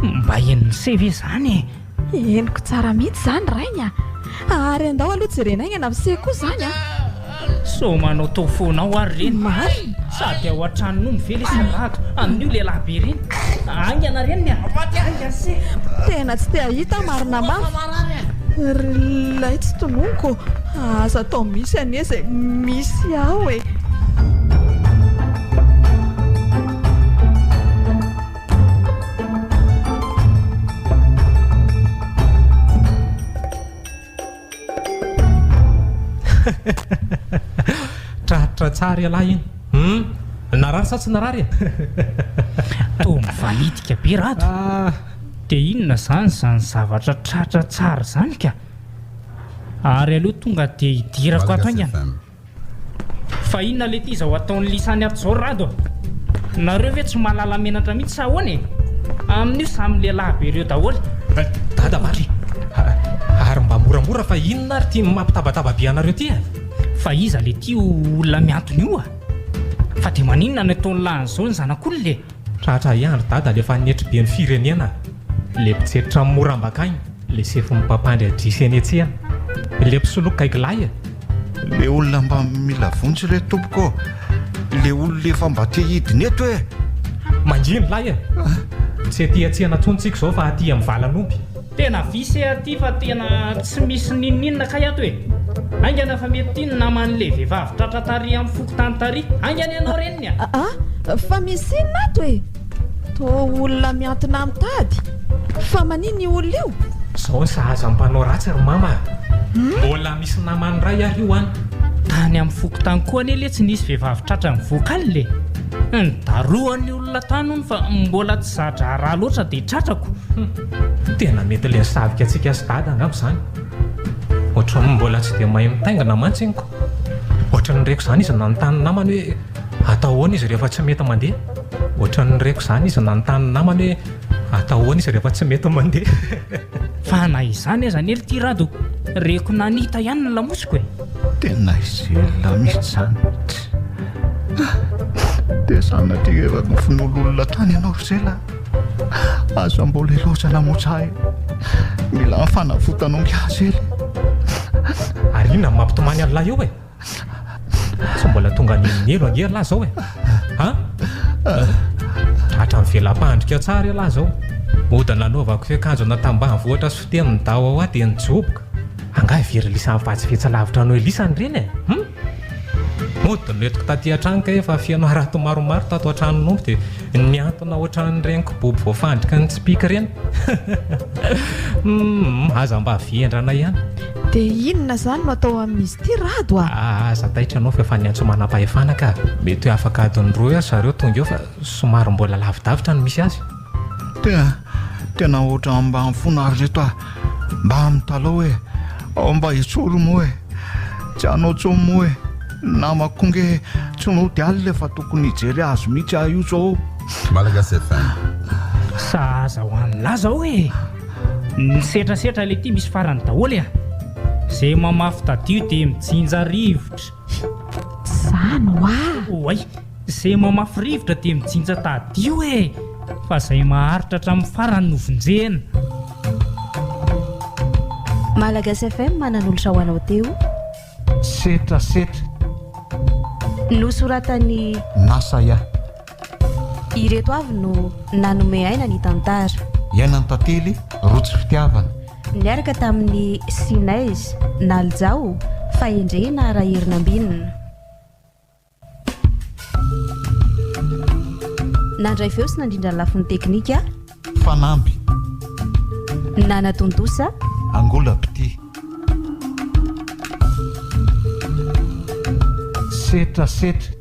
Mba henon'i se ve izany e? Henoko tsara mihitsy izany rainy a! Ary andao aloha jerena haingana amin'ny se koa izany a! Sao manao tao foana ao ary reny. Marina. Sady ao an-tranon'omby ve lesy Rado amin'io lehilahy be ireny. Haingana reniny a! Haingana se! Tena tsy te hahita marina mafy. Ry lay tsy tononiko ô! Aza atao misy anie izay misy ao e! Tratra tsara ialahy iny. Hum! Narary sa tsy narary e? Toa mivanitika be Rado. Dia inona izany izany zavatra tratra tsara izany ka? Ary aleo tonga dia hidirako ato haingana. Fa inona lety izao ataon'i lisany ato izao Rado a? Nareo ve tsy mahalala menatra mihitsy sa ahoana e? Amin'io samy lehilahy be ireo daholo. Dada marina ary mba moramora fa inona ary ity mampitabataba be anareo ity e? Fa iza lety io olona miantona io a? Fa dia maninona no ataon'lah an'izao ny zanak'olona e? Tratra ihany ry dada le efa nietry be ny firenena le mpitsetra mora ambakagny. Le sefo mpampandry adrisa eny an-tsena. Le mpisoloky gaigilahy e! Le olona mba mila vonjy re tompoko ô! Le olona efa mba te hidina eto e! Mangina lahy e! Tsy aty an-tsena intsony tsika izao fa aty amin'ny valan'omby. Tena vice aty fa tena tsy misy n'inon'inona kay ato e! Haingana fa mety ity ny naman'le vehivavy tratra tary amin'ny fokontany tary. Haingana ianao reniny a! A! Fa misy inona ato e? Toa olona mihantona mitady. Fa maninn io olona io? Zao ny sahaza mpanao ratsy ry mama a! Mbola misy namany iray ary io an! Tany amin'ny fokontany koa anie letsy nisy vehivavy tratra nivoaka alina e! Nidarohan'ny olona tany hono fa mbola tsy za-draharaha loatra dia tratrako. Tena mety le nisavika antsika sy dada angamba izany. Ohatran'ny mbola tsy dia mahay mitaingina mantsy iny ko. Ohatran'ny reko izany izy nanontany namany hoe atao ahoana izy rehefa tsy mety mandeha. Ohatran'ny reko izany izy nanontany namany hoe atao ahoana izy rehefa tsy mety mandeha. Fa na izany aza anie ry ty Rado, reko nanita ihany ny lamosiko e! Tena izelona mihitsy izany. Dia sanatria efa nofonololona tany ianao ry zela. Aza mbola ilaozana motsa ahy. Mila ny fanavotanao ingahy zela. Ary inona no mampitomany an'ilay eo e? Tsy mbola tonga any amin'ny helo ange ialahy izao e! An? Tratra ny vela-pandrika tsara ialahy izao. Mody nanaovako fiakanjo natambanivohitra sy fiteny ny dawa ho ahy dia nijoboka. Angaha very lisany vatsivetsy lavitra noho lisany ireny e? Hum? Mody nentiko taty an-trano kay efa feno harato maromaro tato an-tranon'omby dia nihantona ohatran'ireny kibobo voafandriky ny tsipìka ireny. Humm, aza mba vendrana ihany. Dia inona izany no atao amin'izy ity Rado a? Aza taitra ianao fa efa niantso manam-pahefana ka. Mety hoe afaka adiny roa eo ry zareo tonga eo fa somary mbola lavidavitra no misy azy. Tena, tena ohatran'ny mba mifona ry reto ah. Mba mitalaho e. Ao mba esory moa e. Tsy hanao tsony moa e. Ny namako nge tsy nody alina fa tokony hijery azy mihitsy aho io zao. Malagasy FM. Sahaza ho an'lah zao e! Ny setrasetra le ty misy farany daholo e! Ze mamafy tadio de mijinja rivotra. Zany hoa! Oay! Ze mamafy rivotra de mijinja tadio e! Fa zay maharitra hatramin'ny farany no vonjena. Malagasy FM nanolotra ho anao teo. Setrasetra. Nosoratan'i. Nasaya. Ireto avy no nanome aina ny tantara. Iainan'ny tantely, rotsy fitiavana. Niaraka tamin'i Sineys, Nalijao, Fahendrena Raherinambinina. Nandray feo sy nandrindra ny lafiny teknika. Fanamby. Nanatontosa. Angola Mpitia. Setrasetra.